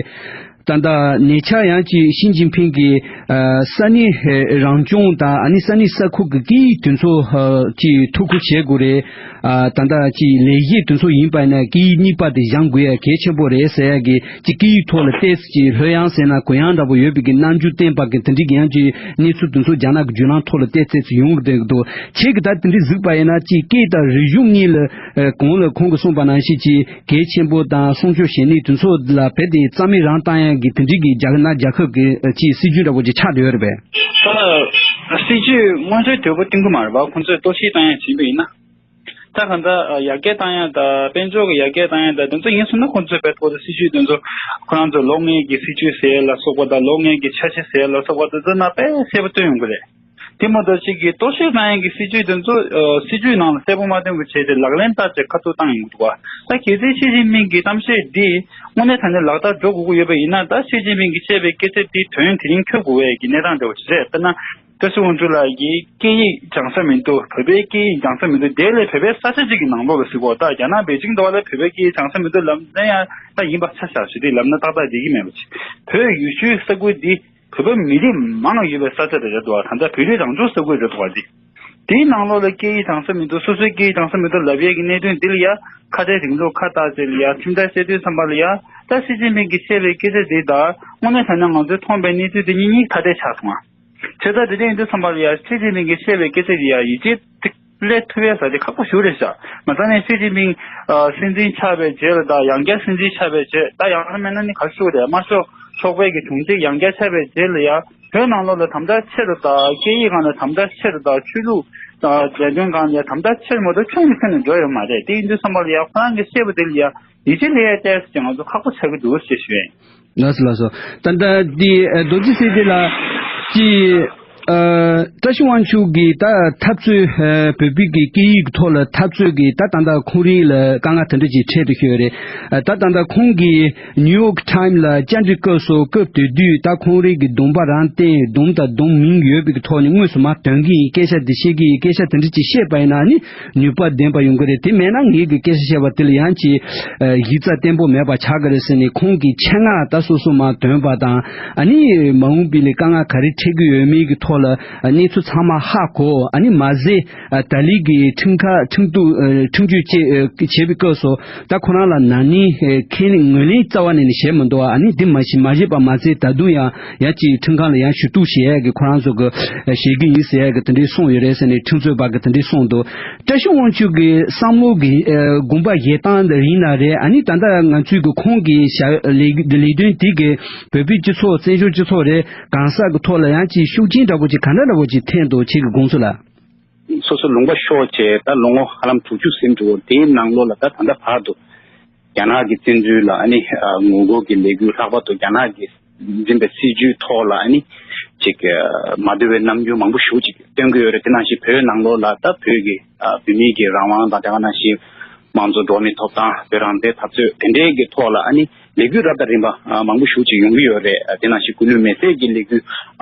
ད་ལྟ་ཉེ་ཆར་ཡང་ཅིག་ཞི་ཅིན་ཕིང་གིས་ཨ་ས་གནས་ཨ་རང་སྐྱོང་དང་ཨ་ནི་ས་གནས་ས་ཁུལ་གྱི་སྐད་ཡིག་དེ་ཚོ་ཨ་ཅིག་ཐུགས་ཁུར་བྱེད་དགོས་རེད། ཨ་ད་ལྟ་ཅིག་ལས་གཞི་དེ་ཚོ་ཡིན་པ་ཡིན་ན་སྐད་ཡིག་གཉིས་པ་དེ་སྦྱང་དགོས་ཡ་གལ་ཆེན་པོ་རེད་ཟེར་ཡ་གི་ཅིག་སྐད་ཡིག་ཐོག་ལ་ཏོག་ཙམ་ཅིག་ལྷོད་ཡངས་ཟེར་ན་གུ་ཡངས་འདྲ་པོ་ཡོད་པའི་གི་རྣམ་འགྱུར་བསྟན་པ་གི་དེ་འདྲའི་གི་ཡང་ཅིག་གནས་ཚུལ་དེ་ཚོ་རྒྱ་ནག་གི་བརྒྱུད་ལམ་ཐོག་ལ་ཏོག་ཙམ་ཅིག་ཡོང་གི་འདུག་ཁྱེད་ཀྱིས་ད་དེ་འདྲའི་གཟིགས་པ་ཡིན་ན་ཅིག་སྐད་དང་རིག་གཞུང་གཉིས་ལ་ཨ་གོང་ལ་ཁོང་གིས་གསུངས་པ་ནང་བཞིན་ཅིག་གལ་ཆེན་པོ་དང་སྲུང་སྐྱོབ་བྱེད་ནུས་དེ་ཚོ་ལ་རྦད་དེ་རྩ་མེད་རང་བཏང་ཡག་གི་དེ་འདྲའི་གི་རྒྱ་ནག་རྒྱལ་ཁབ་ཀྱི་ཅིག་སྲིད་ཇུས་འདྲ་པོ་ཅིག་ཆགས་བསྡད་ཡོད་རེད་པས། ད་སྲིད་ཇུས་དངོས་གཞི་དོད་པོ་བཏིང་གི་མ་རེད་པ། ཁོང་ཚོས་གཏོར་བཤིག་བཏང་ཡག་བྱེད་པ་ཡིན་ན། ད་གང་ལྟར་ཡར་རྒྱས་བཏང་ཡག་དང་དཔལ་འབྱོར་གྱི་ཡར་རྒྱས་བཏང་ཡག་དང་དེ་ཚོ་ཡིན་སོང་ན་ཁོང་ཚོས་དཔེ་ཐོག་ཏུ་སྲིད་ཇུས་དེ་ཚོ་ཁོ་རང་ཚོས་ལོ་ལྔའི་གི་སྲིད་ཇུས་ཟེར་ལ་སོགས་པ་དང་ལོ་ལྔའི་གི་འཆར་གཞི་ཟེར་ལ་སོགས་པ་དེ་ཚོ་ནང་དཔེ་གསལ་པོ་བཏོན་ཡོང་གི་རེད། དེ་མ་གཏོགས་གཅིག་གིས་གཏོར་བཤིག་བཏང་ཡག་གི་སྲིད་ཇུས་དེ་ཚོ་ཨ་སྲིད་ཇུས་ནང་ལ་གསལ་པོ་མ་བཏོན་པ་བྱས་ཏེ་ལག་ལེན་བསྟར་བྱས་ཁ་ཐུག་བཏང་ཡོང་གི་འདུག་བ། ད་གལ་སྲིད་ཞི་ཅིན་ཕིང་གི་གཏམ་བཤད་འདི་དངོས་གནས་དྲང་གནས་ལག་བསྟར་འགྲོ་དགོས་ཀྱི་ཡོད་པ་ཡིན་ན། ད་ཞི་ཅིན་ཕིང་གིས་བཤད་པའི་སྐད་ཆ་འདི་དོན་དེ་རིང་འཁྱོལ་དགོས་པའི་གི་གནས་སྟངས་འདྲ་བོ་ཞིག་རེད། དཔེར་ན། བཀྲ་ཤིས་དབང་ཕྱུག་ལགས་ཀྱིས་སྐད་ཡིག་སྦྱང་ས་མི་འདུག་བོད་པའི་སྐད་ཡིག་སྦྱང་ས་མི་འདུག་དེ་ལས་བོད་པའི་ས་ཆ་གཅིག་གི་ནང་ལོགས་ལ་ཟེར་གོ། ད་རྒྱ་ནག་པེ་ཅིང་འདྲ་བ་ལ་བོད་པའི་སྐད་ཡིག་སྦྱང་ས་མི་འདུག་ལབ་ན་ཡང་ད་ཡིན་པ་ཆ་བཞག་ཞུ་དེ་ལབ་ན་ཏག་ཏག་བསྡད་ཀྱི་མེད་པ་ཅིག་བོད་ཡུལ་ཤུལ་ས་ཁུལ་འདི་བོད་པ་མི་རིགས་མང་ཡོད་པའི་ས་ཆ་དེ་རེད་འདུག་ད་ལྟ་བོད་རིགས་རང་སྐྱོང་ས་ཁུལ་རེད་འདུག་བ་འདི། དེའི་ནང་ལོགས་ལ་སྐད་ཡིག་དྭངས་ས་མི་འདུག་སོ་སོའི་སྐད་ཡིག་དྭངས་ས་མི་འདུག་ལབ་ཡས་ཀྱི་གནད་དོན་འདི་ལ་ཡ་ཁ་བྲལ་རིང་ལུགས་ཁ་བཏགས་ཅིག་ལ་ཡ་ཁྲིམས་ཐག་བཅད་དུས་ཙམ་པ་ལ་ཡ་ད་ཞི་ཅིན་ཕིང་གིས་བཤད་པའི་སྐད་ཆ་འདི་དག་དངོས་གནས་དྲང་གནས་ང་ཚོས་མཐོང་པའི་གནས་ཚུལ་འདི་གཉིས་གཉིས་ཐ་དད་ཆགས་སོང་ང་། བྱས་ཙང་དེ་འདྲ་ཡིན་དུས་ཙམ་པ་ལ་ཡ་ཞི་ཅིན་ཕིང་གིས་བཤད་པའི་སྐད་ཆ་འདི་ཡ་ཡིད་ཆེས་ཐིག་སླེབས་ཐུབ་ཡས་ཟེར་དེ་ཁག་པོ་ཞིག་རེད་ཤག་མ་རྩ་ནས་ཞི་ཅིན་ཕིང་ཨ་སྲིད་འཛིན་ཆགས་པའི་རྗེས་ལ་དང་ཡང་བསྐྱར་སྲིད་འཛིན་ཆགས་པའི་རྗེས་ད་ཡང་ན་མིན་ན་ནི་ག་རེ་ཞུ་དགོས་རེད། དམར་ཤོག་ཚོགས་པའི་གི་དྲུང་ཆེ་ཡང་བསྐྱར་ཆགས་པའི་རྗེས་ལ་ཡ་བོད་ནང་ལོགས་ལ་དམ་དྲག་ཆེ་རུ་དང་སྐད་ཡིག་སྒང་ལ་དམ་དྲག་ཆེ་རུ་དང་ཆོས་ལུགས་དང་ལས་དོན་སྒང་ལ་ཡ་དམ་དྲག་ཆེ་རུ་མ་གཏོགས་ཆུང་རུ་ཕྱིན་ནས་འགྲོ་ཡོད་མ་རེད། དེ་ཡིན་དུས་ཙམ་པ་ལ་ཡ་ཁོ་རང་གིས་བཤད་པ་དེ་ལ་ཡ་ཡིད་ཆེས་སླེབས་ཡས་ཏོག་ཙམ་ང་ཚོ་ཁག་པོ་ཆགས་ཀྱི་འདུག་ཅེས་ཞུ་ཡིན། ལགས་སོ་ལགས་སོ། ད་ལྟ་འདི་ཨ་རྡོ་རྗེ་སེང་གེ་ལགས་ཀྱིས་ཨ་བཀྲ་ཤིས་དབང་ཕྱུག་གིས་ད་འཐབ་རྩོད་ཨ་བོད་པའི་གི་སྐད་ཡིག་གི་ཐོག་ལ་འཐབ་རྩོད་ཀྱི་ད་ད་ལྟ་ཁོང་རང་ལ་དཀའ་ངལ་དེ་འདྲ་ཅིག་འཕྲད་དུ་ཤོར་རེད། ཨ་ད་ད་ལྟ་ཁོང་གིས་ནིའུ་ཡོག་ཊའིམ་ལ་བཅར་འདྲི་སྐབས་སུ་སྐབས་དེ་དུས་ད་ཁོང་རང་གི་སྡོམ་པ་རང་བསྟན་སྡོམ་དང་སྡོམ་མིན་ཡོད་པའི་གི་ཐོག་ནས་དངོས་སུ་མར་འདོན་གྱི་ཡིན། སྐད་ཆ་འདི་བཤད་ཀྱི་ཡིན། སྐད་ཆ་དེ་འདྲ་ཅིག་བཤད་པ་ཡིན་ན་ནི་ནུས་པ་ལྡན་པ་ཡོང་གི་རེད། དེ་མེད་ན་ངེད་ཀྱི་སྐད་ཆ་བཤད་པ་དེ་ལ་ཡང་ཅིག་ཨ་གཞི་རྩ་བརྟན་པོ་མེད་པ་ཆགས་ཀྱི་རེད་ཟེར་ནས་ཁོང་གིས་ཆེད་མངགས་ད་སོ་སོ་མར་འདོན་པ་དང་ཨ་ནི་མ་འོངས་པའི་ལས་དཀའ་ངལ་ག་རེ་འཕྲད་ཀྱི་ཡོད་མེད་ཀྱི་ཐོག་ལ་ཨ་གནས་ཚུལ་ཚང་མ་ཧ་གོ། ཨ་ནི་མ་ཟད་ཨ་ད་ལི་གི་ཁྲིམས་ཁ་ཁྲིམས་གཏུག་ཨ་ཁྲིམས་གཅོད་བཅས་ཨ་བྱེད་པའི་སྐབས་སུ་ད་ཁོ་རང་ལ་ན་ནིང་ཨ་ཁས་ལེན་ངོས་ལེན་རྩ་བ་ནས་ནི་བྱས་མི་འདུག་ཨ་ནི་འདི་མ་བྱས་མ་བྱས་པ་མ་ཟད་ད་དུང་ཡང་ཡང་ཅིག་ཁྲིམས་ཁང་ལ་ཡང་ཞུ་གཏུག་བྱེད་ཡས་ཀྱི་ཁོ་རང་ཚོ་གི་བྱེད་ཀྱི་ཡིན་ཟེར་ཡས་ཀྱི་དེ་འདྲའི་གསུངས་ཡོད་རེད་ཟེར་ནས་ཁྲིམས་རྩོད་པ་གི་དེ་འདྲའི་གསུངས་འདུག་བཀྲ་ཤིས་དབང་ཕྱུག་གི་བསམ་བློ་གི་ཨ་དགོངས་པ་བཞེས་སྟངས་དེ་ཡིན་ན་རེད། ཨ་ནི་ད་ལྟ་ང་ཚོའི་གི་ཁོང་གི་བྱ་ལས་ལས་དོན་དེ་གི་བོད་པའི་སྤྱི་ཚོགས་བཙན་བྱོལ་སྤྱི་ཚོགས་རེད་གང་ཟག་གི་ཐོག་ལ་ཡང་ཅིག་ཤུགས་རྐྱེན་འདྲ་པོ་ཅིག་ག་འདྲ་འདྲ་པོ་ཅིག་ཐེབས་འདུག་ཁྱེད་ཀྱི་དགོངས་ཚུལ་ལ། སོ་སོ་ལུང་པ་ཤོར་བྱས་ད་ལོ་ངོ་ཧ་ལམ་དྲུག་ཅུ་ཟིན་འགྲོ་བ་དེའི་ནང་ལོགས་ལ་ད་ད་ལྟ་བར་དུ་རྒྱ་ནག་གི་བཙན་འཛུལ་ལ་ཨ་ནི་ངོ་རྒོལ་གྱི་ལས་འགུལ་ལྷག་པར་དུ་རྒྱ་ནག་གི་འཛིན་པའི་སྲིད་ཇུས་ཐོག་ལ་ཨ་ནི་ཅིག་མ་འདོད་པའི་རྣམ་འགྱུར་མང་པོ་ཞེ་པོ་ཅིག་སྟོན་གྱི་ཡོད་རེད། དེ་ནང་བཞིན་བོད་ནང་ལོགས་ལ་ད་བོད་ཀྱི་བོད་མིའི་གི་རང་དབང་དང་དེ་ག་ནང་བཞིན་དམངས་གཙོ་འགྲོ་བ་མིའི་ཐོབ་ཐང་བོད་རང་བཙན་འཐབ་རྩོད་དེ་འདྲའི་གི་ཐོག་ལ་ཨ་ནི་ལས་འགུལ་རབ་དང་རིམ་པ་མང་པོ་ཞེ་པོ་ཅིག་ཡོང་གི་ཡོད་རེད། དེ་ནང་བཞིན་སྐུ་ལུས་མེ་བསྲེགས་ཀྱི་ལས་འགུལ་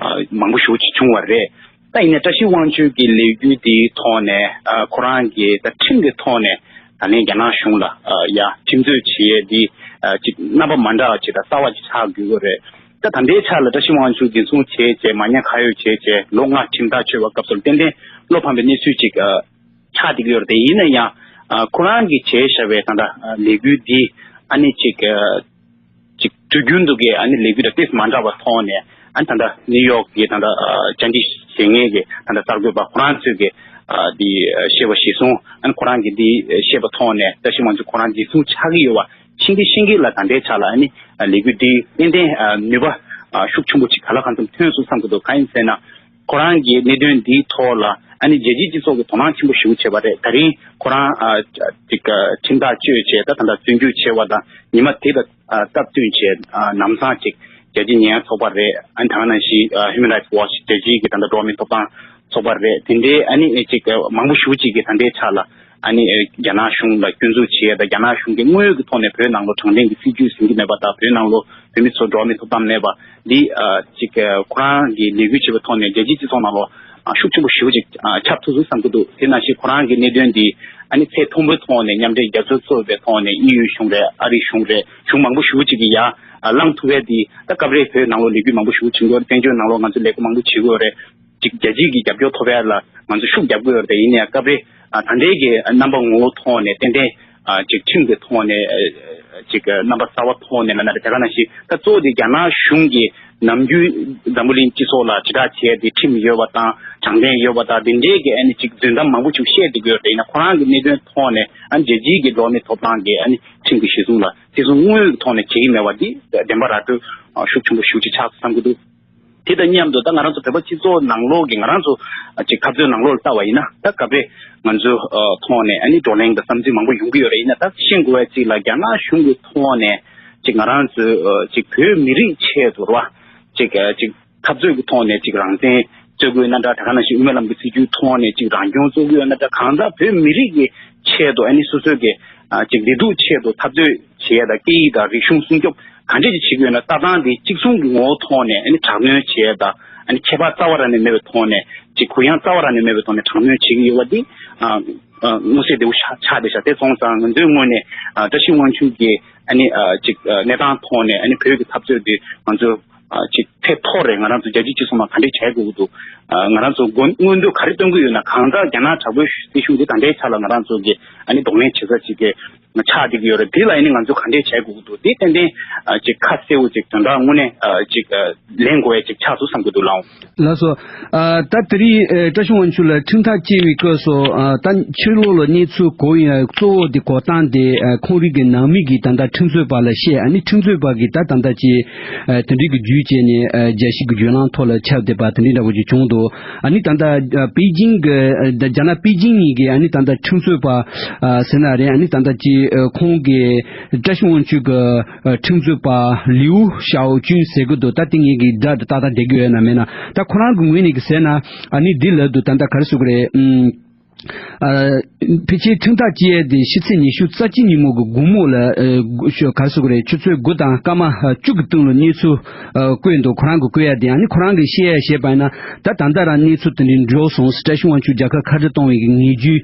མང་པོ་ཞེ་པོ་ཅིག་བྱུང་བ་རེད། ད་ཡིན་ནའི་བཀྲ་ཤིས་དབང་ཕྱུག་གི་ལས་འགུལ་དེའི་ཐོག་ནས་ཨ་ཁོ་རང་གི་ད་ཁྲིམས་ཀྱི་ཐོག་ནས་ད་ལན་རྒྱ་ནག་གཞུང་ལ་ཨ་ཡ་ཁྲིམས་རྩོད་བྱེད་ཡས་འདི་ཨ་ཅིག་རྣམ་པ་མ་འདྲ་བ་ཅིག་དང་གསར་བ་ཅིག་ཆགས་དགོས་ཀྱི་རེད། ད་ད་ལྟའི་ཆ་ལ་བཀྲ་ཤིས་དབང་ཕྱུག་འཛིན་བཟུང་བྱས་བྱས་མ་ཉེས་ཁ་གཡོགས་བྱས་བྱས་ལོ་ལྔ་ཁྲིམས་ཐག་ཆོད་པ་སྐབས་སུ་ཏན་ཏན་བློ་ཕམ་པའི་གནས་ཚུལ་ཅིག་ཨ་ཆགས་བསྡད་ཀྱི་ཡོད་རེད། དེ་ཡིན་ན་ཡང་ཨ་ཁོ་རང་གིས་བྱས་བཞག་པའི་ད་ལྟ་ཨ་ལས་འགུལ་འདི་ཨ་ནི་ཅིག་ཨ། ཅིག་དུས་རྒྱུན་དུ་གི་ཨ་ནི་ལས་འགུལ་དང་ཏོག་ཙམ་མ་འདྲ་བ་ཐོག་ནས་ཨ་ནི་ད་ལྟ་ནིའུ་ཡོག་གི་ད་ལྟ་ཨ་བཅར་འདྲི་བྱེད་མཁན་གྱི་ད་ལྟ་གསར་འགོད་པ་ཁོ་རང་ཚོས་ཀྱི་ཨ་འདི་བཤད་པ་གཞིར་བཟུང་ཨ་ནི་ཁོ་རང་གིས་འདི་བཤད་པ་ཐོག་ནས་བཀྲ་ཤིས་དབང་ཕྱུག་ཁོ་རང་འཛིན་བཟུང་ཆགས་ཀྱི་ཡོད་པ་ཤེས་ཀྱི་ཤེས་ཀྱི་ལ་ད་ལྟའི་ཆ་ལ་ཨ་ནི་ལས་འགུལ་འདི་ཏན་ཏན་ནུས་པ་ཤུགས་ཆེན་པོ་ཅིག་ག་ལ་གང་འཚམ་ཐོན་སོང་བསམ་གྱི་འདུག་གང་ཡིན་ཟེར་ན། ཁོ་རང་གིས་གནད་དོན་འདིའི་ཐོག་ལ་ཨ་ནི་རྒྱལ་སྤྱིའི་སྤྱི་ཚོགས་ཀྱི་དོ་སྣང་ཆེན་པོ་ཞེ་པོ་བྱས་པ་རེད། ད་རིང་ཁོ་རང་ཨ་ཅིག་ཁྲིམས་ཐག་གཅོད་བྱས་ད་ད་ལྟ་བཙོན་འཇུག་བྱས་པ་དང་ཉི་མ་དེ་དང་སྟབས་བསྟུན་བྱས་ནམ་སང་ཅིག་རྒྱལ་སྤྱིའི་ཉེས་ཡངས་ཚོགས་པ་རེད། ཨ་ནི་ད་ག་ནང་བཞིན་Human Rights Watch རྒྱལ་སྤྱིའི་གི་ད་ལྟ་འགྲོ་བ་མིའི་ཐོབ་ཐང་ཚོགས་པ་རེད། དེ་འདྲའི་ཨ་ནི་ཅིག་མང་པོ་ཞེ་པོ་ཅིག་གིས་ད་ལྟའི་ཆ་ལ་ཨ་ནི་རྒྱ་ནག་གཞུང་ལ་སྐྱོན་འཛུགས་བྱས་ཡ་དང་རྒྱ་ནག་གཞུང་གིས་དངོས་ཡོད་ཀྱི་ཐོག་ནས་བོད་ནང་ལོགས་དྲང་བདེན་གྱི་སྲིད་ཇུས་ཟིན་གྱི་མེད་པ་དང་བོད་ནང་ལོགས་བོད་མི་ཚོར་འགྲོ་བ་མིའི་ཐོབ་ཐང་མེད་པ་འདི་ཅིག་ཁོ་རང་གི་ལས་འགུལ་བྱེད་པའི་ཐོག་ནས་རྒྱལ་སྤྱིའི་སྤྱི་ཚོགས་ནང་ལོགས་ཤུགས་ཆེན་པོ་ཞེ་པོ་ཅིག་ཁྱབ་ཐུབ་སོང་བསམ་གྱི་འདུག་དེ་ནང་བཞིན་ཁོ་རང་གི་གནད་དོན་འདི་ཨ་ནི་ཚད་མཐོན་པོའི་ཐོག་ནས་མཉམ་འབྲེལ་རྒྱལ་ཚོགས་གཙོས་པའི་ཐོག་ནས་ཨི་ཡུ་གཞུང་རེད། ཨ་རིའི་གཞུང་རེད། གཞུང་མང་པོ་ཞེ་པོ་ཅིག་གིས་ཡ་བླངས་ཐུབ་པའི་འདི་ད་སྐབས་རེ་བོད་ནང་ལོགས་ལས་འགུལ་མང་པོ་ཞེ་པོ་ཅིག་བྱུང་གི་ཡོད་རེད། བཙན་བྱོལ་ནང་ལོགས་ང་ཚོ་ལས་འགུལ་མང་པོ་བྱེད་ཀྱི་ཡོད་རེད། ཅིག་རྒྱལ་སྤྱིའི་གི་རྒྱབ་སྐྱོར་ཐོབ་ཡ་ལ་ང་ཚོ་ཤུགས་རྒྱབ་དགོས་ཡོད་རེད། ཡིན་ནའི་སྐབས་རེ་ཨ་ད་ལྟའི་གི་རྣམ་པ་ངོ་བོ་ཐོག་ནས་ཏན་ཏན་ཨ་ཅིག་ཁྲིམས་ཀྱི་ཐོག་ནས་ཨ་ཅིག་རྣམ་པ་གསར་བ་ཐོག་ནས་ལབ་ན་རེད། དེ་ག་ནང་བཞིན་ད་གཙོ་བོ་དེ་རྒྱ་ནག་གཞུང་གིས་ནམ་རྒྱུན་འཛམ་བུ་གླིང་སྤྱི་ཚོགས་ལ་དྲིལ་བསྒྲགས་བྱས་ཏེ་ཁྲིམས་ཡོད་པ་དང་དྲང་བདེན་ཡོད་པ་དང་དེ་འདྲའི་གི་ཨ་ནི་ཅིག་རྫུན་གཏམ་མང་པོ་ཅིག་བཤད་བསྡད་ཀྱི་ཡོད་རེད། ཡིན་ན་ཁོ་རང་གི་གནད་དོན་ཐོག་ནས་ཨ་ནི་རྒྱལ་སྤྱིའི་གི་འགྲོ་བ་མིའི་ཐོབ་ཐང་གི་ཨ་ནི་ཁྲིམས་ཀྱི་གཞི་བཟུང་ལ་བརྩི་སྲུང་དངོས་ཡོད་ཀྱི་ཐོག་ནས་བྱེད་ཀྱི་མེད་པ་འདི་བདེན་པ་ར་སྤྲོད་ཤུགས་ཆེན་པོ་ཞེ་པོ་ཅིག་ཆགས་སོང་བསམ་གྱི་འདུག་དེ་དང་མཉམ་དུ་ད་ང་རང་ཚོ་བོད་པ་སྤྱི་ཚོགས་ནང་ལོགས་ཀྱི་ང་རང་ཚོ་ཅིག་འཐབ་རྩོད་ནང་ལོགས་ལ་ལྟ་བ་ཡིན་ན་ད་སྐབས་རེ་ང་ཚོའི་ཐོག་ནས་ཨ་ནི་བགྲོ་གླེང་དང་བསམ་ཚུལ་མང་པོ་ཡོང་གི་ཡོད་རེད། ཡིན་ན་ད་ཤེས་དགོས་པ་ཅིག་ལ་རྒྱ་ནག་གཞུང་གི་ཐོག་ནས་ཅིག་ང་རང་ཚོའི་ཅིག་བོད་མི་རིགས་ཆེད་དུ་རེད་བ། ཅིག་ཅིག་འཐབ་རྩོད་ཀྱི་ཐོག་ནས་ཅིག་རང་བཙན་རྩོད་དགོས་ན་འདྲ། དེ་ག་ནང་བཞིན་དབུ་མའི་ལམ་གྱི་སྲིད་བྱུས་ཐོག་ནས་ཅིག་རང་སྐྱོང་རྩོད་ཀྱི་ཡོད་ན་འདྲ། གང་ལྟར་བོད་མི་རིགས་ཀྱི་ཆེད་དུ་ཨ་ནི་སོ་སོའི་གི་ཅིག་བདེ་སྡུག་ཆེད་དུ་འཐབ་རྩོད་བྱེད་ཡ་དང་སྐད་ཡིག་དང་རིག་གཞུང་སྲུང་སྐྱོབ་གང་འདྲ་ཅིག་བྱེད་ཀྱི་ཡོད་ན་ལྟ་སྟངས་དེ་གཅིག་མཚུངས་ཀྱི་ངོ་བོ་ཐོག་ནས་ཨ་ནི་དྲག་གནོན་བྱེད་ཡ་དང་ཨ་ནི་ཁྱད་པར་རྩ་བ་རང་ནས་མེད་པའི་ཐོག་ནས་ཅིག་གུ་ཡངས་རྩ་བ་རང་ནས་མེད་པའི་ཐོག་ནས་དྲག་གནོན་བྱེད་ཀྱི་ཡོད་པ་འདི་མངོན་གསལ་དོད་པོ་ཆགས་བསྡད་ཤག་དེ་སོང་ཙང་ང་ཚོའི་ངོས་ནས་བཀྲ་ཤིས་དབང་ཕྱུག་གི་ཨ་ནི་ཅིག་གནས་སྟངས་ཐོག་ནས་ཨ་ནི་བོད་ཀྱི་འཐབ་རྩོད་འདི་ང་ཚོ་ ཅིག་ཐེབས་ཐོག་རེད། ང་རང་ཚོ་རྒྱལ་སྤྱིའི་སྤྱི་ཚོགས་ནང་ག་འདྲས་བྱེད་དགོས་ཀྱི་འདུག་ང་རང་ཚོ་མངོན་མངོན་འདོད་ག་རེ་སྟོན་གྱི་ཡོད་ན། གང་ལྟར་རྒྱ་ནག་དྲག་པོའི་སྲིད་གཞུང་འདི་ད་ལྟའི་ཆ་ལ་ང་རང་ཚོ་གི་ཨ་ནི་གདོང་ལེན་བྱེད་ས་ཅིག་གི་ཆགས་བསྡད་ཀྱི་ཡོད་རེད། དེ་ལ་ཨ་ནི་ང་ཚོ་ག་འདྲས་བྱེད་དགོས་ཀྱི་འདུག་འདི་ཏན་ཏན་ཅིག་ཁ་གསལ་བོ་ཅིག་དོན་དག་དངོས་གནས་ཅིག་ལེན་དགོས་ཡ་ཅིག་ཆགས་སོང་བསམ་གྱི་འདུག་ལགས། ལགས་སོ། ཨ། ད་དེ་རིང་ཨ་བཀྲ་ཤིས་དབང་ཕྱུག་ལགས་ཁྲིམས་ཐག་བཅད་པའི་སྐབས་སུ་ཨ་ད་ཕྱི་ལོགས་ལ་གནས་ཚུལ་གོ་ཡིན། གཙོ་བོ་དེ་གོ་སྟངས་དེ་ཨ་ཁོང་རང་གི་ནང་མི་གིས་ད་ལྟ་ཁྲིམས་རྩོད་པ་ལ་བཤད། ཨ་ནི་ཁྲིམས་རྩོད་པ་གིས་ད་ད་ལྟ་ཅིག་ཨ་དེ་འདྲའི་གི་བརྒྱུད་བྱས་ནས་ཨ་རྒྱལ་སྤྱི་གི་བརྒྱུད་ལམ་ཐོག་ལ་ཁྱབ་བསྡད་པ་དེ་འདྲའི་འདྲ་བོ་ཅིག་བྱུང་འདུག་ཨ་ནི་ད་ལྟ་ཨ་པེ་ཅིང་གི་ཨ་རྒྱ་ནག་པེ་ཅིང་གཉིས་ཀྱིས་ཨ་ནི་ད་ལྟ་ཁྲིམས་རྩོད་པ་ཨ་ཟེར་ན་རེད། ཨ་ནི་ད་ལྟ་ཅིག་ཨ་ཁོང་གིས་བཀྲ་ཤིས་དབང་ཕྱུག་གི་ཁྲིམས་རྩོད་པ་ལིའུ་ཞའོ་ཅུན་ཟེར་གི་འདུག་ད་དེ་ངེད་ཀྱིས་སྒྲ་དེ་ཏག་ཏག་བསྡད་ཀྱི་ཡོད་ན་མེད་ན། ད་ཁོ་རང་གི་ངོས་ནས་ཀྱི་ཟེར་ན་ཨ་ནི་འདི་ལབ་འདུག་ད་ལྟ་ག་རེ་ཟེར་དགོས་རེད། ཨམ། ཨ། ཕལ་ཆེར་ཁྲིམས་ཐག་བཅད་ཡས་དེ་ཕྱི་ཚེས་ཉི་ཤུ་རྩ་གཅིག་ཉིན་མོ་གི་དགོང་མོ་ལ་ཨ་ག་རེ་ཟེར་དགོས་རེད། ཆུ་ཚོད་དགུ་དང་སྐར་མ་བཅུ་གི་སྟེང་ལ་གནས་ཚུལ་ཨ་བཀོད་འདུག་ཁོ་རང་གི་བཀོད་ཡ་དེ་ཨ་ནི་ཁོ་རང་གི་བཤད་ཡ་བཤད་པ་ཡིན་ན། ད་ད་ལྟ་རང་གནས་ཚུལ་དེ་འདྲའི་འགྲོ་སོང་། བཀྲ་ཤིས་དབང་ཕྱུག་རྒྱལ་ཁབ་ཁ་བྲལ་གཏོང་བའི་གི་ཉེས་རྒྱུའི་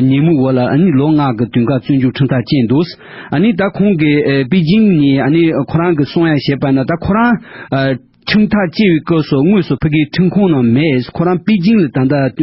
ཉེས་མིང་འོག་ལ་ཨ་ནི་ལོ་ལྔ་གི་དུས་བཀག་བཙོན་འཇུག་ཁྲིམས་ཐག་བཅད་འདུག་ཨ་ནི་ད་ཁོང་གིས་ཨེ་པེ་ཅིང་ནས་ཨ་ནི་ཁོ་རང་གིས་གསུང་ཡ་བཤད་པ་ན། ད་ཁོ་རང་ཨ་ཁྲིམས་ཐག་བཅད་པའི་སྐབས་སུ་དངོས་སུ་ཕ་གིའི་ཁྲིམས་ཁང་ནང་མེད། ཁོ་རང་པེ་ཅིང་ལ་ད་ལྟ་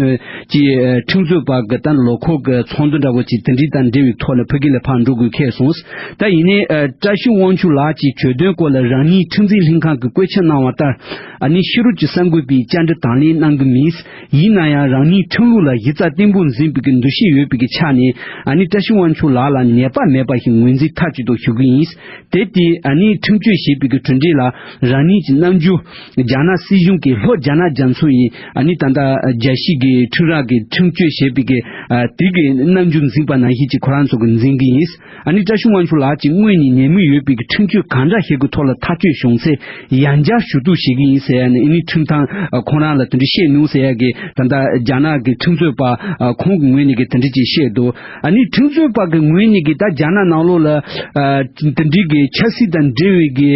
ཅིག་ཁྲིམས་རྩོད་པ་གི་ད་ལོ་འཁོར་གི་ཚོགས་འདུ་འདྲ་བོ་ཅིག་དེ་འདྲའི་དང་འབྲེལ་བའི་ཐོག་ལ་ཕ་གི་ལ་ཕར་འགྲོ་དགོས་ཁེལ་སོང་། ད་ཡིན་ནའི་ཨ་བཀྲ་ཤིས་དབང་ཕྱུག་ལགས་ཀྱིས་གྱོད་དོན་སྐོར་ལ་རང་ཉིད་ཁྲིམས་འཛིན་ལྷན་ཁང་གི་བཀོད་ཁྱབ་གནང་བ་ལྟར། ཨ་ནི་ཕྱི་རོལ་གྱི་གསར་འགོད་པས་བཅར་འདྲི་དང་ལེན་གནང་གི་མིན། ཡིན་ན་ཡང་རང་ཉིད་ཁྲིམས་ལུགས་ལ་གཞི་རྩ་བརྟན་པོ་འཛིན་པའི་གི་འདུ་ཤེས་ཡོད་པའི་གི་ཆ་ནས། ཨ་ནི་བཀྲ་ཤིས་དབང་ཕྱུག་ལགས་ལ་ཉེས་པ་མེད་པ་ཞིག་ངོས་འཛིན་མཐའ་གཅིག་ཏུ་ཞུ་གི་ཡིན། དེ་དེ་ཨ་ནི་ཁྲིམས་གཅོད་བྱས་པའི་གི་གྲུབ་འབྲས་ལ་རང་ཉིད་ཀྱི་རྣམ་འགྱུར། རྒྱ་ནག་སྲིད་གཞུང་གིས་ལྷོ་རྒྱ་ནག་རྒྱ་མཚོ་ཡི་ཨ་ནི་ད་ལྟ་རྒྱལ་སྤྱི་གི་ཁྲིམས་ར་གི་ཁྲིམས་གཅོད་བྱས་པའི་གི་ཨ་དེ་གི་རྣམ་འགྱུར་འཛིན་པ་ནང་བཞིན་གྱི་ཁོ་རང་ཚོ་གི་འཛིན་གི་ཡིན། ཨ་ནི་བཀྲ་ཤིས་དབང་ཕྱུག་ལགས་ཀྱིས་སྔོན་ནས་ཉེས་མིང་ཡོད་པའི་གི་ཁྲིམས་གཅོད་གང་འདྲ་ཞིག་གི་ཐོག་ལ་ཐག་གཅོད་བྱུང་ཚེ་ཡང་བསྐྱར་ཞུ་གཏུག་བྱེད་ཀྱི་ཡིན་ཟེར་ཡ་ནི། ཨ་ནི་ཁྲིམས་ཐང་ཁོང་རང་ལ་དེ་འདྲ་བཤད་མྱོང་ཟེར་ཡ་གི་ད་ལྟ་རྒྱ་ནག་གི་ཁྲིམས་རྩོད་པ་ཁོང་གི་ངོས་ནས་གི་དེ་འདྲ་ཅིག་བཤད་འདུག་ཨ་ནི་ཁྲིམས་རྩོད་པ་གི་ངོས་ནས་གི་ད་རྒྱ་ནག་ནང་ལོགས་ལ་དེ་འདྲའི་གི་ཆབ་སྲིད་དང་འབྲེལ་བའི་གི་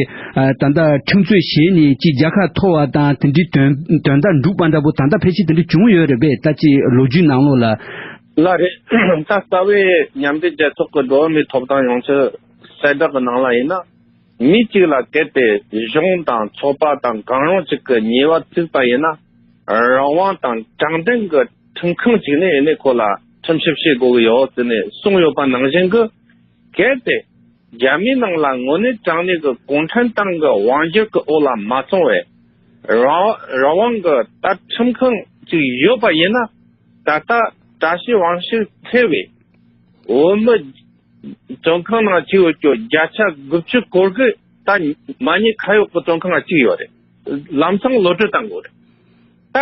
ད་ལྟ་ཁྲིམས་རྩོད་བྱས་ནས་ཅིག་རྒྱལ་ཁ་ཐོབ་པ་དང་དེ་འདྲའི་དོན་དོན་དག་འགྲུབ་པ་འདྲ་པོ་ད་ལྟ་ཕལ་ཆེར་དེ་འདྲ་བྱུང་ཡོད་རེད་པས། ད་ཅིག་ལོ་རྒྱུས་ནང་ལོགས་ལ། ལགས་རེད། ད་རྩ་བའི་མཉམ་འབྲེལ་རྒྱལ་ཚོགས་ཀྱི་འགྲོ་བ་མིའི་ཐོབ་ཐང་ཡོངས་ཁྱབ་གསལ་བསྒྲགས་ཀྱི་ནང་ལ་ཡིན་ན། མི་གཅིག་ལ་གལ་ཏེ་གཞུང་དང་ཚོགས་པ་དང་གང་རུང་གཅིག་གི་ཉེས་པ་བཙུགས་པ་ཡིན་ན། རང་དབང་དང་དྲང་བདེན་གྱི་ཁྲིམས་ཁང་གཅིག་ནས་ཡིན་ནས་ཁོ་ལ་ཁྲིམས་ཞིབ་བྱེད་དགོས་ཀྱི་ཡོད་ཟེར་ནས་གསུངས་ཡོད་པ་ནང་བཞིན་གྱི། གལ་ཏེ་རྒྱ་མིའི་ནང་ལ་དངོས་གནས་དྲང་གནས་ཀྱི་གུང་ཁྲན་ཏང་གི་དབང་སྒྱུར་གྱི་འོག་ལ་མ་སོང་བས། རང་རང་དབང་གི་ད་ཁྲིམས་ཁང་ཅིག་ཡོད་པ་ཡིན་ན། ད་ལྟ་བཀྲ་ཤིས་དབང་ཕྱུག་ཐེ་བའི་བོད་མི་བཙོན་ཁང་ནང་བཅུག་ཡོད་ཀྱི་བརྒྱ་ཆ་དགུ་བཅུ་སྐོར་གྱི་ད་མ་ཉེས་ཁ་གཡོག་གི་བཙོན་ཁང་ལ་བཅུག་ཡོད་རེད། ལམ་སང་གློད་གྲོལ་བཏང་དགོས་རེད། ད་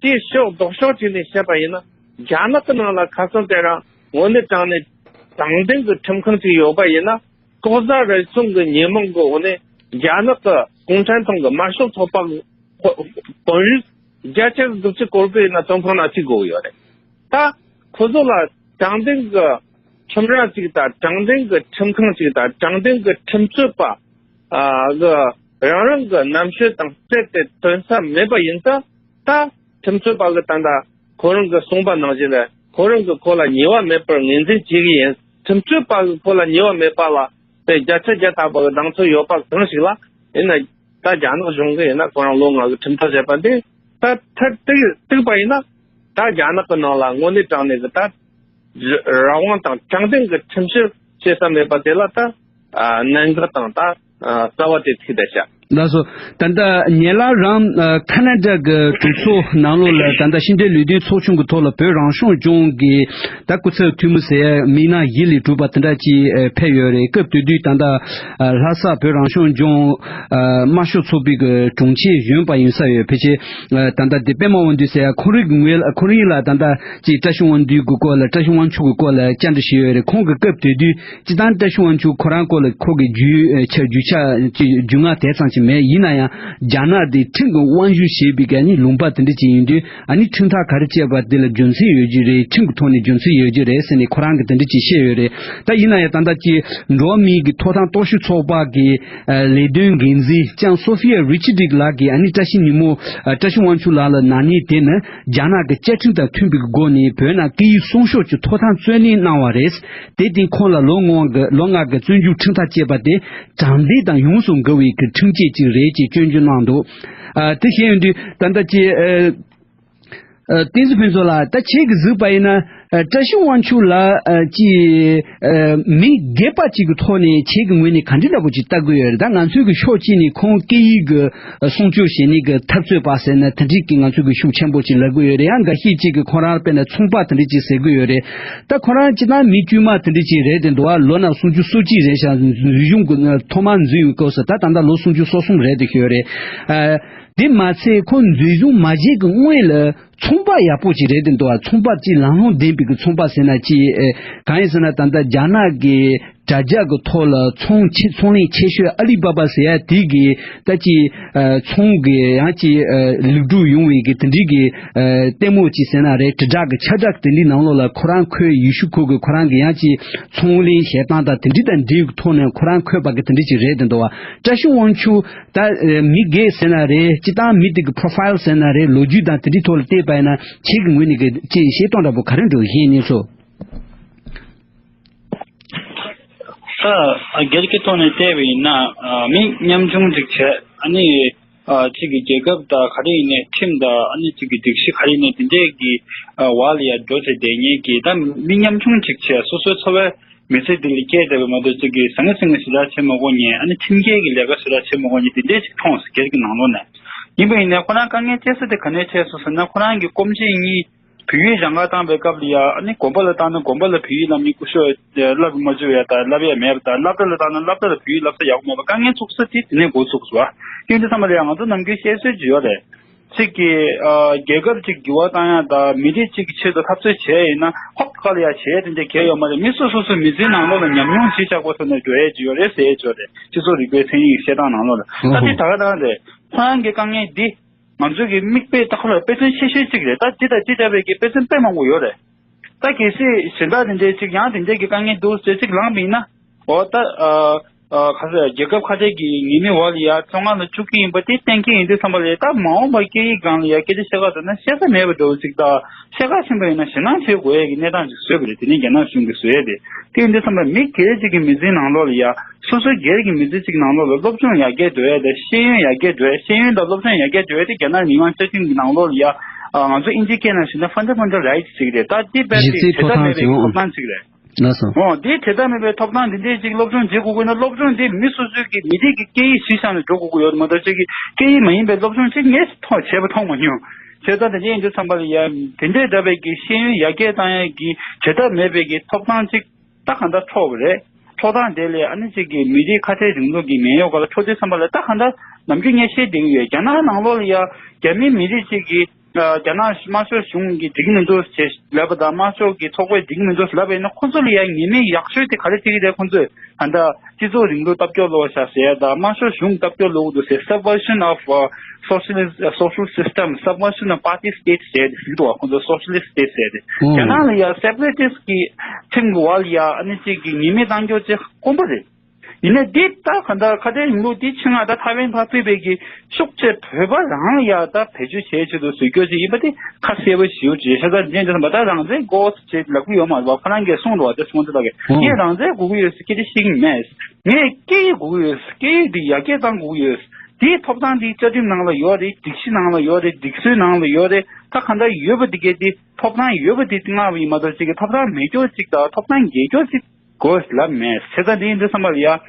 དེའི་ཕྱོགས་ལྡོག་ཕྱོགས་བྱས་ནས་བཤད་པ་ཡིན་ན། རྒྱ་ནག་གི་ནང་ལ་ཁ་སང་དེ་རིང་དངོས་གནས་དྲང་གནས་དྲང་བདེན་གྱི་ཁྲིམས་ཁང་ཅིག་ཡོད་པ་ཡིན་ན། ལྐོག་ཟ་རུལ་སུངས་ཀྱི་ཉེས་མིང་གི་འོག་ནས་རྒྱ་ནག་གི་གུང་ཁྲན་ཏང་གི་དམར་ཤོག་ཚོགས་པ་གི་དཔོན་རིགས་བརྒྱ་ཆ་དགུ་བཅུ་སྐོར་པོ་ཡིན་ན་བཙོན་ཁང་ནང་བཅུག་དགོས་ཀྱི་ཡོད་རེད། ད་ཁོ་ཚོ་ལ་དྲང་བདེན་གྱི་ཁྲིམས་ར་ཅིག་དང་དྲང་བདེན་གྱི་ཁྲིམས་ཁང་ཅིག་དང་དྲང་བདེན་གྱི་ཁྲིམས་རྩོད་པ་ཨ་གི་རང་རང་གི་རྣམ་དཔྱོད་དང་རྩལ་དེ་ཐོན་ས་མེད་པ་ཡིན་ཙང་། ད་ཁྲིམས་རྩོད་པ་གི་ད་ལྟ་ཁོ་རང་གི་གསུངས་པ་ནང་བཞིན་ལ་ཁོ་རང་གི་ཁོ་ལ་ཉེས་པ་མེད་པར་ངོས་འཛིན་བྱེད་ཀྱི་ཡིན། ཁྲིམས་རྩོད་པ་གི་ཁོ་ལ་ཉེས་པ་མེད་པ་ལ་དེ་བརྒྱ་ཆ་བརྒྱ་ཐག་པ་གི་གདེང་ཚོད་ཡོད་པ་གང་ཞིག་ལ་ཡིན་ན། ད་རྒྱ་ནག་གཞུང་གིས་ཡིན་ན་ཁོ་རང་ལོ་ལྔ་གི་ཁྲིམས་ཐག་བཅད་པ་འདི་ད་མཐར་གཏུགས་གཏུགས་པ་ཡིན་ན། ད་རྒྱ་ནག་གི་ནང་ལ་དངོས་གནས་དྲང་གནས་ཀྱི་ད་རང་དབང་དང་དྲང་བདེན་གྱི་ཁྲིམས་ཞིབ་བྱེད་ས་མེད་པ་དེ་ལ་ད་ཨ་གནད་འགག་དང་ད་ཨ་རྩ་བ་དེ་ཐུག་བསྡད་ཤག་ལགས་སོ། ད་ལྟ་ཉེ་ལམ་རང་ཨ་ཁ་ན་ཌ་གི་གྲོས་ཚོགས་ནང་ལོགས་ལ་ད་ལྟ་ཕྱི་འབྲེལ་ལས་དོན་ཚོགས་ཆུང་གི་ཐོག་ལ་བོད་རང་སྐྱོང་ལྗོངས་ཀྱི་ད་སྐུ་ཚབ་འཐུས་མི་ཟེར་མི་སྣ་བཞི་ལས་གྲུབ་པ་དེ་འདྲ་ཅིག་ཨ་ཕེབས་ཡོད་རེད། སྐབས་དེ་དུས་ད་ལྟ་ཨ་ལྷ་ས་བོད་རང་སྐྱོང་ལྗོངས་ཨ་དམར་ཤོག་ཚོགས་པའི་གི་དྲུང་ཆེ་གཞོན་པ་ཡིན་ས་ཡོད། ཕལ་ཆེར་ཨ་ད་ལྟ་དེ་པད་མ་དབང་འདུས་ཟེར་ཡ་ཁོང་རང་གི་ངོས་ལ་ཁོང་རང་ལ་ད་ལྟ་ཅིག་བཀྲ་ཤིས་དབང་འདུས་ཀྱི་སྐོར་ལ་བཀྲ་ཤིས་དབང་ཕྱུག་གི་སྐོར་ལ་བཅར་འདྲི་ཞུས་ཡོད་རེད། ཁོང་གི་སྐབས་དེ་དུས་སྤྱིར་བཏང་བཀྲ་ཤིས་དབང་ཕྱུག་ཁོ་རང་སྐོར་ལ་ཁོ་གི་རྒྱུས་ཆ་རྒྱུས་ཆ་ཅིག་རྒྱུས་མངའ་དེ་ཙམ་ཅིག་མེད། ཡིན་ན་ཡང་རྒྱ་ནག་དེ་ཁྲིམས་ཀྱི་དབང་སྒྱུར་བྱེད་པའི་གི་ཨ་ནི་ལུང་པ་དེ་འདྲ་ཅིག་ཡིན་དུས། ཨ་ནི་ཁྲིམས་ཐག་ག་རེ་བཅད་པ་དེ་ལ་རྒྱུ་མཚན་ཡོད་རྒྱུ་རེད། ཁྲིམས་ཀྱི་ཐོག་ནས་རྒྱུ་མཚན་ཡོད་རྒྱུ་རེད་ཟེར་ནས་ཁོ་རང་གིས་དེ་འདྲ་ཅིག་བཤད་ཡོད་རེད། ད་ཡིན་ན་ཡང་ད་ལྟ་ཅིག་འགྲོ་བ་མིའི་གི་ཐོབ་ཐང་རྟོག་ཞིབ་ཚོགས་པ་གི་ཨ་ལས་དོན་འགན་འཛིན་ལྕམ་སོ་ཧྥི་ཡ་རི་ཆར་ཌིག་ལགས་ཀྱིས་ཨ་ནི་བཀྲ་ཤིས་ཉི་མོ་ཨ་བཀྲ་ཤིས་དབང་ཕྱུག་ལགས་ལ་ན་ནིང་དེ་ནི་རྒྱ་ནག་གི་བཅའ་ཁྲིམས་དང་མཐུན་པའི་སྒོ་ནས་བོད་ནང་སྐད་ཡིག་སྲུང་སྐྱོབ་ཀྱི་ཐོབ་ཐང་རྩོད་ལེན་གནང་བ་རེད། དེར་བརྟེན་ཁོང་ལ་ལོ་ལྔ་གི་ལོ་ལྔ་གི་བཙོན་འཇུག་ཁྲིམས་ཐག་བཅད་པ་དེ་དྲང་བདེན་དང་ཡོངས་སུ་འགལ་བའི་གི་ཁྲིམས་ཆད་ ཅིག་རེད་ཅེས་སྐྱོན་བརྗོད་གནང་འདུག་ཨ། དེ་བཤད་ཡོང་དུས་ད་ལྟ་ཅིག་ཨ། ཨ། བསྟན་འཛིན་ཕུན་ཚོགས་ལགས། ད་ཁྱེད་ཀྱིས་གཟིགས་པ་ཡིན་ན། ཨ། བཀྲ་ཤིས་དབང་ཕྱུག་ལགས། ཨ། ཅིག་ཨ། མི་སྒེར་པ་ཅིག་གི་ཐོག་ནས་ཁྱེད་ཀྱི་ངོས་ནས་ག་འདྲ་འདྲ་པོ་ཅིག་ལྟ་གི་ཡོད་རེད། ད་ང་ཚོའི་གི་ཕྱོགས་གཅིག་ནས་ཁོང་སྐད་ཡིག་གི་ཨ། སྲུང་སྐྱོབ་བྱེད་ནི་གི་འཐབ་རྩོད་པ་ཟེར་ན་དེ་འདྲའི་གི་ང་ཚོའི་གི་ཤུགས་ཆེན་པོ་ཅིག་ལབ་གི་ཡོད་རེད། ཡང་འགའ་ཤས་ཅིག་གིས་ཁོ་རང་དཔེར་ན་ཚོང་པ་དེ་འདྲ་ཅིག་ཟེར་གི་ཡོད་རེད། ད་ཁོ་རང་སྤྱིར་བཏང་མི་དཀྱུས་མ་དེ་འདྲ་ཅིག་རེད་དེ་འདུག་ཨ། ལོ་ན་སུམ་ཅུ་སོ་གཅིག་རེད་ཤག་འཛུལ་གཞུང་གི་ཐོག་མར་འཛུལ་ཡོང་སྐབས་སུ། ད་ད་ལྟ་ལོ་སུམ་ཅུ་སོ་གསུམ་རེད་དེ་ཤོད་རེད། ཨ། དེ་མ་ཚད་ཁོ་འཛུལ་གཞུང་མ་བྱས་ཀྱི་སྔོན་ལ་ཚོང་པ་ཡག་པོ་ཅིག་རེད་དེ་འདུག་ཨ། ཚོང་པ་ཅིག་ལམ་ལྷོང་ལྡན་པའི་གི་ཚོང་པ་ཟེར་ན་ཅིག་ཨེ། གང་ཡིན་ཟེར་ན་ད་ལྟ་རྒྱ་ནག་གི་དྲ་རྒྱ་གི་ཐོག་ལ་ཚོང་ཆེ་ཚོང་ལས་ཆེ་ཤོས་ཨ་ལི་བ་བ་ཟེར་ཡ་དེ་གི་ད་ཅིག་ཨ། ཚོང་གི་ཡང་ཅིག་ཨ། ལེགས་གྲུབ་ཡོང་བའི་གི་དེ་འདྲའི་གི་ཨ། ལྟད་མོ་ཅིག་ཟེར་ན་རེད། དྲིལ་བསྒྲགས་གི་ཁྱབ་བསྒྲགས་དེ་འདྲའི་ནང་ལོགས་ལ་ཁོ་རང་འཁོད། ཡེ་ཤུ་ཁོ་གི་ཁོ་རང་གི་ཡང་ཅིག་ཚོང་ལས་བྱེད་སྟངས་དང་དེ་འདྲའི་དང་འབྲེལ་བའི་ཐོག་ནས་ཁོ་རང་འཁོད་པ་གི་དེ་འདྲའི་ཅིག་རེད་དེ་འདུག་བ། བཀྲ་ཤིས་དབང་ཕྱུག་ད་ཨ། མི་སྒེར་ཟེར་ན་རེད། སྤྱིར་བཏང་མི་དེ་གི་པོ་རོ་ཕ་ཡིལ་ཟེར་ན་རེད། ལོ་རྒྱུས་དང་དེ་འདྲའི་ཐོག་ལ་བལྟས་པ་ཡིན་ན་ཁྱེད་ཀྱི་ངོས་ནས་གི་ཅིག་བཤད་སྟངས་འདྲ་པོ་ག་རེ་འདུག་བཤད་ནས་སོ། ས། རྒྱལ་ཁའི་ཐོག་ནས་བལྟས་པ་ཡིན་ན། ཨ། མི་ཉམ་ཆུང་ཅིག་བྱས། ཨ་ནི། ཨ། གཅིག་གི་རྒྱལ་ཁབ་དང་ག་རེ་ཡིན་ནའི་ཁྲིམས་དང་། ཨ་ནི་གཅིག་གི་སྒྲིག་གཞི་ག་རེ་ཡིན་ནའི་དེ་འདྲས་ཀྱི་ཨ། བར་ལ་ཡ་འགྲོ་བྱས་བསྡད་མཁན་གྱི་ད་མི་ཉམ་ཆུང་ཅིག་བྱས། སོ་སོའི་འཚོ་བའི་མི་ཚེ་འདི་ལ་སྐྱེལ་བསྡད་པ་མ་གཏོགས་གཅིག་གི་ཟང་ངེ་ཟིང་ངེ་ཞེ་དྲག་བྱེད་མ་དགོས་མཁན། ཨ་ནི་ཁྲིམས་འགལ་གྱི་ལས་ཀ་ཞེ་དྲག་བྱེད་མ་དགོས་མཁན་དེ་འདྲས་ཅིག་མཐོང་སོང་། རྒྱལ་ཁའི་ནང་ལོགས་ནས། ཡིན་པ་ཡིན་ནའི་ཁོ་རང་དཀའ་ངལ་འཕྲད་ས་དེ་ག་ནས་འཕྲད་སོང་ཟེར་ན། ཁོ་རང་གི་སྐུ་མཆེད་གཉིས་བོད་ཡིག་སྦྱང་གར་བཏང་བའི་སྐབས་ལ་ཡ། ཨ་ནི་དགོན་པ་ལ་བཏང་ན་དགོན་པ་ལ་བོད་ཡིག་སློབ་མི་སྐུ་ཞབས་བསླབ་མ་བཅུག་ཡ་དང་བསླབ་ཡ་མེད་པ་དང་། སློབ་གྲྭ་ལ་བཏང་ན་སློབ་གྲྭ་ལ་བོད་ཡིག་བསླབ་ས་ཡག་པོ་མེད་པ། དཀའ་ངལ་ཚུགས་ས་དེ་དེ་ནས་འགོ་ཚུགས་སོང་བ། དེ་འདྲ་ཙམ་པ་ལ་ཡ་ང་ཚོ་ནམ་རྒྱུན་བཤད་སྲོལ་ཅིག་ཡོད་རེད། གཅིག་གི་ཨ། རྒྱལ་ཁབ་ཅིག་འགྱུར་བ་བཏང་ཡ་དང་མི་རིགས་གཅིག་གི་ཆེད་དུ་འཐབ་རྩོད་བྱས་ཡིན་ན། ཧོབ་ཁ་ལ་ཡ་བྱས་དེ་འདྲ་གལ་ཡོད་མ་རེད། མི་སོ་སོ་སོའི་མི་ཚེའི་ནང་ལོགས་ལ་ཉམས་མྱོང་གཞི་བཞག་པ་ཐོག་ནས་འགྲོ་ཡས་ཅིག་ཡོད་རེད་ཟེར་ཡས་ཅིག་ཡོད་རེད། སྤྱི་ཚོགས་རིག་པའི་མཚན་ཉིད་ཀྱི་བཤད་སྟངས་ནང་ལོགས་ལ། ད་དེ་ད་ག་ད་རེད། ཁོ་རང་གི་དཀའ་ངལ་འདི། ང་ཚོའི་གི་མིག་དཔེ་ད་ཁོ་ལ་དཔེ་མཚོན་ཆེ་ཤོས་གཅིག་རེད། ད་འདི་དང་འདི་འདྲ་བའི་གི་དཔེ་མཚོན་དཔེ་མང་པོ་ཡོད་རེད། ད་གལ་སྲིད་གཞན་དག་དེ་འདྲའི་གཅིག་ཡང་དེ་འདྲའི་གི་དཀའ་ངལ་འདུག་ཟེར་གཅིག་ལངས་པ་ཡིན་ན། འོ་ད་ཨ་ཨ་ག་ཟེར། རྒྱལ་ཁབ་ཁ་བྲལ་གྱི་ཉེས་མེད་འོག་ལ་ཡ་བཙོན་ཁང་ལ་བཅུག་གི་ཡིན་པ་དེ་གཏན་འཁེལ་ཡིན་དུས་ཙམ་པ་ལ། ད་མ་འོངས་པར་སྐད་ཡིག་སྒང་ལ་ཡ་སྐད་ཆ་བཤད་ག་འདོད་ན་བཤད་ས་མེད་པ་འདྲ་བོ་ཅིག་དང་། བཤད་ག་ཕྱིན་པ་ཡིན་ན་ཞེད་སྣང་བྱེད་དགོས་ཡས་ཀྱི་གནས་སྟངས་ཅིག་བཟོས་པ་རེད། དེ་ནས་རྒྱ་ནག་གཞུང་གིས་བཟོས་ཡས་དེ། དེ་ཡིན་དུས་ཙམ་པ་མི་སྒེར་གཅིག་གི་མི་ཚེའི་ནང་ལོགས་ལ་ཡ། སོ་སོའི་སྒེར་གྱི་མི་ཚེ་གཅིག་ནང་ལོགས་ལ་སློབ་སྦྱོང་ཡར་རྒྱས་འགྲོ་ཡ་དང་ཤེས་ཡོན་ཡར་རྒྱས་འགྲོ་ཡ། ཤེས་ཡོན་དང་སློབ་སྦྱོང་ཡར་རྒྱས་འགྲོ་ཡ་དེ་རྒྱ་ནག་མི་དམངས་བཅའ་ཁྲིམས་ཀྱི་ནང་ལོགས་ལ་ཡ། ཨ་ང་ཚོ་ཨིན་ཇིའི་སྐད་ནང་ཞུས་ན་ཕན་ཌ་མེན་ཌལ་རའིཊ་ཅིག་རེད། ད་དེ་རྦད་གཞི་དེ་རྩའི་བྱེད་ཐབས་ཐོབ་ཐང་མེད་པའི་ཅིག་ཐོབ་ཐང་ཅིག་རེད། ལགས་སོ། འོ་དེ་བྱེད་ཐབས་མེད་པའི་ཐོབ་ཐང་དེ་འདྲས་ཅིག་སློབ་སྦྱོང་བྱེད་དགོས་དགོས་ན། སློབ་སྦྱོང་དེ་མི་སོ་སོའི་གི་མི་རིགས་ཀྱི་སྐད་ཡིག་གཞི་བཞག་ནས་འགྲོ་དགོས་ཀྱི་ཡོད་མ་གཏོགས། ཅིག་གི་སྐད་ཡིག་མ་ཡིན་པའི་སློབ་སྦྱོང་ཅིག་ངས་མཐོང་བྱས་པ་མཐོང་མ་མྱོང་། བྱས་ཙང་དེ་འདྲས་ཡིན་དུས་ཙམ་པ་ལ་ཡ། དེ་འདྲས་འདྲ་བའི་གི་ཤེས་ཡོན་ཡར་རྒྱས་བཏང་ཡ་གི་བྱེད་ཐབས་མེད་པའི་གི་ཐོབ་ཐང་ཅིག་ད་གང་ལྟར་འཕྲོག་པ་རེད། འཕྲོག་སྟངས་དེ་ལས་ཨ་ནི་གཅིག་གི་མི་རིགས་ཁ་བྲལ་རིང་ལུགས་ཀྱི་མེ་ཡོག་ག་ལ་འཕྲོག་དུས་ཙམ་པ་ལ། ད་གང་ལྟར་ནམ་རྒྱུན་ངས་བཤད་བསྡད་ཀྱི་ཡོད། རྒྱ་ནག་ནང་ལོགས་ལ་ཡ་རྒྱ་མི་མི་རིགས་གཅིག་གིས་ཨ་རྒྱ་ནག་དམར་ཤོག་གཞུང་གིས་འགྲིག་མི་འདུག་ཅེས་ལབ་པ་དང་། དམར་ཤོག་གི་ཚོགས་པས་འགྲིག་མི་འདུག་ལབ་པ་ཡིན་ན། ཁོ་ཚོ་ལ་ཡ་ཉེས་མིང་ཡག་ཤོས་དེ་ག་རེ་བྱེད་ཀྱི་རེད། ཁོ་ཚོས་ད་ལྟ་སྤྱི་ཚོགས་རིང་ལུགས་སྟབས་སྐྱོ་ལོག་ཤག་ཟེར་ཡ་དང་། དམར་ཤོག་གཞུང་སྟབས་སྐྱོ་ལོག་འདུག་ཟེར། Subversion of, uh, socialist, uh, social system, subversion of party state ཟེར་ཏེ་ཟེར་གྱི་འདུག་བ། ཁོ་ཚོ་སོ་ཤ་ལི་སི་ཊི་སི་ཊེཊ་ཟེར་ཏེ། ཨོ། རྒྱ་ནག་ལ་ཡ་སེ་པ་རེ་ཊི་སི་ཊི་གི་ཁྲིམས་ཀྱི་འོག་ལ་ཡ་ཨ་ནི་གཅིག་གི་ཉེས་མིང་བཏང་རྒྱུ་ཅིག་དཀོན་པོ་རེད། ཡིན་ནའི་འདི་ད་ག་འདྲ་ཁ་བྲལ་རིང་ལུགས་འདི་ཕྱི་ནང་ད་ཐའེ་ཝན་ཕར་ཕུད་པའི་གི་ཤུགས་ཆེ་བོད་པ་རང་ལ་ཡ་ད་བེད་སྤྱོད་བྱེད་ཆེད་དུ་བཟོ་རྒྱུ་ཅིག་ཡིན་པ་དེ་ཁ་གསལ་པོ་ཞེ་པོ་ཅིག་རེད་ཤག་ད་འདི་འདྲ་ཙམ་པ་ད་རང་བཙན་དགོས་ཅེས་ལབ་གི་ཡོད་མ་རེད་བ། ཁོ་རང་གིས་གསུངས་འདུག་བ། དེ་གསུངས་དེ་ལ་གི་ཨོ། ངས་རང་བཙན་དགོས་ཀྱི་ཡོད་ཟེར་སྐད་ཆ་བཤད་ཀྱི་མེད། ངས་སྐད་ཡིག་དགོས་ཀྱི་ཡོད་ཟེར། སྐད་ཡིག་འདི་ཡར་རྒྱས་གཏང་དགོས་ཀྱི་ཡོད་ཟེར། དེའི་ཐོབ་ཐང་འདི་བཅའ་ཁྲིམས་ནང་ལ་ཡོད་རེད། སྒྲིག་གཞི་ནང་ལ་ཡོད་རེད། སྒྲིག་སྲོལ་ནང་ལ་ཡོད་རེད། ད་ག་འདྲ་ཡོད་པ་འདི་གས་འདི་ཐོབ་ཐང་ཡོད་པ་འདི་མངགས་པ་ཡིན་མ་གཏོགས་ཅིག་གི་ཐོབ་ཐང་མེད་རྒྱུ་ཅིག་དང་ཐོབ་ཐང་རྒྱས་རྒྱུ་ཅིག་དགོས་ལབ་མེད། བྱས་ཙང་འདི་ཡིན་དུས་ཙམ་པ་ལ་ཡ།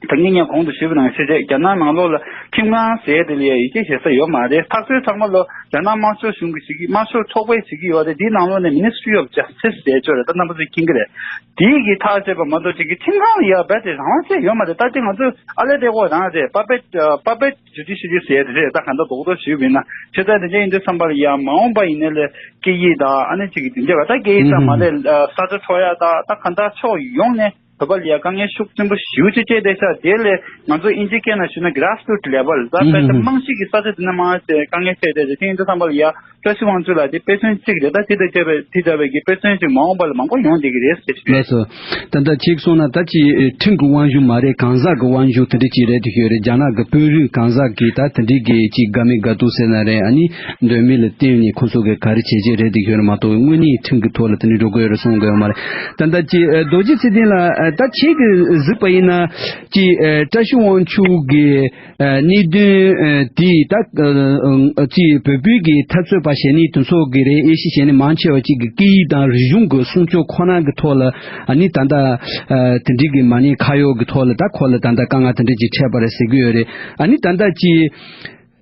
ད་གིན་ངས་གོང་དུ་ཞུས་པ་ནང་བཞིན་རེད། རྒྱ་ནག་ནང་ལོགས་ལ་ཁྲིམས་ཁང་ཟེར་དེ་ལ་ཡ་ཡི་གེ་བཞེས་ས་ཡོད་མ་རེད། ཐག་གཅོད་ཚང་མ་ལོ་རྒྱ་ནག་དམར་ཤོག་གཞུང་གིས་བྱེད་ཀྱི། དམར་ཤོག་ཚོགས་པས་བྱེད་ཀྱི་ཡོད་རེད། དེའི་ནང་ལོགས་ནས་Ministry of Justice ཟེར་ཅིག་ཡོད་རེད། ད་རྣམ་པ་ཚོས་མཁྱེན་གྱི་རེད། དེའི་གི་ཐག་བཅད་པ་མ་གཏོགས་ཅིག་གི་ཁྲིམས་ཁང་ལ་ཡ་རྦད་དེ་རང་དབང་ཅིག་ཡོད་མ་རེད། ད་དེ་ང་ཚོས་ཨ་ལས་དེ་ཀོ་རང་རེད། པ་པེཊ་པ་པེཊ་ཇུ་ཌི་ཤི་རི་ཟེར་དེ་རེད། ད་གང་ལྟར་རྡོག་རྡོག་ཞུས་པ་ཡིན་ན། བྱས་ཙང་དེ་འདྲ་ཡིན་དུས་ཙམ་པ་ལ་ཡ་མ་འོངས་པ་ཡིན་ནའི་ལས་སྐད་ཡིག་དང་ཨ་ནི་གཅིག་གི་དེ་འདྲ་བ་ད་སྐད་ཡིག་ཙམ་མ་རེད། ས་ཆ་འཕྲོག་ཡ་དང་ད་གང་ལྟར་ཕྱོགས་ཡོངས་ནས་བོད་པ་ལ་ཡ་དཀའ་ངལ་ཤུགས་ཆེན་པོ་ཞེ་པོ་ཅིག་སྤྲད་བསྡད་ཤག་དེ་ལས་ང་ཚོ་ཨིན་ཇིའི་སྐད་ནང་ཞུས་ན་grassroot level ད་དཔེ་ད་རྨང་གཞི་གི་ས་ཆ་དེ་ན་མ་དེ་དཀའ་ངལ་འཕྲད་བསྡད་དེ། དེ་ཡིན་དུས་ཙམ་པ་ལ་ཡ་བཀྲ་ཤིས་དབང་ཕྱུག་ལགས་དེ་དཔེ་མཚོན་གཅིག་རེད། ད་དེ་དང་འདྲ་བའི་དེ་འདྲ་བའི་གི་དཔེ་མཚོན་ཅིག་མ་འོངས་པ་ལ་མང་པོ་ཡོང་བསྡད་ཀྱི་རེད་ཟེར་ཞུ། ལགས་སོ། ད་ལྟ་ཁྱེད་གསུངས་ན་ད་ཅི་ཁྲིམས་ཀྱི་དབང་ཤུགས་མ་རེད། གང་ཟག་གི་དབང་ཤུགས་དེ་འདྲ་ཅིག་རེད་དེ་ཤོད་རེད། རྒྱ་ནག་གི་དཔོན་རིགས་གང་ཟག་གིས་ད་དེ་འདྲའི་གི་ཅིག་དགའ་མི་དགའ་སྡུག་ཟེར་ན་རེད། ཨ་ནི་འདོད་མི་ལ་བརྟེན་ནས་ཁོ་ཚོ་གི་ག་རེ་བྱེད་ཀྱི་རེད་དེ་ཤོད་རེད་མ་གཏོགས་དངོས་གནས་ཁྲིམས་ཀྱི་ཐོག་ལ་དེ་འདྲ་འགྲོ་དགོས་རེད་གསུང་དགོས་ཡོད་མ་རེད། ད་ལྟ་ཅི་རྡོ་རྗེ་ཚེ་བརྟན་ལགས། ད་ཁྱེད་ཀྱིས་གཟིགས་པ་ཡིན་ན་ཅིག་ཨ་བཀྲ་ཤིས་དབང་ཕྱུག་གི་ཨ་གནད་དོན་ཨ་དེ་ད་ཨ་ཅིག་བོད་པའི་གི་འཐབ་རྩོད་པ་ཞེ་ནི་དེ་ཚོ་གི་རེད། ཨེ་ཤི་ཞེ་ནི་མང་ཆེ་བ་ཅིག་གི་སྐད་ཡིག་དང་རིག་གཞུང་གི་སྲུང་སྐྱོབ་ཁོ་ན་གི་ཐོག་ལ་ཨ་ནི་ད་ལྟ་ཨ་དེ་འདྲའི་གི་མ་ཎི་ཁ་གཡོག་གི་ཐོག་ལ་ད་ཁོ་ལ་ད་ལྟ་དཀའ་ངལ་དེ་འདྲ་ཅིག་འཕྲད་པ་རེད་ཟེར་གི་ཡོད་རེད། ཨ་ནི་ད་ལྟ་ཅིག་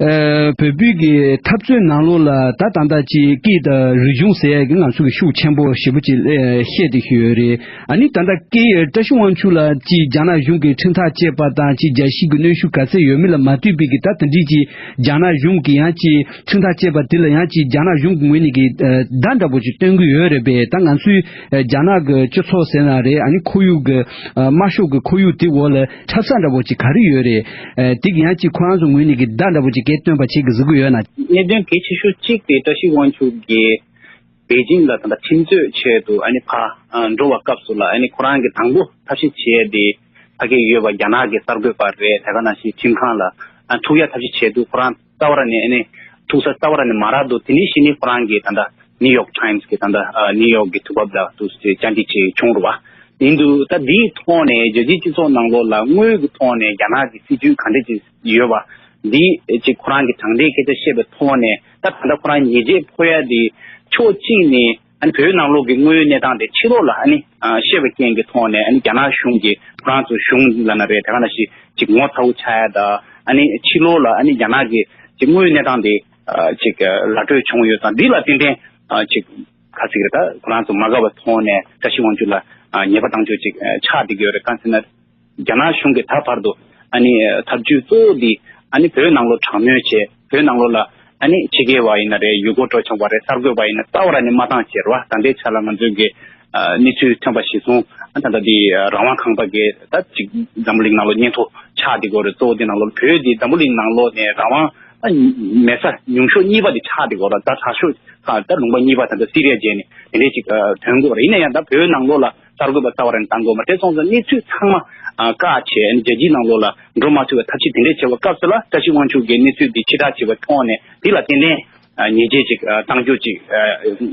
ཨ་བོད་པའི་གི་འཐབ་རྩོད་ནང་ལོགས་ལ་ད་ད་ལྟ་ཅིག་སྐད་དང་རིག་གཞུང་ཟེར་ཡ་གི་ང་ཚོ་གི་ཤུགས་ཆེན་པོ་ཞེ་པོ་ཅིག་ཨ་བཤད་དེ་ཞུ་ཡོད་རེད། ཨ་ནི་ད་ལྟ་སྐད་བཀྲ་ཤིས་དབང་ཕྱུག་ལ་ཅིག་རྒྱ་ནག་གཞུང་གི་ཁྲིམས་ཐག་བཅད་པ་དང་ཅིག་རྒྱལ་སྤྱི་གི་གནོན་ཤུགས་ག་ཚད་ཡོད་མེད་ལ་མ་ལྟོས་པའི་གི་ད་དེ་འདྲའི་ཅིག་རྒྱ་ནག་གཞུང་གི་ཡང་ཅིག་ཁྲིམས་ཐག་བཅད་པ་དེ་ལ་ཡང་ཅིག་རྒྱ་ནག་གཞུང་གི་ངོས་ནས་གི་ཨ་བརྡ་འདྲ་པོ་ཅིག་སྟོན་གི་ཡོད་རེད་པས། ད་ང་ཚོའི་ཨ་རྒྱ་ནག་གི་སྤྱི་ཚོགས་ཟེར་ན་རེད། ཨ་ནི་ཁོར་ཡུག་གི་ཨ་དམར་ཤོག་གི་ཁོར་ཡུག་དེ་འོག་ལ་འཁྲབ་ས་འདྲ་པོ་ཅིག་ག་རེ་ཡོད་རེད། ཨ་དེ་གི་ཡང་ཅིག་ཁོ་རང་ཚོ་ངོས་ནས་གི་བརྡ་འདྲ་པོ་ཅིག་གས་སྟོན་པ་ཁྱེད་ཀྱིས་གཟིགས་གི་ཡོད་ན། གནད་དོན་གལ་ཆེ་ཤོས་གཅིག་དེ་བཀྲ་ཤིས་དབང་ཕྱུག་གིས་པེ་ཅིང་ལ་ད་ལྟ་ཁྲིམས་རྩོད་ཆེད་དུ་ཨ་ནི་ཕར་ཨ་འགྲོ་བ་སྐབས་སུ་ལ་ཨ་ནི་ཁོ་རང་གི་དང་པོ་ཐབས་ཤེས་བྱས་ཏེ་ཕ་གི་ཡོད་པ་རྒྱ་ནག་གི་གསར་འགོད་པ་རེད། དེ་ག་ནང་བཞིན་ཁྲིམས་ཁང་ལ་ཨ་ཐུག་ཡ་ཐབས་ཤེས་བྱས་འདུག་ཁོ་རང་རྩ་བ་ར་ནས་ཨ་ནི་ཐུག་ས་རྩ་བ་ར་ནས་མ་རག་འདུག་དེ་ནས་གཞི་ནས་ཁོ་རང་གིས་ད་ལྟ་ནིའུ་ཡོག་ཊའིམ་སི་གི་ད་ལྟ་ཨ་ནིའུ་ཡོག་གི་དུས་བབ་ལ་དུ་བཅར་འདྲི་བྱས་བྱུང་རུ་བ། ཡིན་འདུག་ད་འདིའི་ཐོག་ནས་རྒྱལ་སྤྱིའི་སྤྱི་ཚོགས་ནང་ལོགས་ལ་དངུལ་གྱི་ཐོག་ནས་རྒྱ་ནག་གི་སྲིད་ཇུས་ག་འདྲ་ཅིག་ཡོད་པ། འདི་ཅིག་ཁོ་རང་གི་དྲང་བདེན་སྐད་ཆ་བཤད་པའི་ཐོག་ནས་ད་ད་ལྟ་ཁོ་རང་ཉེས་ཆད་ཕོག་ཡ་དེ་ཕྱོགས་གཅིག་ནས་ཨ་ནི་བོད་ནང་ལོགས་ཀྱི་དངུལ་གནས་སྟངས་དེ་ཕྱི་ལོགས་ལ་ཨ་ནི་ཨ་བཤད་པའི་རྐྱེན་གྱི་ཐོག་ནས་ཨ་ནི་རྒྱ་ནག་གཞུང་གིས་ཁོ་རང་ཚོ་གཞུང་ལ་ན་རེད། དེ་ག་ནང་བཞིན་ཅིག་ངོ་ཚ་བོ་ཆགས་ཡ་ད་ཨ་ནི་ཕྱི་ལོགས་ལ་ཨ་ནི་རྒྱ་ནག་གི་ཅིག་དངུལ་གནས་སྟངས་དེ་ཨ་ཅིག་ར་སྤྲོད་བྱུང་ཡོད་ཙང་འདི་ལ་ཏན་ཏན་ཨ་ཅིག་ག་ཟིག་རེད། ད་ཁོ་རང་ཚོ་མ་དགའ་བའི་ཐོག་ནས་བཀྲ་ཤིས་དབང་ཕྱུག་ལ་ཨ་ཉེས་པ་བཏང་ཕྱོགས་ཅིག་ཨ་ཆགས་བསྡད་ཀྱི་ཡོད་རེད། གང་ཟེར་ན། རྒྱ་ནག་གཞུང་གིས་ད་བར་དུ་ཨ་ནི་ཐབས་ཇུས་གཙོ་བོ་འདི་ཨ་ནི་བོད་ནང་ལོགས་དྲག་གནོན་བྱས། བོད་ནང་ལོགས་ལ་ཨ་ནི་ཕྱི་རྒྱལ་བ་ཡིན་ན་རེད། ཡུལ་སྐོར་སྤྲོ་འཆམ་པ་རེད། གསར་འགོད་པ་ཡིན་ན་རྩ་བ་ར་ནས་མ་བཏང་བྱས་རེད་བ། ད་ལྟའི་ཆ་ལ་ང་ཚོའི་གི་ཨ་གནས་ཚུལ་ཐོན་པ་གཞིར་བཟུང་ཨ་ད་ལྟ་འདི་རང་དབང་ཁང་པ་གི་ད་ཅིག་འཛམ་བུ་གླིང་ནང་ལོགས་སྙན་ཐོ་ཆགས་བསྡད་ཀྱི་ཡོད་རེད། གཙོ་བོ་འདི་ནང་ལོགས་བོད་འདི་འཛམ་བུ་གླིང་ནང་ལོགས་ནས་རང་དབང་ཨ་མེད་ས་ཉུང་ཤོས་གཉིས་པ་འདི་ཆགས་བསྡད་ཀྱི་ཡོད་རེད། ད་དྲག་ཤོས་ཁག་ད་ལུང་པ་གཉིས་པ་ད་ལྟ་སི་རི་ཡ་བྱས་ནས་དེ་འདྲས་ཅིག་ཨ་ཐོན་དགོས་རེད། ཡིན་ན་ཡང་ད་བོད་ནང་ལོགས་ལ་གསར་འགོད་པ་རྩ་བ་ར་ནས་བཏང་དགོས་མ་རེད། སོང་ཙང་གནས་ཚུལ་ཚང་མ་ཨ་བཀག་བྱས་རྒྱལ་སྤྱིའི་ནང་ལོགས་ལ་འགྲོ་མ་ཐུབ་པའི་ཐབས་ཤེས་དེ་འདྲས་བྱས་པའི་སྐབས་སུ་ལ་བཀྲ་ཤིས་དབང་ཕྱུག་གིས་གནས་ཚུལ་འདི་ཕྱིར་བསྒྲགས་བྱས་པའི་ཐོག་ནས་འདི་ལ་ཏན་ཏན་ཨ་ཉེས་ཆད་ཅིག་ཨ་བཏང་རྒྱུ་ཅིག་ཨ་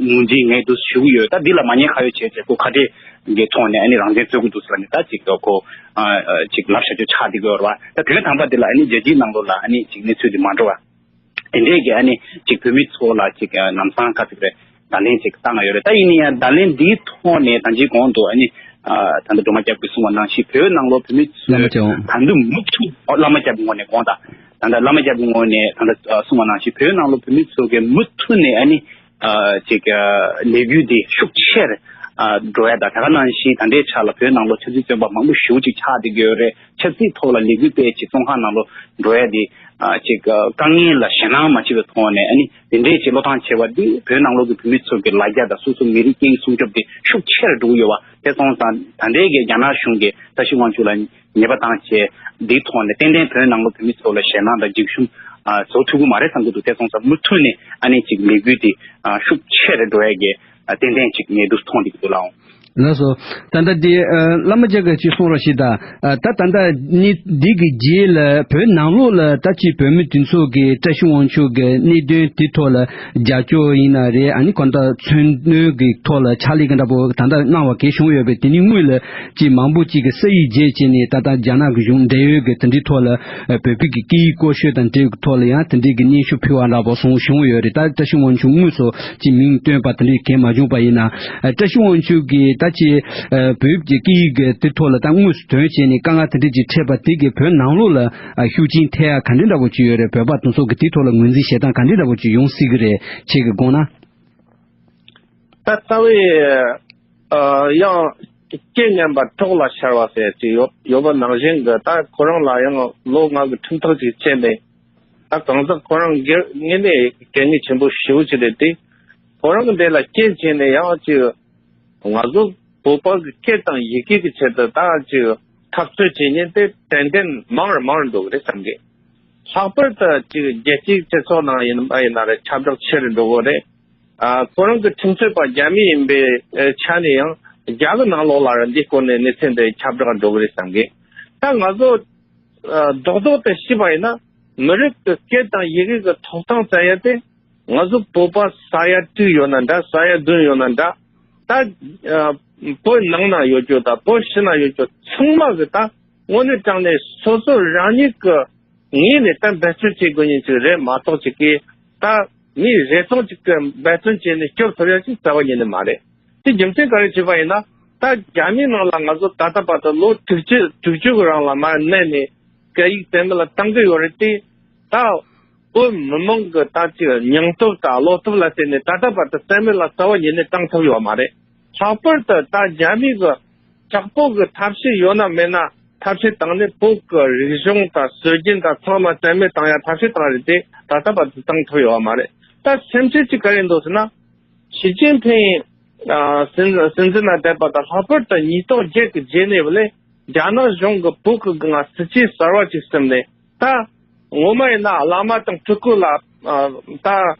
ངོས་འཛིན་ངས་འདུག་ཞུ་གི་ཡོད། ད་འདི་ལ་མ་ཉེས་ཁ་གཡོག་བྱས་བྱས་ཁོ་ཁ་བྲལ་གྱི་ཐོག་ནས་ཨ་ནི་རང་བཙན་རྩོད་ཀྱི་འདུག་ཟེར་ནས་ད་ཅིག་ཁོ་ཨ་ཅིག་ལབ་བཞག་རྒྱུ་ཆགས་བསྡད་ཀྱི་ཡོད་རེད་བ། ད་དོན་དམ་པ་འདི་ལ་ཨ་ནི་རྒྱལ་སྤྱིའི་ནང་ལོགས་ལ་ཨ་ནི་ཅིག་གནས་ཚུལ་འདི་མ་འགྲོ་བ། དེ་འདྲས་ཀྱི་ཨ་ནི་ཅིག་བོད་མི་ཚོ་ལ་ཅིག་ཨ་ལམ་སང་ག་ཚོད་རེད་བརྡ་ལན་ཅིག་བཏང་ཡོད་རེད། ད་ཡིན་ན་ཡང་བརྡ་ལན་འདིའི་ཐོག་ནས་ད་ཅིག་གོང་དུ་ཨ་ནི་ཨ་ད་ལྟ་སྒྲོལ་མ་སྐྱབས་ཀྱིས་གསུངས་པ་ནང་བཞིན་བོད་ནང་ལོགས་བོད་མི་ཚོས་བླ་མ་སྐྱབས་ད་དུང་མུ་མཐུད་ཨོ་བླ་མ་སྐྱབས་ངོས་ནས་དགོངས་དག་ད་ལྟ་བླ་མ་སྐྱབས་ངོས་ནས་ད་ལྟ་ཨ་གསུངས་པ་ནང་བཞིན་བོད་ནང་ལོགས་བོད་མི་ཚོ་གིས་མུ་མཐུད་ནས་ཨ་ནི་ཨ་ཅིག་ཨ་ལས་འགུལ་འདི་ཤུགས་ཆེར་ཨ་འགྲོ་ཡ་དང་། ད་ག་ནང་བཞིན་ད་ལྟའི་ཆ་ལ་བོད་ནང་ལོགས་ཆབ་སྲིད་བཙོན་པ་མང་པོ་ཞེ་པོ་ཅིག་ཆགས་བསྡད་ཀྱི་ཡོད་རེད། ཆབ་སྲིད་ཐོག་ལ་ལས་འགུལ་སྤེལ་ཅིག་བཙོན་ཁང་ནང་ལོགས་འགྲོ་ཡ་འདི་ཨ་ཅིག་ཨ་དཀའ་ངལ་ལ་ཞེད་སྣང་མ་བྱེད་པའི་ཐོག་ནས་ཨ་ནི་དེ་འདྲའི་ཅིག་བློས་བཏང་བྱས་པ་འདི་བོད་ནང་ལོགས་ཀྱི་བོད་མི་ཚོ་གི་ལ་རྒྱ་དང་སོ་སོ་མི་རིགས་སྐད་ཡིག་སྲུང་སྐྱོབ་དེ་ཤུགས་ཆེ་རུ་འགྲོ་གི་ཡོད་པ་དེ་སོང་ཙང་ད་ལྟའི་གི་རྒྱ་ནག་གཞུང་གིས་བཀྲ་ཤིས་དབང་ཕྱུག་ལ་ཉེས་པ་བཏང་བྱས་འདིའི་ཐོག་ནས་ཏན་ཏན་བོད་ནང་ལོགས་བོད་མི་ཚོ་ལ་ཞེད་སྣང་དང་འཇིགས་ཞུམ་ཨ་བཟོ་ཐུབ་ཀྱི་མ་རེད་བསམ་གྱི་འདུག་དེ་སོང་ཙང་མུ་མཐུད་ནས་ཨ་ནི་ཅིག་ལས་འགུལ་དེ་ཨ་ཤུགས་ཆེ་རུ་འགྲོ་ཡ་གི་ཨ་ཏན་ཏན་ཅིག་ངས་འདུག་མཐོང་བསྡད་ཀྱི་འདུག་ལགས། ལགས་སོ། ད་ལྟ་འདི་ཨ་བླ་མ་སྐྱབས་ཀྱིས་ཅིག་གསུངས་རོགས་ཞེས་དང་། ཨ་ད་ད་ལྟ་ནི་འདི་གི་རྗེས་ལ་བོད་ནང་ལོགས་ལ་ད་ཅིག་བོད་མི་དེ་ཚོ་གིས་བཀྲ་ཤིས་དབང་ཕྱུག་གི་གནད་དོན་དེ་ཐོག་ལ་རྒྱབ་སྐྱོར་ཡིན་ན་རེད། ཨ་ནི་གང་ལྟར་མཚོན་དོན་གྱི་ཐོག་ལ་ཕྱག་ལས་ཀྱི་འདྲ་པོ་ད་ལྟ་གནང་བ་གས་བྱུང་ཡོད་པས། དེ་ནི་དངོས་ལ་ཅིག་མང་པོ་ཅིག་གིས་ས་ཡིག་བརྗེས་བྱས་ནས་ད་ལྟ་རྒྱ་ནག་གི་གཞུང་འབྲེལ་ཡོད་ཀྱི་དེ་འདྲའི་ཐོག་ལ་ཨ་བོད་པའི་གི་སྐད་ཡིག་བཀོལ་སྤྱོད་དང་འབྲེལ་ཡོད་ཀྱི་ཐོག་ལ་ཡང་དེ་འདྲའི་གི་སྙན་ཞུ་ཕུལ་བ་འདྲ་པོ་སོང་བྱུང་ཡོད་རེད། ད་བཀྲ་ཤིས་དབང་ཕྱུག་དངོས་སུ་ཅིག་མིང་བཏོན་པ་དེ་འདྲའི་གས་མ་བྱུང་པ་ཡིན་ན། ཨ་བཀྲ་ཤིས་དབང་ཕྱུག་གིས་ད་ཅིག་ཨ་བོད་ཀྱི་སྐད་ཡིག་གི་དེ་ཐོག་ལ་ད་དངོས་སུ་དོན་བྱས་ནས་དཀའ་ངལ་དེ་འདྲ་ཅིག་འཕྲད་པ་དེ་གིས་བོད་ནང་ལོགས་ལ་ཨ་ཤུགས་རྐྱེན་ཐེབས་ཡ་ག་འདྲ་འདྲ་པོ་ཅིག་ཡོད་རེད། བོད་པ་དེ་ཚོ་གི་དེ་ཐོག་ལ་ངོས་འཛིན་བྱེད་སྟངས་ག་འདྲ་འདྲ་པོ་ཅིག་ཡོང་སྲིད་གི་རེད། ཁྱེད་ཀྱིས་དགོངས་ན། ད་རྩ་བའི་ཨ་ཡང་སྐད་ངན་པ་གྲོགས་ལ་ཤར་བ་ཟེར་གྱི་ཡོད་ཡོད་པ་ནང་བཞིན་གྱི། ད་ཁོ་རང་ལ་ཡང་ལོ་ལྔ་གི་ཁྲིམས་ཐག་ཅིག་བཅད་ནས། ད་གང་ཟག་ཁོ་རང་སྒེར་དངོས་གནས་དཀའ་ངལ་ཆེན་པོ་ཞེ་པོ་ཅིག་རེད་དེ། ཁོ་རང་གི་འདི་ལ་རྐྱེན་བྱས་ནས་ཡང་ཅིག་ང་ཚོ་བོད་པ་གི་སྐད་དང་ཡི་གེ་གི་ཆེད་དུ་ད་ཅིག་འཐབ་རྩོད་བྱེད་མཁན་དེ་ཏན་ཏན་མང་རུ་མང་རུ་འགྲོ་གི་རེད་བསམ་གི། ལྷག་པར་དུ་ཅིག་རྒྱལ་སྤྱིའི་སྤྱི་ཚོགས་ནང་ཡིན་པ་ཡིན་ན་རེད། ཁྱབ་བསྒྲགས་ཆེ་རུ་འགྲོ་གི་རེད། ཨ་ཁོ་རང་གི་ཁྲིམས་རྩོད་པ་རྒྱ་མི་ཡིན་པའི་ཆ་ནས་ཡང་རྒྱ་གི་ནང་ལོགས་ལ་རེད། འདི་སྐོར་ནས་གནས་ཚུལ་འདི་ཁྱབ་བསྒྲགས་འགྲོ་གི་རེད་བསམ་གི། ད་ང་ཚོ་ཨ་རྡོག་རྡོག་ཏུ་བཤད་པ་ཡིན་ན། མི་རིགས་ཀྱི་སྐད་དང་ཡི་གེ་གི་ཐོབ་ཐང་ཟེར་ཡ་དེ་ང་ཚོ་བོད་པ་ས་ཡ་དྲུག་ཡོད་ན་འདྲ། ས་ཡ་བདུན་ཡོད་ན་འདྲ། ད་ཨ་ བོད་ནང་ན་ཡོད་རྒྱུ་དང་བོད་ཕྱི་ན་ཡོད་རྒྱུ་ཚང་མ་གི་ད་དངོས་གནས་དྲང་ནས་སོ་སོ་རང་ཉིད་ཀྱི་ངོས་ནས་ད་འབད་བརྩོན་བྱེད་དགོས་ཉིན་ཅིག་རེད་མ་གཏོགས་ཅིག་གིས་ད་མིའི་རེ་ཟུང་ཅིག་གི་འབད་བརྩོན་བྱས་ནས་སྐྱོབ་ཐུབ་ཡ་ཅིག་རྩ་བ་ཉིད་ནས་མ་རེད། དེ་རྒྱུ་མཚན་ག་རེ་བྱས་པ་ཡིན་ན། ད་རྒྱ་མིའི་ནང་ལ་ང་ཚོ་ད་ལྟ་བར་དུ་ལོ་དྲུག་ཅུ་དྲུག་ཅུ་གི་རིང་ལ་མར་གནས་ནས་སྐད་ཡིག་རྩ་མེད་ལ་བཏང་གི་ཡོད་རེད་དེ། ད་བོད་མི་མང་གི་ད་ཅིག་སྙིང་སྟོབས་དང་བློ་སྟོབས་ལ་བརྟེན་ནས་ད་ལྟ་བར་དུ་རྩ་མེད་ལ་རྩ་བ་ཉིད་ནས་བཏང་ཐུབ་ཡོད་མ་རེད། ལྷག་པར་དུ་ད་རྒྱ་མི་གི་དྲག་པོ་གི་ཐབས་ཤེས་ཡོད་ན་མེད་ན་ཐབས་ཤེས་བཏང་ནས་བོད་ཀྱི་རིག་གཞུང་དང་སྲོལ་རྒྱུན་དང་ཚང་མ་རྩ་མེད་བཏང་ཡ་ཐབས་ཤེས་བཏང་རེད་དེ། ད་ལྟ་བར་དུ་བཏང་ཐུབ་ཡོད་མ་རེད། ད་སེམས་ཁྲལ་ཅིག་ག་རེ་འདུག་ཟེར་ན། ཞི་ཅིན་ཕིང་ཨ་སྲིད་སྲིད་འཛིན་ན་བསྡད་པ་དང་ལྷག་པར་དུ་ཉིས་སྟོང་བརྒྱད་ཀྱི་རྗེས་ནས་བ་ལས་རྒྱ་ནག་གཞུང་གི་བོད་ཀྱི་སྒང་སྲིད་ཇུས་གསར་བ་ཅིག་བརྩམས་ནས། ད་ངོ་མ་ཡིན་ན་བླ་མ་དང་སྤྲུལ་སྐུ་ལ་ཨ་ད་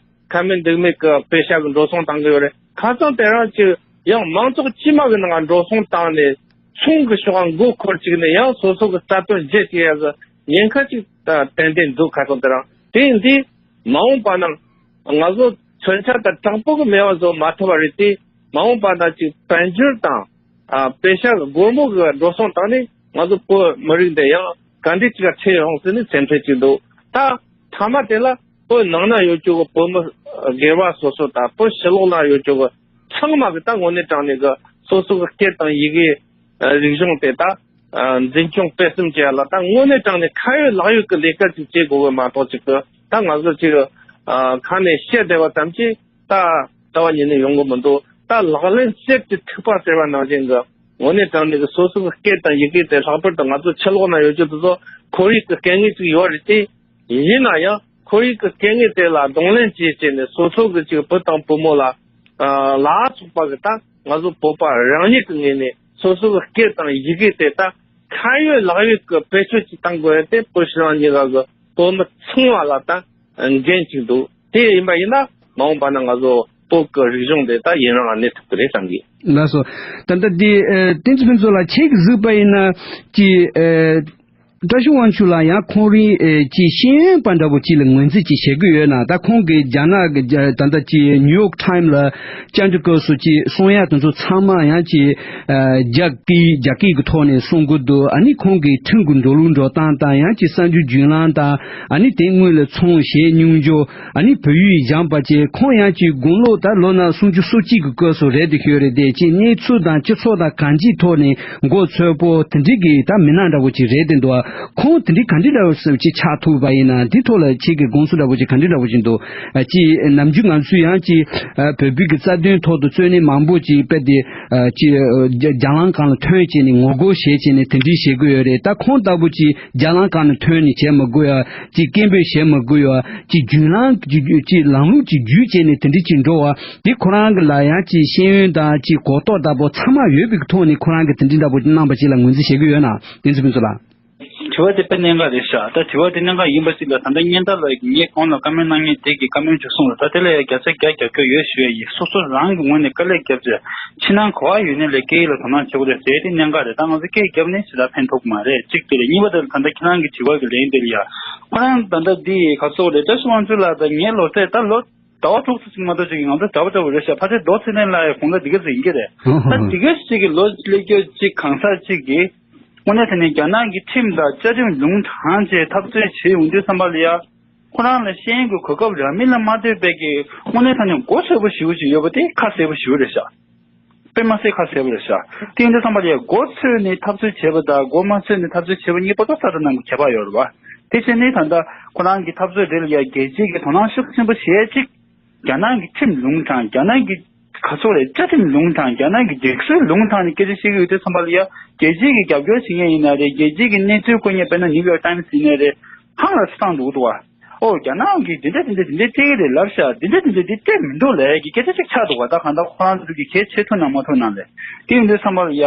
ཁ་མིན་འདུག་མིན་གྱི་པེ་ཤ་གི་འགྲོ་སོང་བཏང་གི་ཡོད་རེད། ཁ་སང་དེ་རིང་ཅིག་ཡང་མང་ཚོགས་དཀྱུས་མ་གི་ནང་འགྲོ་སོང་བཏང་ནས་ཚོང་གི་ཕྱོགས་མགོ་འཁོར་བཅུག་ནས་ཡང་སོ་སོ་གི་རྩ་དོན་བརྗེད་བྱེད་ཡ་གི་ཉེན་ཁ་ཅིག་ད་ཏན་ཏན་འདུག་ཁ་སང་དེ་རིང་དེ་ཡིན་དུས། མ་འོངས་པ་ན་ང་ཚོ་མཚོན་ཆ་དང་དྲང་པོ་གི་མེད་པ་བཟོ་མ་ཐུབ་པ་རེད་དེ། མ་འོངས་པ་ན་ཅིག་དཔལ་འབྱོར་དང་ཨ་པེ་ཤ་གི་སྒོར་མོ་གི་འགྲོ་སོང་བཏང་ནས་ང་ཚོ་བོད་མི་རིགས་འདི་ཡང་ག་འདྲ་ཅིག་ལ་ཁྲིད་ཡོང་ཟེར་ནས་སེམས་ཁྲལ་ཅིག་འདུག་ད་མཐའ་མ་དེ་ལ་བོད་ནང་ན་ཡོད་རྒྱུ་གི་བོད་མི་སྒེར་བ་སོ་སོ་དང་བོད་ཕྱི་ལོགས་ན་ཡོད་རྒྱུ་གི་ཚང་མ་གི་ད་དངོས་གནས་དྲང་གནས་གི་སོ་སོ་གི་སྐད་དང་ཡི་གེ་རིག་གཞུང་དེ་ད་འཛིན་སྐྱོང་སྤེལ་གསུམ་བྱེད་ཡ་ལ་ད་དངོས་གནས་དྲང་གནས་ཁ་ཡོད་ལག་ཡོད་ཀྱི་ལས་ཀ་ཅིག་བྱེད་དགོས་པ་མ་གཏོགས་ཅིག་གི་ད་ང་ཚོ་ཅིག་ཁ་ནས་བཤད་བསྡད་པ་ཙམ་གྱིས་ད་རྩ་བ་ཉིད་ནས་ཡོང་གི་མི་འདུག་ད་ལག་ལེན་གསེར་གྱི་ཐིགས་པ་ཟེར་བ་ནང་བཞིན་གི་དངོས་གནས་དྲང་གནས་ཀྱི་སོ་སོ་གི་སྐད་དང་ཡི་གེ་དེ་ལྷག་པར་དུ་ང་ཚོ་ཕྱི་ལོགས་ན་ཡོད་རྒྱུ་དེ་ཚོ་ཁོར་ཡུག་གི་དཀའ་ངལ་ཅིག་ཡོད་རེད་དེ། ཡིན་ན་ཡང་ཁོར་ཡུག་གི་དཀའ་ངལ་དེ་ལ་གདོང་ལེན་བྱེད་བྱས་ནས་སོ་སོ་གི་ཅིག་བུ་དང་བུ་མོ་ལ་ལ་སོགས་པ་གི་ད་ང་ཚོ་བོད་པ་རང་ཉིད་ཀྱི་ངོས་ནས་སོ་སོ་གི་སྐད་དང་ཡི་གེ་དེ་ད་ཁ་ཡོད་ལག་ཡོད་ཀྱི་བེད་སྤྱོད་ཅིག་བཏང་དགོས་ཡ་དེ་བོད་ཕྱི་ནང་གཉིས་ཀ་གི་བོད་མི་ཚང་མ་ལ་ད་འགན་ཅིག་འདུག་དེ་ཡིན་པ་ཡིན་ན་མ་འོངས་པ་ན་ང་ཚོ་བོད་ཀྱི་རིག་གཞུང་དེ་ད་ཡུན་རིང་ལ་གནས་ཐུབ་ཀྱི་རེད་བསམ་གི། ལགས་སོ། ད་ལྟ་འདི་ཨ་བསྟན་འཛིན་ཕུན་ཚོགས་ལགས་ཁྱེད་ཀྱིས་གཟིགས་པ་ཡིན་ན་ཅི་ཨ་བཀྲ་ཤིས་དབང་ཕྱུག་ལགས་ཡང་ཁོང་རང་ཨེ་ཅི་ཤེས་ཡོན་པ་འདྲ་པོ་ཅིག་ལ་ངོས་འཛིན་ཅིག་བྱེད་ཀྱི་ཡོད་ན། ད་ཁོང་གིས་རྒྱ་ནག་གི་རྒྱ་ད་ལྟ་ཅི་ནིའུ་ཡོག་ཊའིམ་ལ་བཅར་འདྲི་སྐབས་སུ་ཅི་གསུང་ཡ་དེ་ཚོ་ཚང་མ་ཡང་ཅི་ཨ་རྒྱ་སྐད་རྒྱ་སྐད་ཀྱི་ཐོག་ནས་གསུང་གི་འདུག་ཨ་ནི་ཁོང་གི་ཁྲིམས་ཀྱི་འགྲོ་ལུགས་འགྲོ་སྟངས་དང་ཡང་ཅི་གསར་འགྱུར་བརྒྱུད་ལམ་དང་ཨ་ནི་དེ་སྔོན་ལ་ཚོང་བྱེད་སྙུང་འཇོག་ཨ་ནི་བོད་ཡིག་སྦྱངས་པ་བཅས་ཁོང་ཡང་ཅིག་དགུང་ལོ་ད་ལོ་ན་སུམ་ཅུ་སོ་གཅིག་གི་སྐབས་སུ་རེད་དེ་ཤོད་རེད་དེ་ཅིག་གནས་ཚུལ་དང་སྤྱི་ཚོགས་དང་གང་ཅིའི་ཐོག་ནས་མགོ་ཚོས་པོ་དེ་འདྲི་གི་ད་མི་སྣ་འདྲ་པོ་ཅིག་རེད་དེ་འདུག་ཁོང་དེ་འདྲི་ག་འདྲི་འདྲ་པོ་ཅིག་ཆགས་ཐུབ་པ་ཡིན་ན་དེ་ཐོག་ལ་ཁྱེད་ཀྱི་དགོངས་ཚུལ་འདྲ་པོ་ཅིག་ག་འདྲི་འདྲ་པོ་ཅིག་འདུག་ཅིག་ནམ་རྒྱུན་ང་ཚོས་ཡང་ཅིག་བོད་བོད་ཀྱི་རྩ་དོན་ཐོག་ཏུ་རྩོད་གླེང་མང་པོ་ཅིག་སྤེལ་ཏེ་ཅིག་རྒྱ་ལམ་སྒང་ལ་ཐོན་བྱས་ནས་ངོ་རྒོལ་བྱས་བྱས་ནས་དེ་འདྲི་བྱེད་ཀྱི་ཡོད་རེད། ད་ཁོང་ལྟ་བུ་ཅིག་རྒྱ་ལམ་སྒང་ནས་ཐོན་ནས་བྱེད་མི་དགོས་ཡ། ཅིག་སྐད་འབོད་བྱེད་མི་དགོས་ཡ། ཅིག་བརྒྱུད་ལམ་ཅིག་ཅིག་ལམ་ལུགས་ཅིག་བརྒྱུད་བྱས་ནས་དེ་འདྲ་ཅིག་འགྲོ་བ་དེ་ཁོ་རང་གི་ལ་ཡང་ཅིག་ཤེས་ཡོན་དང་ཅིག་གོ་རྟོགས་ལྟ་བུ་ཚང་མ་ཡོད་པའི་ཐོག་ནས་ཁོ་རང་གི་དེ་འདྲ་འདྲ་པོ་གནང་པ་ཅིག་ལ་ངོས་འཛིན་བྱེད་ཀྱི་ཡོད་ན། བསྟན་འཛིན་ཕུན་ཚོགས་ལགས། དྲི་བ་དེ་དཔེ་གནད་འགག་རེད་ཤག་ད་དྲི་བ་དེ་གནད་འགག་ཡིན་པ་ཞིག་ལ་ད་ལྟ་སྙན་ཐར་ལགས་ཀྱིས་ངས་གོང་ལ་བཀའ་མོལ་གནང་མཁན་དེ་གི་བཀའ་མོལ་འཇུག་སོང་ལ་ད་དེ་ལ་ཡང་བརྒྱ་ཆ་བརྒྱ་རྒྱབ་སྐྱོར་ཡོད་ཞུ་ཡ་ཡིན། སོ་སོ་རང་གི་ངོས་ནས་དཀའ་ལས་བརྒྱབ་བྱས་ཕྱི་ནང་ག་པར་ཡོད་ནའི་ལས་སྐད་ཡིག་ལ་དོ་སྣང་བྱེད་དགོས་རེད་ཟེར་ཡ་དེ་གནད་འགག་རེད། ད་ང་ཚོ་སྐད་བརྒྱབ་ནས་ཞེ་དྲག་ཕན་ཐོགས་ཀྱི་མ་རེད། གཅིག་དེ་རེད། གཉིས་པ་དེ་ལ་ད་ལྟ་ཁྱེད་རང་གི་དྲི་བ་གི་ལན་དེ་ལ་ཡ་ཁོ་རང་ད་ལྟ་འདི་ག་ཚོད་རེད། བཀྲ་ཤིས་དབང་ཕྱུག་ལགས་དང་ངའི་ལོ་ཚད་ད་ལོ་ཟླ་བ་དྲུག་ཙམ་ཞིག་མ་གཏོགས་ཅིག་ང་ཚོ་འདྲ་པོ་འདྲ་པོ་རེད་ཤག་ཕལ་ཆེར་རྡོ་རྩེ་ལེན་ལ་ཡ་དགུང་ལོ་འདི་ག་ཙམ་ཡིན་གྱི་རེད། ད་འདི་ག་ཅིག་གི་ལོ་སླེབས་རྒྱུ་ཅིག་གང་ཟག་ཅིག་གིས་དངོས་གནས་དྲང་གནས་རྒྱ་ནག་གི་ཁྲིམས་དང་བཅའ་ཁྲིམས་ལུང་དྲངས་བྱས་འཐབ་རྩོད་བྱེད་ཡོང་དུས་ཙམ་པ་ལ་ཡ། ཁོ་རང་ལ་ཤེས་ཡོན་གྱི་གོ་སྐབས་རག་མིན་ལ་མ་ལྟོས་པའི་གི་དངོས་གནས་དྲང་གནས་མགོ་ཚོས་པོ་ཞེ་པོ་ཅིག་ཡོད་པ་དེ་ཁ་གསལ་པོ་ཞེ་པོ་རེད་ཤག་དཔེ་མ་སྲིད་ཁ་གསལ་པོ་རེད་ཤག་དེ་ཡིན་དུས་ཙམ་པ་ལ་ཡ་མགོ་ཚོས་ནས་འཐབ་རྩོད་བྱེད་པ་དང་མགོ་མ་ཚོས་ནས་འཐབ་རྩོད་བྱེད་པ་གཉིས་པོ་ཏོག་ཙམ་ནང་གི་ཁྱད་པར་ཡོད་རེད་བ། དེ་བྱས་ནས་ད་ལྟ་ཁོ་རང་གི་འཐབ་རྩོད་དེ་ལ་ཡ་རྒྱལ་སྤྱིའི་གི་དོ་སྣང་ཤུགས་ཆེན་པོ་བྱས་ཅིག་རྒྱ་ནག་གི་ཁྲིམས་ལུང་དྲངས། རྒྱ་ནག་གི་ག་ཚོད་རེད། བཅའ་ཁྲིམས་ལུང་དྲངས། རྒྱ་ནག་གི་སྒྲིག་སྲོལ་ལུང་དྲངས་ནས་སྐད་ཆ་བཤད་ཀྱི་ཡོད་དུས་ཙམ་པ་ལ་ཡ། རྒྱལ་སྤྱིའི་གི་རྒྱབ་སྐྱོར་བྱེད་མཁན་ཡིན་ན་རེད། རྒྱལ་སྤྱིའི་གི་གནས་ཚུལ་སྐོར་ཉན་དཔེར་ན་ནིའུ་ཡོག་ཊའིམ་སི་ཡིན་ན་རེད། ཧང་ལ་སུ་བཏང་འདུག་འདུག་བ། ཨོ་རྒྱ་ནག་གིས་འདི་འདྲ་འདི་འདྲ་འདི་འདྲ་བྱེད་ཀྱི་རེད་ལབ་ཤག་འདི་འདྲ་འདི་འདྲ་འདི་བྱེད་མི་འདུག་ལབ་ཀྱི་སྐད་ཆ་ཅིག་ཆགས་འདུག་བ། ད་གང་ལྟར་ཁོ་རང་ཚོ་གི་གལ་ཆེ་ཐུབ་ན་མ་ཐུབ་ན་ལས། དེ་ཡིན་དུས་ཙམ་པ་ལ་ཡ།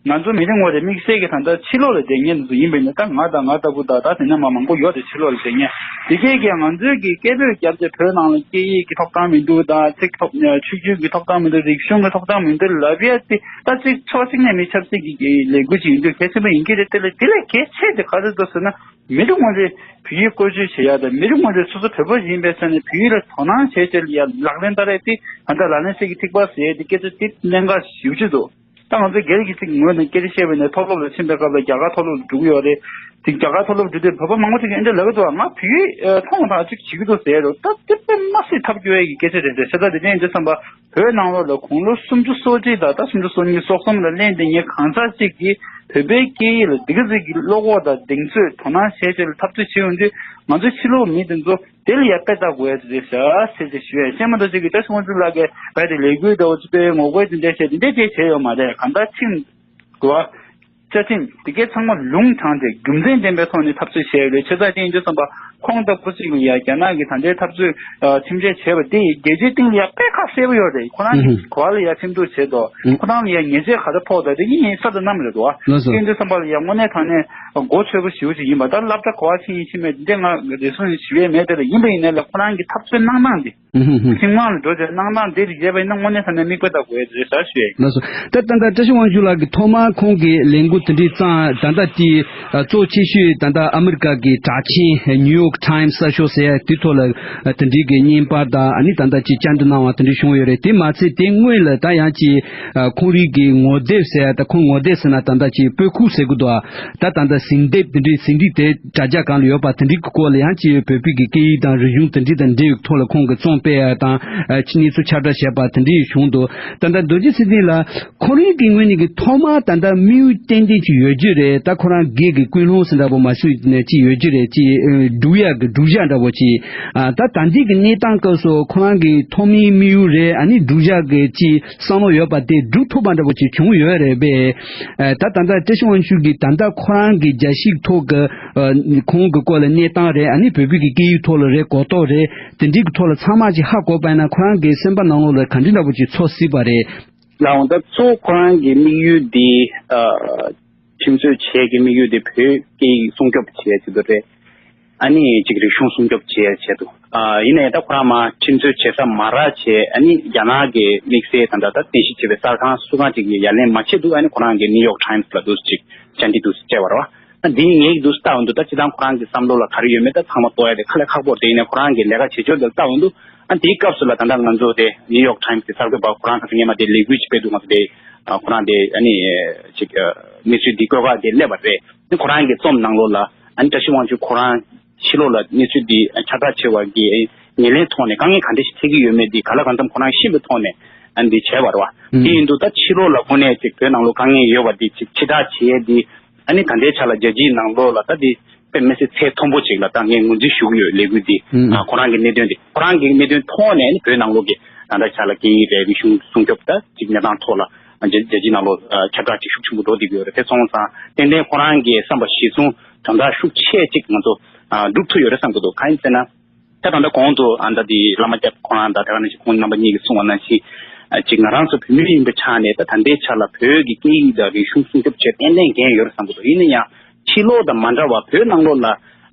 ང་ཚོ་མི་རེ་ངོ་རེ་དམིགས་བསལ་གྱི་ད་ལྟ་ཕྱི་ལོགས་ལ་བསྡད་མཁན་དེ་ཚོ་ཡིན་པ་ཡིན་ན། ད་ང་དང་ང་ལྟ་བུ་དང་ད་དེ་ནས་མ་མང་པོ་ཡོད་དེ་ཕྱི་ལོགས་ལ་བསྡད་མཁན་དེ་གས་ཀྱིས་ང་ཚོའི་གི་སྐད་འབོད་བརྒྱབ་སྟེ་བོད་ནང་ལ་སྐད་ཡིག་གི་ཐོབ་ཐང་མི་འདུག་དང་ཚིག་ཐོབ་ཆོས་བརྒྱུད་ཀྱི་ཐོབ་ཐང་མི་འདུག་རིག་གཞུང་གི་ཐོབ་ཐང་མི་འདུག་ལབ་ཡ་དེ་ད་ཚིག་ཕྱོགས་གཅིག་ནས་མི་ཆབ་སྲིད་ཀྱི་ལས་འགུལ་ཅིག་ཡིན་དུས་གལ་ཆེན་པོ་ཡིན་གྱི་རེད། དེ་ལས་དེ་ལས་གལ་ཆེ་དེ་ག་རེ་འདུག་ཟེར་ན། མི་རེ་ངོ་རེ་བོད་ཡིག་བཀོལ་སྤྱོད་བྱེད་ཡ་དང་མི་རེ་ངོ་རེ་སོ་སོ་བོད་པ་ཡིན་པའི་ཆ་ནས་བོད་ཡིག་ལ་དོ་སྣང་བྱེད་བྱེད་ལ་ཡ་ལག་ལེན་བསྟར་ཡ་དེ་ད་ལྟ་ལག་ལེན་གསེར་གྱི་ཐིགས་པ་ཟེར་ཡ་དེ་སྐད་ཆ་དེ་གནད་འགག་ཞེ་པོ་ཅིག་འདུག་ད་ང་ཚོ་སྒེར་གྱི་ཅིག་ངོས་ནས་སྐད་ཆ་བཤད་པ་ཡིན་ན། མཐོ་སློབ་ལ་ཕྱིན་པའི་སྐབས་ལ་རྒྱ་གར་མཐོ་སློབ་ལ་འགྲོ་གི་ཡོད་རེད། དེ་རྒྱ་གར་མཐོ་སློབ་འགྲོ་དུས་བོད་པ་མང་པོ་ཅིག་གིས་འདི་འདྲ་ལབ་ཀྱི་འདུག་ང་བོད་ཡིག་མཐོང་དང་ཅིག་བྱེད་ཀྱི་འདུག་ཟེར་རོ། ད་དེ་དཔེ་མ་སྲིད་ཐབས་སྐྱོ་ཡས་ཀྱི་སྐད་ཆ་རེད་འདྲ། བྱས་ཙང་དེ་འདྲ་ཡིན་དུས་ཙམ་པ་བོད་ནང་ལོགས་ལ་དགུང་ལོ་སུམ་ཅུ་སོ་གཅིག་དང་ད་སུམ་ཅུ་སོ་གཉིས་སོ་གསུམ་ལ་སླེབས་དེ་ངས་གང་ཟག་ཅིག་གིས་བོད་པའི་སྐད་ཡིག་ལ་འདི་ག་ཟིག་གི་བློ་ཁོག་དང་གདེང་ཚོད་དོ་སྣང་བྱས་བྱས་ལ་འཐབ་རྩོད་བྱེད་ཡོང་དུས། ང་ཚོ་ཕྱི་ལོགས་མི་དེ་ཚོ་དེ་ལ་ཡ་དཔེ་ལྟ་དགོས་ཡ་དེ་རེད་ཤག་ཟེར་ཅིག་ཞུ་ཡ། སྤྱན་མ་ཐོ་ཅིག་གིས་བཀྲ་ཤིས་དབང་ཕྱུག་ལགས་ཀྱིས་བས་དེ་ལས་འགུལ་འདྲ་བོ་ཅིག་སྤེལ། ངོ་རྒོལ་དེ་འདྲ་བྱས་དེ་འདྲ་ཅིག་བྱས་ཡོད་མ་རེད། གང་ལྟར་ཁྲིམས་དགོས་བཅའ་ཁྲིམས་དེ་གའི་ཚང་མ་ལུང་དྲངས་ཏེ་རྒྱུ་མཚན་ལྡན་པའི་ཐོག་ནས་འཐབ་རྩོད་བྱས་ཡོད་རེད། བྱས་ཙང་དེ་ཡིན་དུས་ཙམ་པ་ཁོང་ལྟ་བུ་ཅིག་ལ་ཡ་རྒྱ་ནག་གིས་ད་ལྟའི་འཐབ་རྩོད་ཁྲིམས་ཆད་བྱས་པ་དེ་རྒྱལ་སྤྱིའི་སྟེང་ལ་ཡ་དཔེ་ཁ་གསལ་པོ་ཡོད་རེད། ཁོ་རང་གིས་ག་པར་ལ་ཡ་ཁྲིམས་གཏུག་བྱས་འདུག་ཁོ་རང་ལ་ཡ་ཉེས་ཆད་ག་འདྲ་ཕོག་འདུག་དེ་གཉིས་གསལ་དུ་བསྣམས་རེད་འདུག་ལགས་སོ། དེ་ཡིན་དུས་ཙམ་པ་ལ་ཡ་དངོས་གནས་དྲང་གནས་མགོ་ཚོས་པོ་ཞེ་པོ་ཅིག་ཡིན་པ། ད་སློབ་གྲྭ་ག་པར་ཕྱིན་ཡིན་ཕྱིན་མེད་དེ་འདྲ་ང་རེ་ཟུང་ཞུ་ཡས་མེད། དེ་ལ་ཡིན་པ་ཡིན་ནའི་ལ་ཁོ་རང་གི་འཐབ་རྩོད་གནང་སྟངས་དེ། ཁྲིམས་ཁང་ལ་འགྲོ་བྱས་གནང་སྟངས་དེ་རིགས་བྱས་པ་ཡིན་ན་དངོས་གནས་དྲང་གནས་མིག་དཔེ་ལྟ་དགོས་ཡས་རེད་ཟེར་ཞུ་ཡས་ཡིན། ལགས་སོ། ད་ད་ལྟ་བཀྲ་ཤིས་དབང་ཕྱུག་ལགས་ཀྱིས་ཐོག་མར་ཁོང་གི་ལས་འགུལ་དེ་འདྲའི་བརྩམས། ད་ལྟ་དེ་གཙོ་ཆེ་ཤོས་ད་ལྟ་ཨ་མི་རི་ཀ་གི་གྲགས་ཆེན་ནིའུ་ཡོག་ཊའིམ་གསར་ཤོག་ཟེར་ཡ་དེ་ཐོག་ལ་དེ་འདྲའི་གི་བརྙན་པར་དང་ཨ་ནི་ད་ལྟ་ཅིག་བཅར་འདྲི་གནང་བ་དེ་འདྲ་བྱུང་ཡོད་རེད། དེ་མ་ཚད་དེ་སྔོན་ལ་ད་ཡང་ཅིག་ཁོང་རང་གི་ངོ་དེབ་ཟེར་ཡ། ད་ཁོང་ངོ་དེབ་ཟེར་ན་ད་ལྟ་ཅིག་པོད་ཁུག་ཟེར་གི་འདུག་ད་ད་ལྟ་ཟིན་དེབ་དེ་འདྲའི་ཟིན་བྲིས་དེ་དྲ་རྒྱ་སྒང་ལ་ཡོད་པ་དེ་འདྲའི་གི་སྐོར་ལ་ཡང་ཅིག་བོད་པའི་གི་སྐད་ཡིག་དང་རིག་གཞུང་དེ་འདྲའི་དང་འབྲེལ་བའི་ཐོག་ལ་ཁོང་གིས་རྩོམ་སྤེལ་ཡ་དང་ཨ་ཅིག་གནས་ཚུལ་ཁྱབ་བསྒྲགས་བྱས་པ་དེ་འདྲ་ཡང་བྱུང་འདུག་ད་ལྟ་རྡོ་རྗེ་ཚེ་བརྟན་ལགས་ཁོ་རང་གི་ངོས་ནས་གི་ཐོག་མར་ད་ལྟ་དམིགས་ཡུལ་ཏན་ཏན་ཅིག་ཡོད་རྒྱུ་རེད། ད་ཁོ་རང་སྒེར་གྱི་ཀུན་སློང་ཟེར་འདྲ་པོ་མ་སུ་ནས་ཅིག་ཡོད་རྒྱུ་རེད། ཅིག་ཨ་སྒྲུག་ཡ་གི་སྒྲུག་བྱ་འདྲ་པོ་ཅིག་ཨ་ད་ད་ལྟའི་གི་གནས་སྟངས་སྐབས་སུ་ཁོ་རང་གི་ཐོག་མའི་དམིགས་ཡུལ་རེད། ཨ་ནི་སྒྲུག་བྱ་གི་ཅིག་བསམ་བློ་ཡོད་པ་དེ་སྒྲུག་ཐུབ་པ་འདྲ་པོ་ཅིག་བྱུང་ཡོད་རེད་པས། ཨ་ད་ད་ལྟ་བཀྲ་ཤིས་དབང་ཕྱུག་གིས་ད་ལྟ་ཁོ་རང་གི་རྒྱལ་སྤྱིའི་ཐོག་གི་ཨ་ཁོང་གི་སྐོར་ལ་གནས་སྟངས་རེད། ཨ་ནི་བོད་པའི་གི་སྐད་ཡིག་ཐོག་ལ་རེད། གོ་རྟོགས་རེད། དེ་འདྲའི་གི་ཐོག་ལ་ཚང་མ་ཅིག་ཧ་གོ་བ་ཡིན་ན་ཁོ་རང་གི་སེམས་པ་ནང་ལོགས་ལ་ག་འདྲ་འདྲ་པོ་ཅིག་ཚོར་སྲིད་པ་རེད། ལགས་འོང་། ད་གཙོ་བོ་ཁོ་རང་གི་དམིགས་ཡུལ་འདི་ཨ་ཁྲིམས་རྩོད་བྱེད་ཀྱི་དམིགས་ཡུལ་འདི་བོད་སྐད་ཡིག་སྲུང་སྐྱོབ་བྱེད་ཆེད་དུ་རེད། ཨ་ནི་ཅིག་རིག་གཞུང་སྲུང་སྐྱོབ་བྱེད་ཆེད་དུ། ཨ་ཡིན་ནའི་ད་ཁོ་རང་མར་ཁྲིམས་རྩོད་བྱེད་ས་མ་རག་བྱས། ཨ་ནི་རྒྱ་ནག་གི་དམིགས་བསལ་ད་ལྟ་ད་རྟེན་གཞི་བྱས་པའི་གསར་ཁང་སུ་གང་ཅིག་གིས་ཡ་ལན་མ་བྱས་འདུག་ཨ་ནི་ཁོ་རང་གིས་ནིའུ་ཡོག་ཊའིམ་སི་ལ་འདུག་ཅིག་བཅར་འདྲི་འདུག་བྱས་པ་རེད་བ། ཨ་འདི་ངས་འདུག་ལྟ་འོང་འདུག་ད་སྤྱིར་བཏང་ཁོ་རང་གི་བསམ་བློ་ལ་ག་རེ་ཡོད་མེད་ད་ཚང་མ་རྟོགས་ཡ་དེ་ཁ་ལས་ཁག་པོ་རེད། དེ་ཡིན་ནའི་ཁོ་རང་གི་ལས་ཀ་བྱེད་ཕྱོགས་དེ་ལ་ལྟ་འོང་འདུག་ཨ་འདིའི་སྐབས་སུ་ལ་ད་ལྟ་ང་ཚོ་དེ་ནིའུ་ཡོག་ཊའིམ་སི་གི་གསར་འགོད་པ་ཁོ་རང་ཁ་སང་སྔས་མ་དེ་ལས་འགུལ་ཅིག་སྤེལ་འདུག་ང་ཚོ་དེ་ཨ་ཁོ་རང་དེ་ཨ་ནི་ཅིག་ཨ་གནས་ཚུལ་འདི་བཀོད་ཁག་དེ་སླེབས་པ་རེད། ཨ་ཁོ་རང་གི་རྩོམ་ནང་ལོགས་ལ་ཨ་ནི་བཀྲ་ཤིས་དབང་ཕྱུག་ཁོ་རང་ཕྱི་ལོགས་ལ་གནས་ཚུལ་འདི་ཁྱབ་བསྒྲགས་བྱེད་པ་གི་ཉེར་ལེན་ཐོག་ནས་དཀའ་ངལ་གང་འདྲ་ཞིག་འཕྲད་ཀྱི་ཡོད་མེད་འདི་གང་ལ་གང་འཚམ་ཁོ་རང་ཤེས་པའི་ཐོག་ནས་ཨ་ནི་འདི་བྱས་པ་རེད་བ། ཨུམ། དེ་ཡིན་དུས་ད་ཕྱི་ལོགས་ལ་དངོས་གནས་ཅིག་བོད་ནང་ལོགས་དཀའ་ངལ་ཡོད་པ་འདི་ཅིག་ཕྱིར་བསྒྲགས་བྱས་ཏེ། ཨ་ནི་ད་ལྟའི་ཆ་ལ་རྒྱལ་སྤྱིའི་ནང་ལོགས་ལ་ད་དེ་དཔེ་མི་སྲིད་ཚད་མཐོན་པོ་ཅིག་ལ་ད་ངས་ངོས་འཛིན་ཞུ་གི་ཡོད། ལས་འགུལ་འདི་ཨུམ། ཨ་ཁོ་རང་གི་གནད་དོན་འདི་ཁོ་རང་གི་གནད་དོན་ཐོག་ནས་ཨ་ནི་བོད་ནང་ལོགས་ཀྱི་ད་ལྟའི་ཆ་ལ་སྐད་ཡིག་རེད། རིག་གཞུང་སྲུང་སྐྱོབ་ད་ཅིག་གནས་སྟངས་ཐོག་ལ་རྒྱལ་རྒྱལ་སྤྱིའི་ནང་ལོགས་ཁྱབ་བསྒྲགས་ཅིག་ཤུགས་ཆེན་པོ་འགྲོ་བསྡད་ཀྱི་ཡོད་རེད། དེ་སོང་ཙང་ཏན་ཏན་ཁོ་རང་གི་བསམ་པ་གཞིར་བཟུང་དོན་དག་ཤུགས་ཆེ་ཅིག་ང་ཚོ་སྒྲུབ་ཐུབ་ཡོད་རེད་བསམ་གྱི་འདུག་གང་ཡིན་ཟེར་ན། ད་ད་ལྟ་གོང་དུ་ཨ་ད་དེ་བླ་མ་སྐྱབས་ཁོ་རང་དང་དེ་ག་ནང་བཞིན་ཁོང་རྣམ་པ་གཉིས་ཀྱིས་གསུངས་པ་ནང་བཞིན། ཨ་ཅིག་ང་རང་ཚོ་བོད་མི་ཡིན་པའི་ཆ་ནས་ད་ད་ལྟའི་ཆ་ལ་བོད་ཀྱི་སྐད་ཡིག་དང་རིག་གཞུང་སྲུང་སྐྱོབ་བྱེད་ཏན་ཏན་འགན་ཡོད་རེད་བསམ་གྱི་འདུག་ཡིན་ན་ཡང་ཕྱི་ལོགས་དང་མ་འདྲ་བར་བོད་ནང་ལོགས་ལ་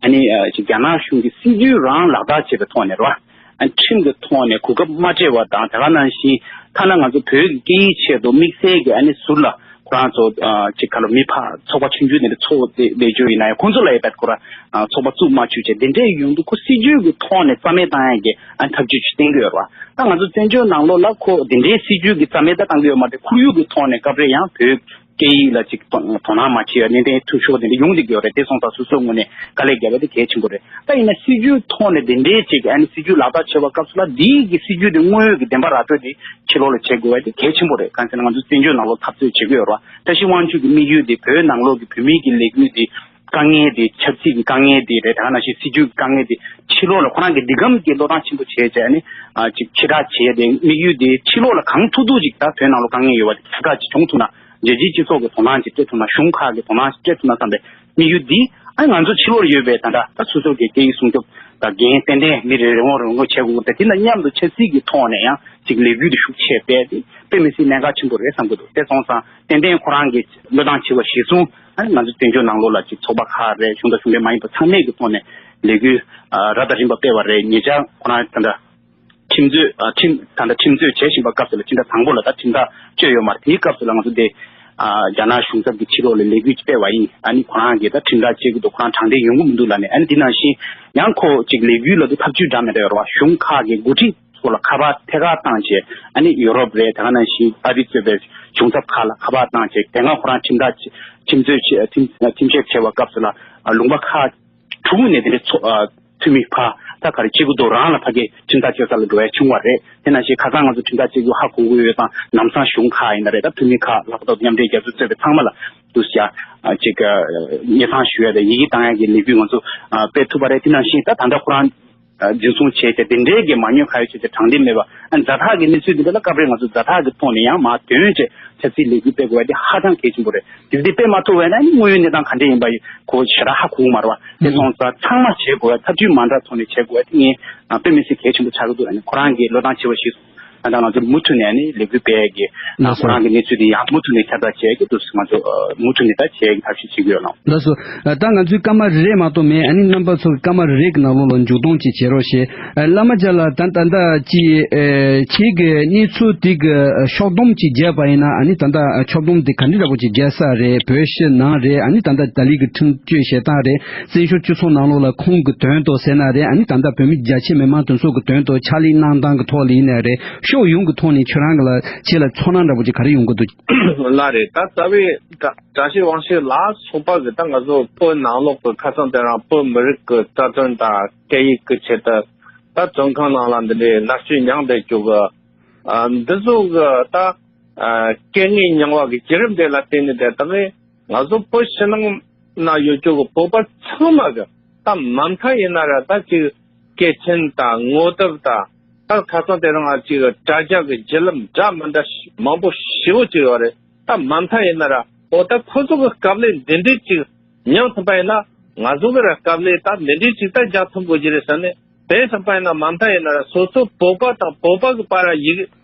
ཨ་ནི་ཨ་ཅིག་རྒྱ་ནག་གཞུང་གི་སྲིད་ཇུས་རང་ལག་བསྟར་བྱེད་པའི་ཐོག་ནས་རེད་བ། ཨ་ཁྲིམས་ཀྱི་ཐོག་ནས་གོ་སྐབས་མ་སྤྲད་པ་དང་། དེ་ག་ནང་བཞིན་ཐ་ན་ང་ཚོ་བོད་ཀྱི་སྐད་ཡིག་ཆེད་དུ་དམིགས་བསལ་གྱི་ཨ་ནི་ཟུར་ལ་ཁོ་རང་ཚོ་ཨ་ཅིག་ག་ལ་མི་ཕར་ཚོགས་པ་ཆུང་ཆུང་དེ་འདྲ་ཚོགས་ཏེ་ལས་རྒྱུ་ཡིན་ན་ཡང་ཁོང་ཚོ་ལ་ཡང་ད་ཁོ་རང་ཨ་ཚོགས་པ་བཙུགས་མ་བཅུག་བྱས་དེ་འདྲའི་ཡོང་དུས་ཁོ་སྲིད་ཇུས་ཀྱི་ཐོག་ནས་རྩ་མེད་བཏང་ཡ་གི་ཨ་ཐབས་ཇུས་ཅིག་བསྟན་གྱི་ཡོད་རེད་བ། ད་ང་ཚོ་བཙན་བྱོལ་ནང་ལོགས་ལ་ཁོ་དེ་འདྲའི་སྲིད་ཇུས་ཀྱི་རྩ་མེད་ད་བཏང་གི་ཡོད་མ་རེད། ཁོར་ཡུག་གི་ཐོག་ནས་སྐབས་རེ་ཡང་བོད་སྐད་ཡིག་ལ་ཅིག་དོ་དོ་སྣང་མ་བྱེད་ཡ་ནན་ཏན་འཐུས་ཤོར་དེ་འདྲ་ཡོང་བསྡད་ཀྱི་ཡོད་རེད། དེ་སོང་ཙང་སོ་སོའི་ངོས་ནས་དཀའ་ལས་བརྒྱབ་པ་དེ་གལ་ཆེན་པོ་རེད། ད་ཡིན་ན་སྲིད་ཇུས་ཐོག་ནས་དེ་འདྲའི་ཅིག་ཨ་ནི་སྲིད་ཇུས་ལག་བསྟར་བྱེད་པའི་སྐབས་སུ་ལ་འདིའི་གི་སྲིད་ཇུས་དེ་དངོས་ཡོད་ཀྱི་བདེན་པ་ར་སྤྲོད་དེ་ཕྱི་ལོགས་ལ་བྱེད་དགོས་པ་དེ་གལ་ཆེན་པོ་རེད། གང་ཟེར་ན་ང་ཚོ་བཙན་བྱོལ་ནང་ལོགས་འཐབ་རྩོད་བྱེད་ཀྱི་ཡོད་རེད་བ། བཀྲ་ཤིས་དབང་ཕྱུག་གི་དམིགས་ཡུལ་དེ་བོད་ནང་ལོགས་ཀྱི་བོད་མིའི་གི་ལས་འགུལ་དེ་དཀའ་ངལ་དེ་ཆབ་སྲིད་ཀྱི་དཀའ་ངལ་དེ་རེད། དེ་ག་ནང་བཞིན་སྲིད་ཇུས་ཀྱི་དཀའ་ངལ་དེ་ཕྱི་ལོགས་ལ་ཁོ་རང་གིས་འདི་གམ་གྱི་བློས་བཏང་ཆེན་པོ་བྱས་བྱས་ནས་ཨ་ཅིག་ཕྱིར་བསྒྲགས་བྱས་ཏེ་དམིགས་ཡུལ་དེ་ཕྱི་ལོགས་ལ་གང་ཐུབ་ཐུབ་ཅིག་ད་བོད་ནང་ལོགས་དཀའ་ངལ་ཡོད་པ་དེ་ཕྱིར་བསྒྲགས་ཅིག་བྱུང་ཐུབ་ན། རྒྱལ་སྤྱིའི་སྤྱི་ཚོགས་ཀྱི་དོ་སྣང་ཅིག་སྤྲད་ཐུབ་ན། གཞུང་ཁག་གི་དོ་སྣང་ཅིག་སྤྲད་ཐུབ་ན་བསམ་པའི་དམིགས་ཡུལ་འདི་ཨ་ང་ཚོ་ཕྱི་ལོགས་ཡོད་པའི་ད་ལྟ་ད་སོ་སོ་གི་སྐད་ཡིག་སྲུང་སྐྱོབ་དང་འགན་ཏན་ཏན་མི་རེ་རེ་ངོ་རེ་ངོ་བྱེད་དགོས་ཏེ། དེ་དང་མཉམ་དུ་ཆབ་སྲིད་ཀྱི་ཐོག་ནས་ཡང་ཅིག་ལས་འགུལ་དེ་ཤུགས་ཆེ་སྤེལ་ཏེ་དཔེ་མི་སྲིད་གནད་འགག་ཆེན་པོ་རེད་བསམ་གྱི་འདུག་དེ་སོང་ཙང་ཏན་ཏན་ཁོ་རང་གི་བློས་བཏང་བྱས་པ་གཞིར་བཟུང་ཨ་ང་ཚོ་བཙན་བྱོལ་ནང་ལོགས་ལ་ཅིག་ཚོགས་པ་ཁག་རེད། གཞུང་དང་གཞུང་འབྲེལ་མ་ཡིན་པ་ཚང་མས་ཀྱི་ཐོག་ནས་ལས་འགུལ་ཨ་རབ་དང་རིམ་པ་སྤེལ་བ་རེད། ཉེ་ཆར་ཁོ་རང་ད་ལྟ་ཁྲིམས་རྩོད་ཨ་ཁྲིམས་ད་ལྟ་ཁྲིམས་རྩོད་བྱེད་བཞིན་པ་སྐབས་སུ་ལ་སྤྱི་ཟླ་དང་པོ་ལ་ད་ཁྲིམས་ཐག་གཅོད་ཡོད་མ་རེད། དེའི་སྐབས་སུ་ལ་ང་ཚོ་དེ་ཨ་རྒྱ་ནག་གཞུང་ཚབ་ཀྱི་ཕྱི་ལོགས་ལ་ལས་འགུལ་ཅིག་སྤེལ་བ་ཡིན། ཨ་ནི་ཁོ་རང་གིས་ད་ཁྲིམས་ཐག་གཅོད་ཀྱི་འདུག་ཁོ་རང་དྲང་བདེན་ཡོང་གི་མི་འདུག་ལབ་ནས། ཨ་ནི་དེ་ནང་བཞིན་ཡང་ཁོ་ཅིག་ལས་འགུལ་ལ་དུ་ཐབས་ཇུས་འདྲ་མི་འདྲ་ཡོད་རེད་བ། གཞུང་ཁག་གི་འགོ་ཁྲིད་ སྐོར་ལ་ཁ་པར་ཐད་ཀར་བཏང་བྱས། ཨ་ནི་ཡུ་རོབ་རེད། དེ་ག་ནང་བཞིན་ཨ་རི་གཙོས་པའི་གཞུང་ཚབ་ཁག་ལ་ཁ་པར་བཏང་བྱས། དེ་སྔ་ཁོ་རང་ཁྲིམས་ཐག་ཁྲིམས་རྩོད་བྱས་ཁྲིམས་ཁྲིམས་བཤེར་བྱས་པའི་སྐབས་སུ་ལ་ལུང་པ་ཁག་དྲུག་ནས་དེ་འདྲའི་ཚོ་ཨ་འཐུས་མི་ཕར་ད་ག་རེ་བྱེད་དགོས་འདུག་རང་ལ་ཕ་གི་ཁྲིམས་ཐག་གཅོད་ས་ལ་འགྲོ་ཡ་བྱུང་བ་རེད། དེ་ནང་བཞིན་ཁ་སང་ང་ཚོ་ཁྲིམས་ཐག་གཅོད་རྒྱུ་ཧ་གོ་གི་ཡོད་དང་། ལམ་སང་གཞུང་ཁག་ཡིན་ན་རེད། ད་འཐུས་མི་ཁག་ལྷག་པར་དུ་མཉམ་འབྲེལ་རྒྱལ་ཚོགས་གཙོས་པའི་ཚང་མ་ལ་འདུག་ཡ་ཅིག་སྙན་སེང་ཞུ་ཡ་དང་ཡི་གེ་བཏང་ཡ་གི་ལས་འགུལ་ང་ཚོ་སྤེལ་ཐུབ་པ་རེད། དེ་ནང་བཞིན་ད་ད་ལྟ་ཁོ་རང་འཛིན་བཟུང་བྱས་ཏེ་དེ་འདྲའི་གི་མ་དངུལ་ག་ཡོད་བྱས་ཏེ་དྲང་བདེན་མེད་པ། ཨ་ཛ་དྲག་གི་གནས་ཚུལ་འདི་འདྲ་ལ་སྐབས་རེ་ང་ཚོ་ཛ་དྲག་གི་ཐོག་ནས་ཡང་མར་དོན་བྱས་ཆབ་སྲིད་ལས་འགུལ་སྤེལ་དགོས་པ་དེ་ཧ་ཅང་གལ་ཆེན་པོ་རེད། དེ་འདི་སྤེལ་མ་ཐུབ་པ་ཡིན་ན་དངོས་ཡོད་གནས་སྟངས་ག་འདྲ་ཡིན་པ་ཁོ་ཞེ་དྲག་ཧ་གོ་གི་མ་རེད་བ། དེ་སོང་ཙང་ཚང་མ་བྱེད་དགོས་པ། ཐབས་ཇུས་མ་འདྲ་ཐོག་ནས་བྱེད་དགོས་པ་དེ་ངས་དཔེ་མི་སྲིད་གལ་ཆེན་པོ་ཆགས་ཀྱི་འདུག་ཨ་ནི་ཁོ་རང་གིས་བློས་བཏང་ཆེ་བ་ཞིག་སོང་། ད་ལྟ་ང་ཚོ་མུ་མཐུད་ནས་ཨ་ནི་ལས་འགུལ་སྤེལ་གྱི་ལགས་སོ། ཁོ་རང་གི་གནས་ཚུལ་དེ་ཡང་མུ་མཐུད་ནས་ཁྱབ་བསྒྲགས་བྱེད་ཀྱི་འདུག་ང་ཚོ་མུ་མཐུད་ནས་ད་བྱེད་ཀྱི་ཐབས་ཤེས་བྱེད་ཀྱི་ཡོད་ལགས། ལགས་སོ། ད་ང་ཚོའི་སྐར་མ་རེ་རེ་མ་གཏོགས་མེད། ཨ་ནི་རྣམ་པ་ཚོ་གི་སྐར་མ་རེ་རེ་གི་ནང་ལོགས་ལ་མཇུག་སྡོམ་ཅིག་བྱེད་རོགས་ཞེས། ཨ་བླ་མ་རྒྱ་ལགས། ད་ད་ལྟ་ཅིག་ཨེ་ཁྱེད་ཀྱི་གནས་ཚུལ་དེ་གི་ཕྱོགས་བསྡོམས་ཅིག་བརྒྱབ་པ་ཡིན་ན། ཨ་ནི་ད་ལྟ་ཕྱོགས་བསྡོམས་དེ་ག་འདྲ་འདྲ་པོ་ཅིག་བརྒྱབ་ས་རེད། བོད་ཕྱི་ནང་རེད། ཨ་ནི་ད་ལྟ་ཏཱ་ལའི་གི་ཁྲིམས་གཅོད་བྱེད་སྟངས་རེད། བཙན་བྱོལ་སྤྱི་ཚོགས་ནང་ལོགས་ལ་ཁོང་གི་དོན་དུ་ཟེར་ན་རེད། ཨ་ནི་ད་ལྟ་བོད་མི་རྒྱ་ཆེ་མི་མང་དེ་ཚོ་གི་དོན་དུ་ཕྱག་ལས་གནང་སྟངས་ཀྱི་ཐོག་ལ་ཡིན་ན་རེད། ཕྱོགས་ཡོངས་ཀྱི་ཐོག་ནས་ཁྱེད་རང་གི་ལ་ཁྱེད་ལ་ཚོར་སྣང་འདྲ་པོ་ཅིག་ག་རེ་ཡོང་གི་འདུག་ལགས་རེད། ད་རྩ་བའི་བཀྲ་བཀྲ་ཤིས་དབང་ཕྱུག་ལ་སོགས་པ་གི་ད་ང་ཚོ་བོད་ནང་ལོགས་ཀྱི་ཁ་སང་དེ་རིང་བོད་མི་རིགས་ཀྱི་རྩ་དོན་དང་སྐད་ཡིག་གི་ཆེད་དུ་ད་བཙོན་ཁང་ནང་ལ་འདི་འདྲའི་མནར་གཅོད་མྱངས་བསྡད་རྒྱུ་གི་ཨ་འདི་ཚོ་གི་ད་ཨ་སྐད་ངན་མྱངས་པ་གི་བརྒྱུད་རིམ་དེ་ལ་བརྟེན་ནས་དེ་ད་གི་ང་ཚོ་བོད་ཕྱི་ནང་ན་ཡོད་རྒྱུ་གི་བོད་པ་ཚང་མ་གི་ད་མ་མཐའ་ཡིན་ན་ར་ད་ཅིག་སྐད་ཆེན་དང་ངོ་དེབ་དང་། ད་ཁ་སང་དེ་རིང་ཨ་ཅིག་དྲ་རྒྱ་གི་བརྒྱུད་ལམ་འདྲ་མི་འདྲ་ཞིག་མང་པོ་ཞེ་པོ་ཅིག་ཡོད་རེད། ད་མ་མཐའ་ཡིན་ན་ར་འོ་ད་ཁོ་ཚོ་གི་དཀའ་ལས་འདི་འདྲའི་ཅིག་མྱངས་ཐུབ་པ་ཡིན་ན། ང་ཚོ་གི་ར་དཀའ་ལས་ད་འདི་འདྲའི་ཅིག་ད་རྒྱག་ཐུབ་དགོས་ཀྱི་རེད་ཟེར་ནས་དེ་ཐུབ་པ་ཡིན་ན། མ་མཐའ་ཡིན་ན་ར་སོ་སོ་བོད་པ་དང་བོད་པ་གི་བར་ཡིག་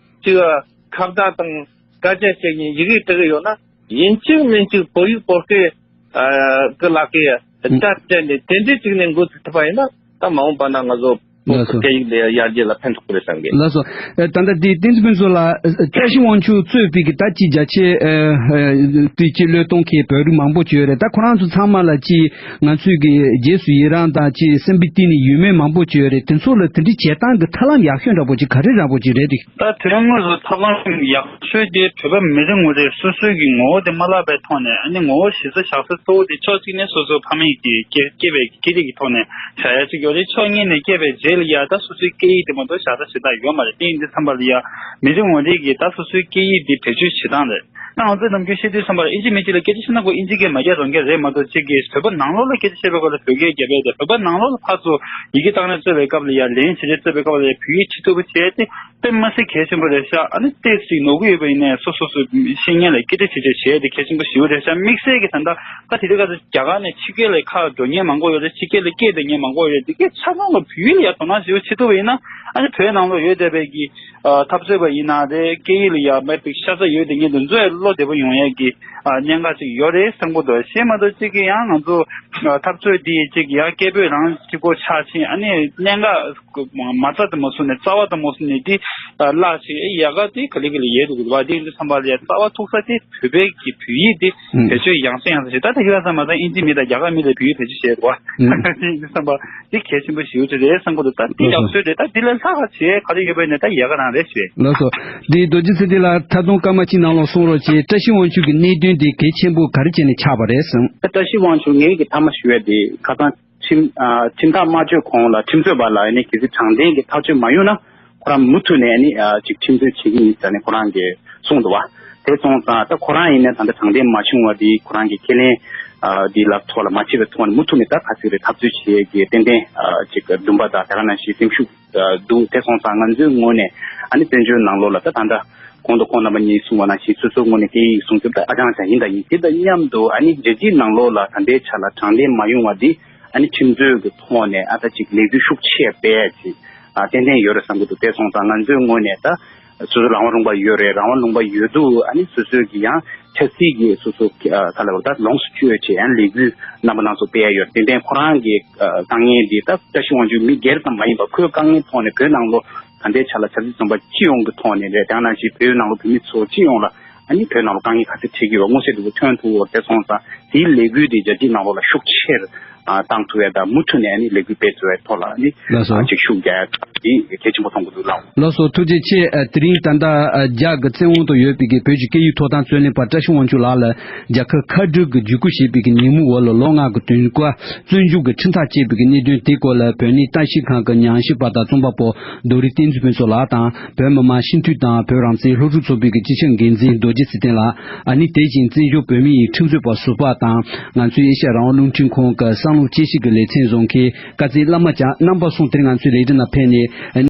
ཅིག་ཁ་བརྡ་དང་སྐད་ཆ་བཤད་མཁན་ཡི་གེ་འབྲི་གི་ཡོད་ན། ཡིན་གཅིག་མིན་གཅིག་བོད་ཡིག་བོད་སྐད་ཨ་གི་ལག་གི་ཨུ། སྒྲ་སྤྲད་ནས་དེ་འདྲའི་གཅིག་ནས་འགོ་ཚུགས་ཐུབ་པ་ཡིན་ན། ད་མ་འོངས་པ་ན་ང་ཚོ་བོད་ལགས་སོ། སྐད་ཡིག་ལ་ཡར་རྒྱས་ལ་ཕན་ཐོགས་ཀྱི་རེད་བསམ་གི། ལགས་སོ། ཨ་ད་ལྟ་དེ་བསྟན་འཛིན་ཕུན་ཚོགས་ལགས། ཨ་བཀྲ་ཤིས་དབང་ཕྱུག་གཙོས་པའི་གི་ད་ཅི་རྒྱ་ཆེ་ཨ་ཨ་དེ་ཅི་བློས་གཏོང་མཁན་བོད་རིགས་མང་པོ་ཅིག་ཡོད་རེད། ད་ཁོ་རང་ཚོ་ཚང་མ་ལ་ཅི་ང་ཚོས་གི་རྗེས་སུ་ཡི་རང་དང་ཅི་སེམས་པའི་གཏིང་ནས་ཡིད་སྨོན་མང་པོ་ཅིག་ཡོད་རེད། དེ་ཚོ་ལ་དེ་འདྲའི་བྱེད་སྟངས་གི་ཐབས་ལམ་ཡག་ཤོས་འདྲ་པོ་ཅིག་ག་རེ་འདྲ་པོ་ཅིག་རེད་དེ། ད་དོན་དངོས་སུ་ཐབས་ལམ་ཡག་ཤོས་དེ་བོད་པ་མི་རེ་ངོ་རེས་སོ་སོའི་གི་ངོ་བོ་དེ་མ་བརླག་པའི་ཐོག་ནས། ཨ་ནི་ངོ་བོ་གཞི་རྩ་བཞག་ས་གཙོ་བོ་དེ་ཕྱོགས་གཅིག་ནས་སོ་སོ་ཕ་མེས་ཀྱི་སྐྱེ་སྐྱེས་པའི་སྐད་རིགས་ཀྱི་ཐོག་ནས་བཞག་ཡ་གཅིག་ཡོད་རེད། ཕྱོགས་གཉིས་ནས་སྐྱེས་པའི་རྗེས་ལ་ཡ་ད་སོ་སོའི་སྐད་ཡིག་དེ་མ་གཏོགས་བཞག་ས་གཞན་དག་ཡོད་མ་རེད། དེ་ཡིན་དུས་ཙམ་པ་ལ་ཡ་མི་རེ་ངོ་རེས་ཀྱིས་ད་སོ་སོའི་སྐད་ཡིག་དེ་བེད་སྤྱོད་བྱེད་སྟངས་རེད། ད་ང་ཚོས་ནམ་རྒྱུན་བཤད་དུས་ཙམ་པ་ལ་ཨིན་ཇི་མི་གཅིག་ལ་སྐད་ཆ་བཤད་ན་ཁོ་ཨིན་ཇི་སྐད་མ་རྒྱག་རང་རྒྱག་རེད་མ་གཏོགས། གཅིག་གིས་བོད་པ་ནང་ལོགས་ལ་སྐད་ཆ་བཤད་པའི་སྐབས་ལ་བོད་སྐད་རྒྱབ་ཡ་དེ། བོད་པ་ནང་ལོགས་ལ་ཕར་ཚུར་ཡི་གེ་བཏང་ནས་རྩོད་པའི་སྐབས་ལ་ཡ། ལན་བྱེད་རེས་རྩོད་པའི་སྐབས་ལ་ཡ་བོད་ཡིག་ཆེད་དུ་བྱས་ཏེ་དཔེ་མི་སྲིད་གལ་ཆེན་པོ་རེད་ཤག་ཨ་ནི་ཏོག་ཙམ་ནོར་གྱི་ཡོད་པ་ཡིན་ནའི་སོ་སོ་སོ་ཤེས་མཁན་ལ་སྐད་ཆ་བྱེད་བྱེད་བྱས་ཏེ་གལ་ཆེན་པོ་ཞེ་པོ་རེད་ཤག་དམིགས་བསལ་གྱི་ད་ལྟ་ད་དེ་རིང་ཁ་སང་རྒྱ་གར་ནས་ཕྱི་རྒྱལ་ལ་ཁག་འགྲོ་མཁན་མང་པོ་ཡོད་རེད། ཕྱི་རྒྱལ་ལ་སྐྱེས་བསྡད་མཁན་མང་པོ་ཡོད་རེད། དེ་གའི་ཆ་ཚང་ལ་བོད་ཡིག་ལ་ཡ་དོ་སྣང་ཞེ་པོ་བྱེད་ཐུབ་པ་ཡིན་ན། ཨ་ནི་བོད་ནང་ལ་ཡོད་བསྡད་པའི་གི་ཨ་འཐབ་རྩོད་པ་ཡིན་ན་རེད། སྐད་ཡིག་ལ་ཡ་མེད་པའི་ཤ་ཚ་ཡོད་དེ་ངས་འདི་ཚོ་ཡ་བློ་བདེ་པོ་ཡོང་ཡས་ཀྱི་ཨ་གནད་འགག་ཅིག་ཡོད་རེད་བསམ་གྱི་འདུག་གཞན་མ་གཏོགས་གཅིག་གི་ཡང་ང་ཚོ་ཨ་འཐབ་རྩོད་འདི་གཅིག་ཡང་སྐད་འབོད་རང་གཅིག་པོ་ཆགས་ཕྱིན། ཨ་ནི་གནད་འགག་མ་རྩ་དེ་མ་བཟུང་ནས་རྩ་བ་དེ་མ་བཟུང་ནས་འདི་ཨ་བརླག་ཕྱིན། ཨེ་ཡག་ག་དེ་ག་ལེ་ག་ལེ་ཡོད་འདུག་གི་བ། དེ་ཡིན་དུས་ཙམ་པ་ལ་ཡ་རྩ་བ་ཐུག་ས་དེ་བོད་པའི་གི་བོད་ཡིག་དེ་ཨུ། བེད་སྤྱོད་ཡང་སེ་ཡང་སེ་བྱེད། ད་ལྟ་ཁྱེད་རང་ཚོ་མ་ཚད་ཨིན་ཇི་མི་དང་རྒྱ་གར་མི་ལ་བོད་ཡིག་བེད་སྤྱོད་བྱེད་འདུག་བ། ཨུ། དེ་ཡིན་དུས་ཙམ་པ། འདི་གལ་ཆེན་པོ་ཞེ་པོ་ཅིག་རེད་བསམ་གྱི་འདུག་ད་འདི་ཡག་ཤོས་རེད། ད་འདི་ལས་ལྷག་ག་བྱེད་ག་རེ་ཡོད་པ་ཡིན་ན་ད་ཡག་ག་རང་རེད་ཞུ། ལགས་སོ། འདི་རྡོ་རྗེ་ཚེ་བརྟན་ལགས་ད་དུང་སྐར་མ་གཅིག་ནང་ལོགས་གསུང་རོགས་བྱེད། བཀྲ་ཤིས་དབང་ཕྱུག་གི་གནད་དོན་འདི་གལ་ཆེན་པོ་ག་རེ་བྱས་ནས་ཆགས་པ་རེད་གསུངས། བཀྲ་ཤིས་དབང་ཕྱུག་ངེད་ཀྱི་མཐའ་མ་ཞུ་ཡ་དེ་ཁ་སང་ཁྲིམས་ཨ་ཁྲིམས་ཐག་མ་གཅོད་གོང་ལ་ཁྲིམས་རྩོད་པ་ལ་ཡིན་ནའི་གལ་སྲིད་དྲང་བདེན་གྱི་ཐག་གཅོད་མ་ཡོང་ན། ཁོ་རང་མུ་མཐུད་ནས་ནི་ཨ་ཅིག་ཁྲིམས་རྩོད་བྱེད་ཀྱི་ཡིན་ཟེར་ནས་ཁོ་རང་གིས་གསུངས་འདུག་བ། དེ་སོང་ཙང་ད་ཁོ་རང་ཡིན་ནའི་ད་ལྟ་དྲང་བདེན་མ་བྱུང་བ་དེ་ཁོ་རང་གི་ཁས་ལེན་ཨ་དེ་ལ་ཐོག་ལ་མ་བྱས་པའི་ཐོག་ནས་མུ་མཐུད་ནས་ད་ག་ཚོད་རེད་འཐབ་རྩོད་བྱེད་ཀྱི་ཏན་ཏན་ཨ་ཅིག་འདུན་པ་དང་དེ་ག་ནང་བཞིན་སེམས་ཤུགས་ཨ་འདུག་དེ་སོང་ཙང་ང་ཚོའི་ངོས་ནས་ཨ་ནི་བཙན་བྱོལ་ནང་ལོགས་ལ་ད་ད་ལྟ་གོང་དུ་ཁོང་རྣམ་པ་གཉིས་གསུངས་པ་ནང་བཞིན་སོ་སོའི་ངོས་ནས་སྐད་ཡིག་སྲུང་སྐྱོབ་ད་ཨ་ཅང་ཅང་ཡིན་དང་ཡིན། དེ་དང་མཉམ་དུ་ཨ་ནི་རྒྱལ་སྤྱིའི་ནང་ལོགས་ལ་ད་ལྟའི་ཆ་ལ་དྲང་བདེན་མ་ཡོང་བ་འདི། ཨ་ནི་ཁྲིམས་རྩོད་ཀྱི་ཐོག་ནས་ཨ་ད་ཅིག་ལས་འགུལ་ཤུགས་ཆེ་སྤེལ་ཡ་ཅིག་ཨ་ཏན་ཏན་ཡོད་རེད་བསམ་གྱི་འདུག་དེ་སོང་ཙང་ང་ཚོའི་ངོས་ནས་ད་སོ་སོ་རང་དབང་ལུང་པ་ཡོད་རེད། རང་དབང་ལུང་པ་ཡོད་དུས་ཨ་ནི་སོ་སོའི་གི་ཡང་ཆབ་སྲིད་ཀྱི་སོ་སོ་ག་ལ་བར་ད་ལོངས་སུ་སྤྱོད་བྱེད་ཡང་ལས་འགུལ་རྣམ་པ་སྣ་ཚོགས་སྤེལ་ཡ་ཡོད་རེད། ཏན་ཏན་ཁོ་རང་གི་དཀའ་ངལ་འདི་ད་བཀྲ་ཤིས་དབང་ཕྱུག་མི་སྒེར་ཙམ་མ་ཡིན་པར་ཁོའི་དཀའ་ངལ་ཐོག་ནས་བོད་ནང་ལོགས་ད་ལྟའི་ཆ་ལ་ཆབ་སྲིད་བཙོན་པ་སྤྱི་ཡོངས་ཀྱི་ཐོག་ནས་རེད། དེ་ནང་བཞིན་བོད་ནང་ལོགས་བོད་མི་ཚོ་སྤྱི་ཡོངས་ལ་ཨ་ནི་བོད་ནང་ལོགས་དཀའ་ངལ་ག་ཚོད་འཕྲད་ཀྱི་ཡོད་པ་མངོན་གསལ་དོད་པོ་ཐོན་ཐུབ་ཡོད་རེད། དེ་སོང་ཙང་དེའི་ལས་འགུལ་འདི་རྒྱལ་སྤྱིའི་ནང་ལོགས་ལ་ཤུགས་ཆེར་ ཨ་བཏང་ཐུབ་ཡ་དང་མུ་མཐུད་ནས་ཨ་ནི་ལས་འགུལ་སྤེལ་ཐུབ་ཡ་ཐོག་ལ་ཨ་ནི་ལགས་སོ། ཨ་ཅིག་ཤུགས་རྒྱག་ཡ་དེ་གལ་ཆེན་པོ་མཐོང་གི་འདུག་ལགས། ལགས་སོ། ཐུགས་རྗེ་ཆེ། ཨ་དེ་རིང་ད་ལྟ་ཨ་རྒྱ་གི་བཙན་དབང་དུ་ཡོད་པའི་གི་བོད་ཀྱི་སྐད་ཡིག་ཐོབ་ཐང་རྩོད་ལེན་པ་བཀྲ་ཤིས་དབང་ཕྱུག་ལགས་ལ་རྒྱལ་ཁབ་མཁའ་འགྲུལ་གྱི་བརྒྱུད་སྐུལ་ཞེས་པའི་གི་ཉིན་མོ་འོག་ལ་ལོ་ལྔ་གི་དུས་བཀག་བཙོན་འཇུག་གི་ཁྲིམས་ཐག་བཅད་པའི་གི་གནད་དོན་དེའི་སྐོར་ལ་བོད་གནས་བརྟག་ཞིབ་ཁང་གི་ཉམས་ཞིབ་པ་དང་རྩོམ་པ་པོ་རྡོ་རིང་བསྟན་འཛིན་ཕུན་ཚོགས་ལགས་དང་། བོད་མི་མང་སྤྱི་འཐུས་དང་བོད་རང་བཙན་སློབ་ཕྲུག་ཚོགས་པའི་གི་སྤྱི་ཁྱབ་འགན་འཛིན་རྡོ་རྗེ་ཚེ་བརྟན་ལགས། ཨ་ནི་དེ་བཞིན་བཙན་བྱོལ་བོད་མིའི་ཁྲིམས་རྩོད་པ་ཟུར་པ་དང་། ང་ཚོའི་ཨེ་ཤ་ཡ་རང་དབང་རླུང་འཕྲིན་ཁང་གི་བསམ་བློ་དཔྱད་ཞིབ་ཀྱི་ལེ་ཚན་བཟོ་མཁན་བཀའ་བསྩལ་བླ་མ་ལགས་རྣམ་པ་གསུམ་དེ་རིང་ང་ཚོའི་ལས་རིམ་ནང་ཕེབས་ནས།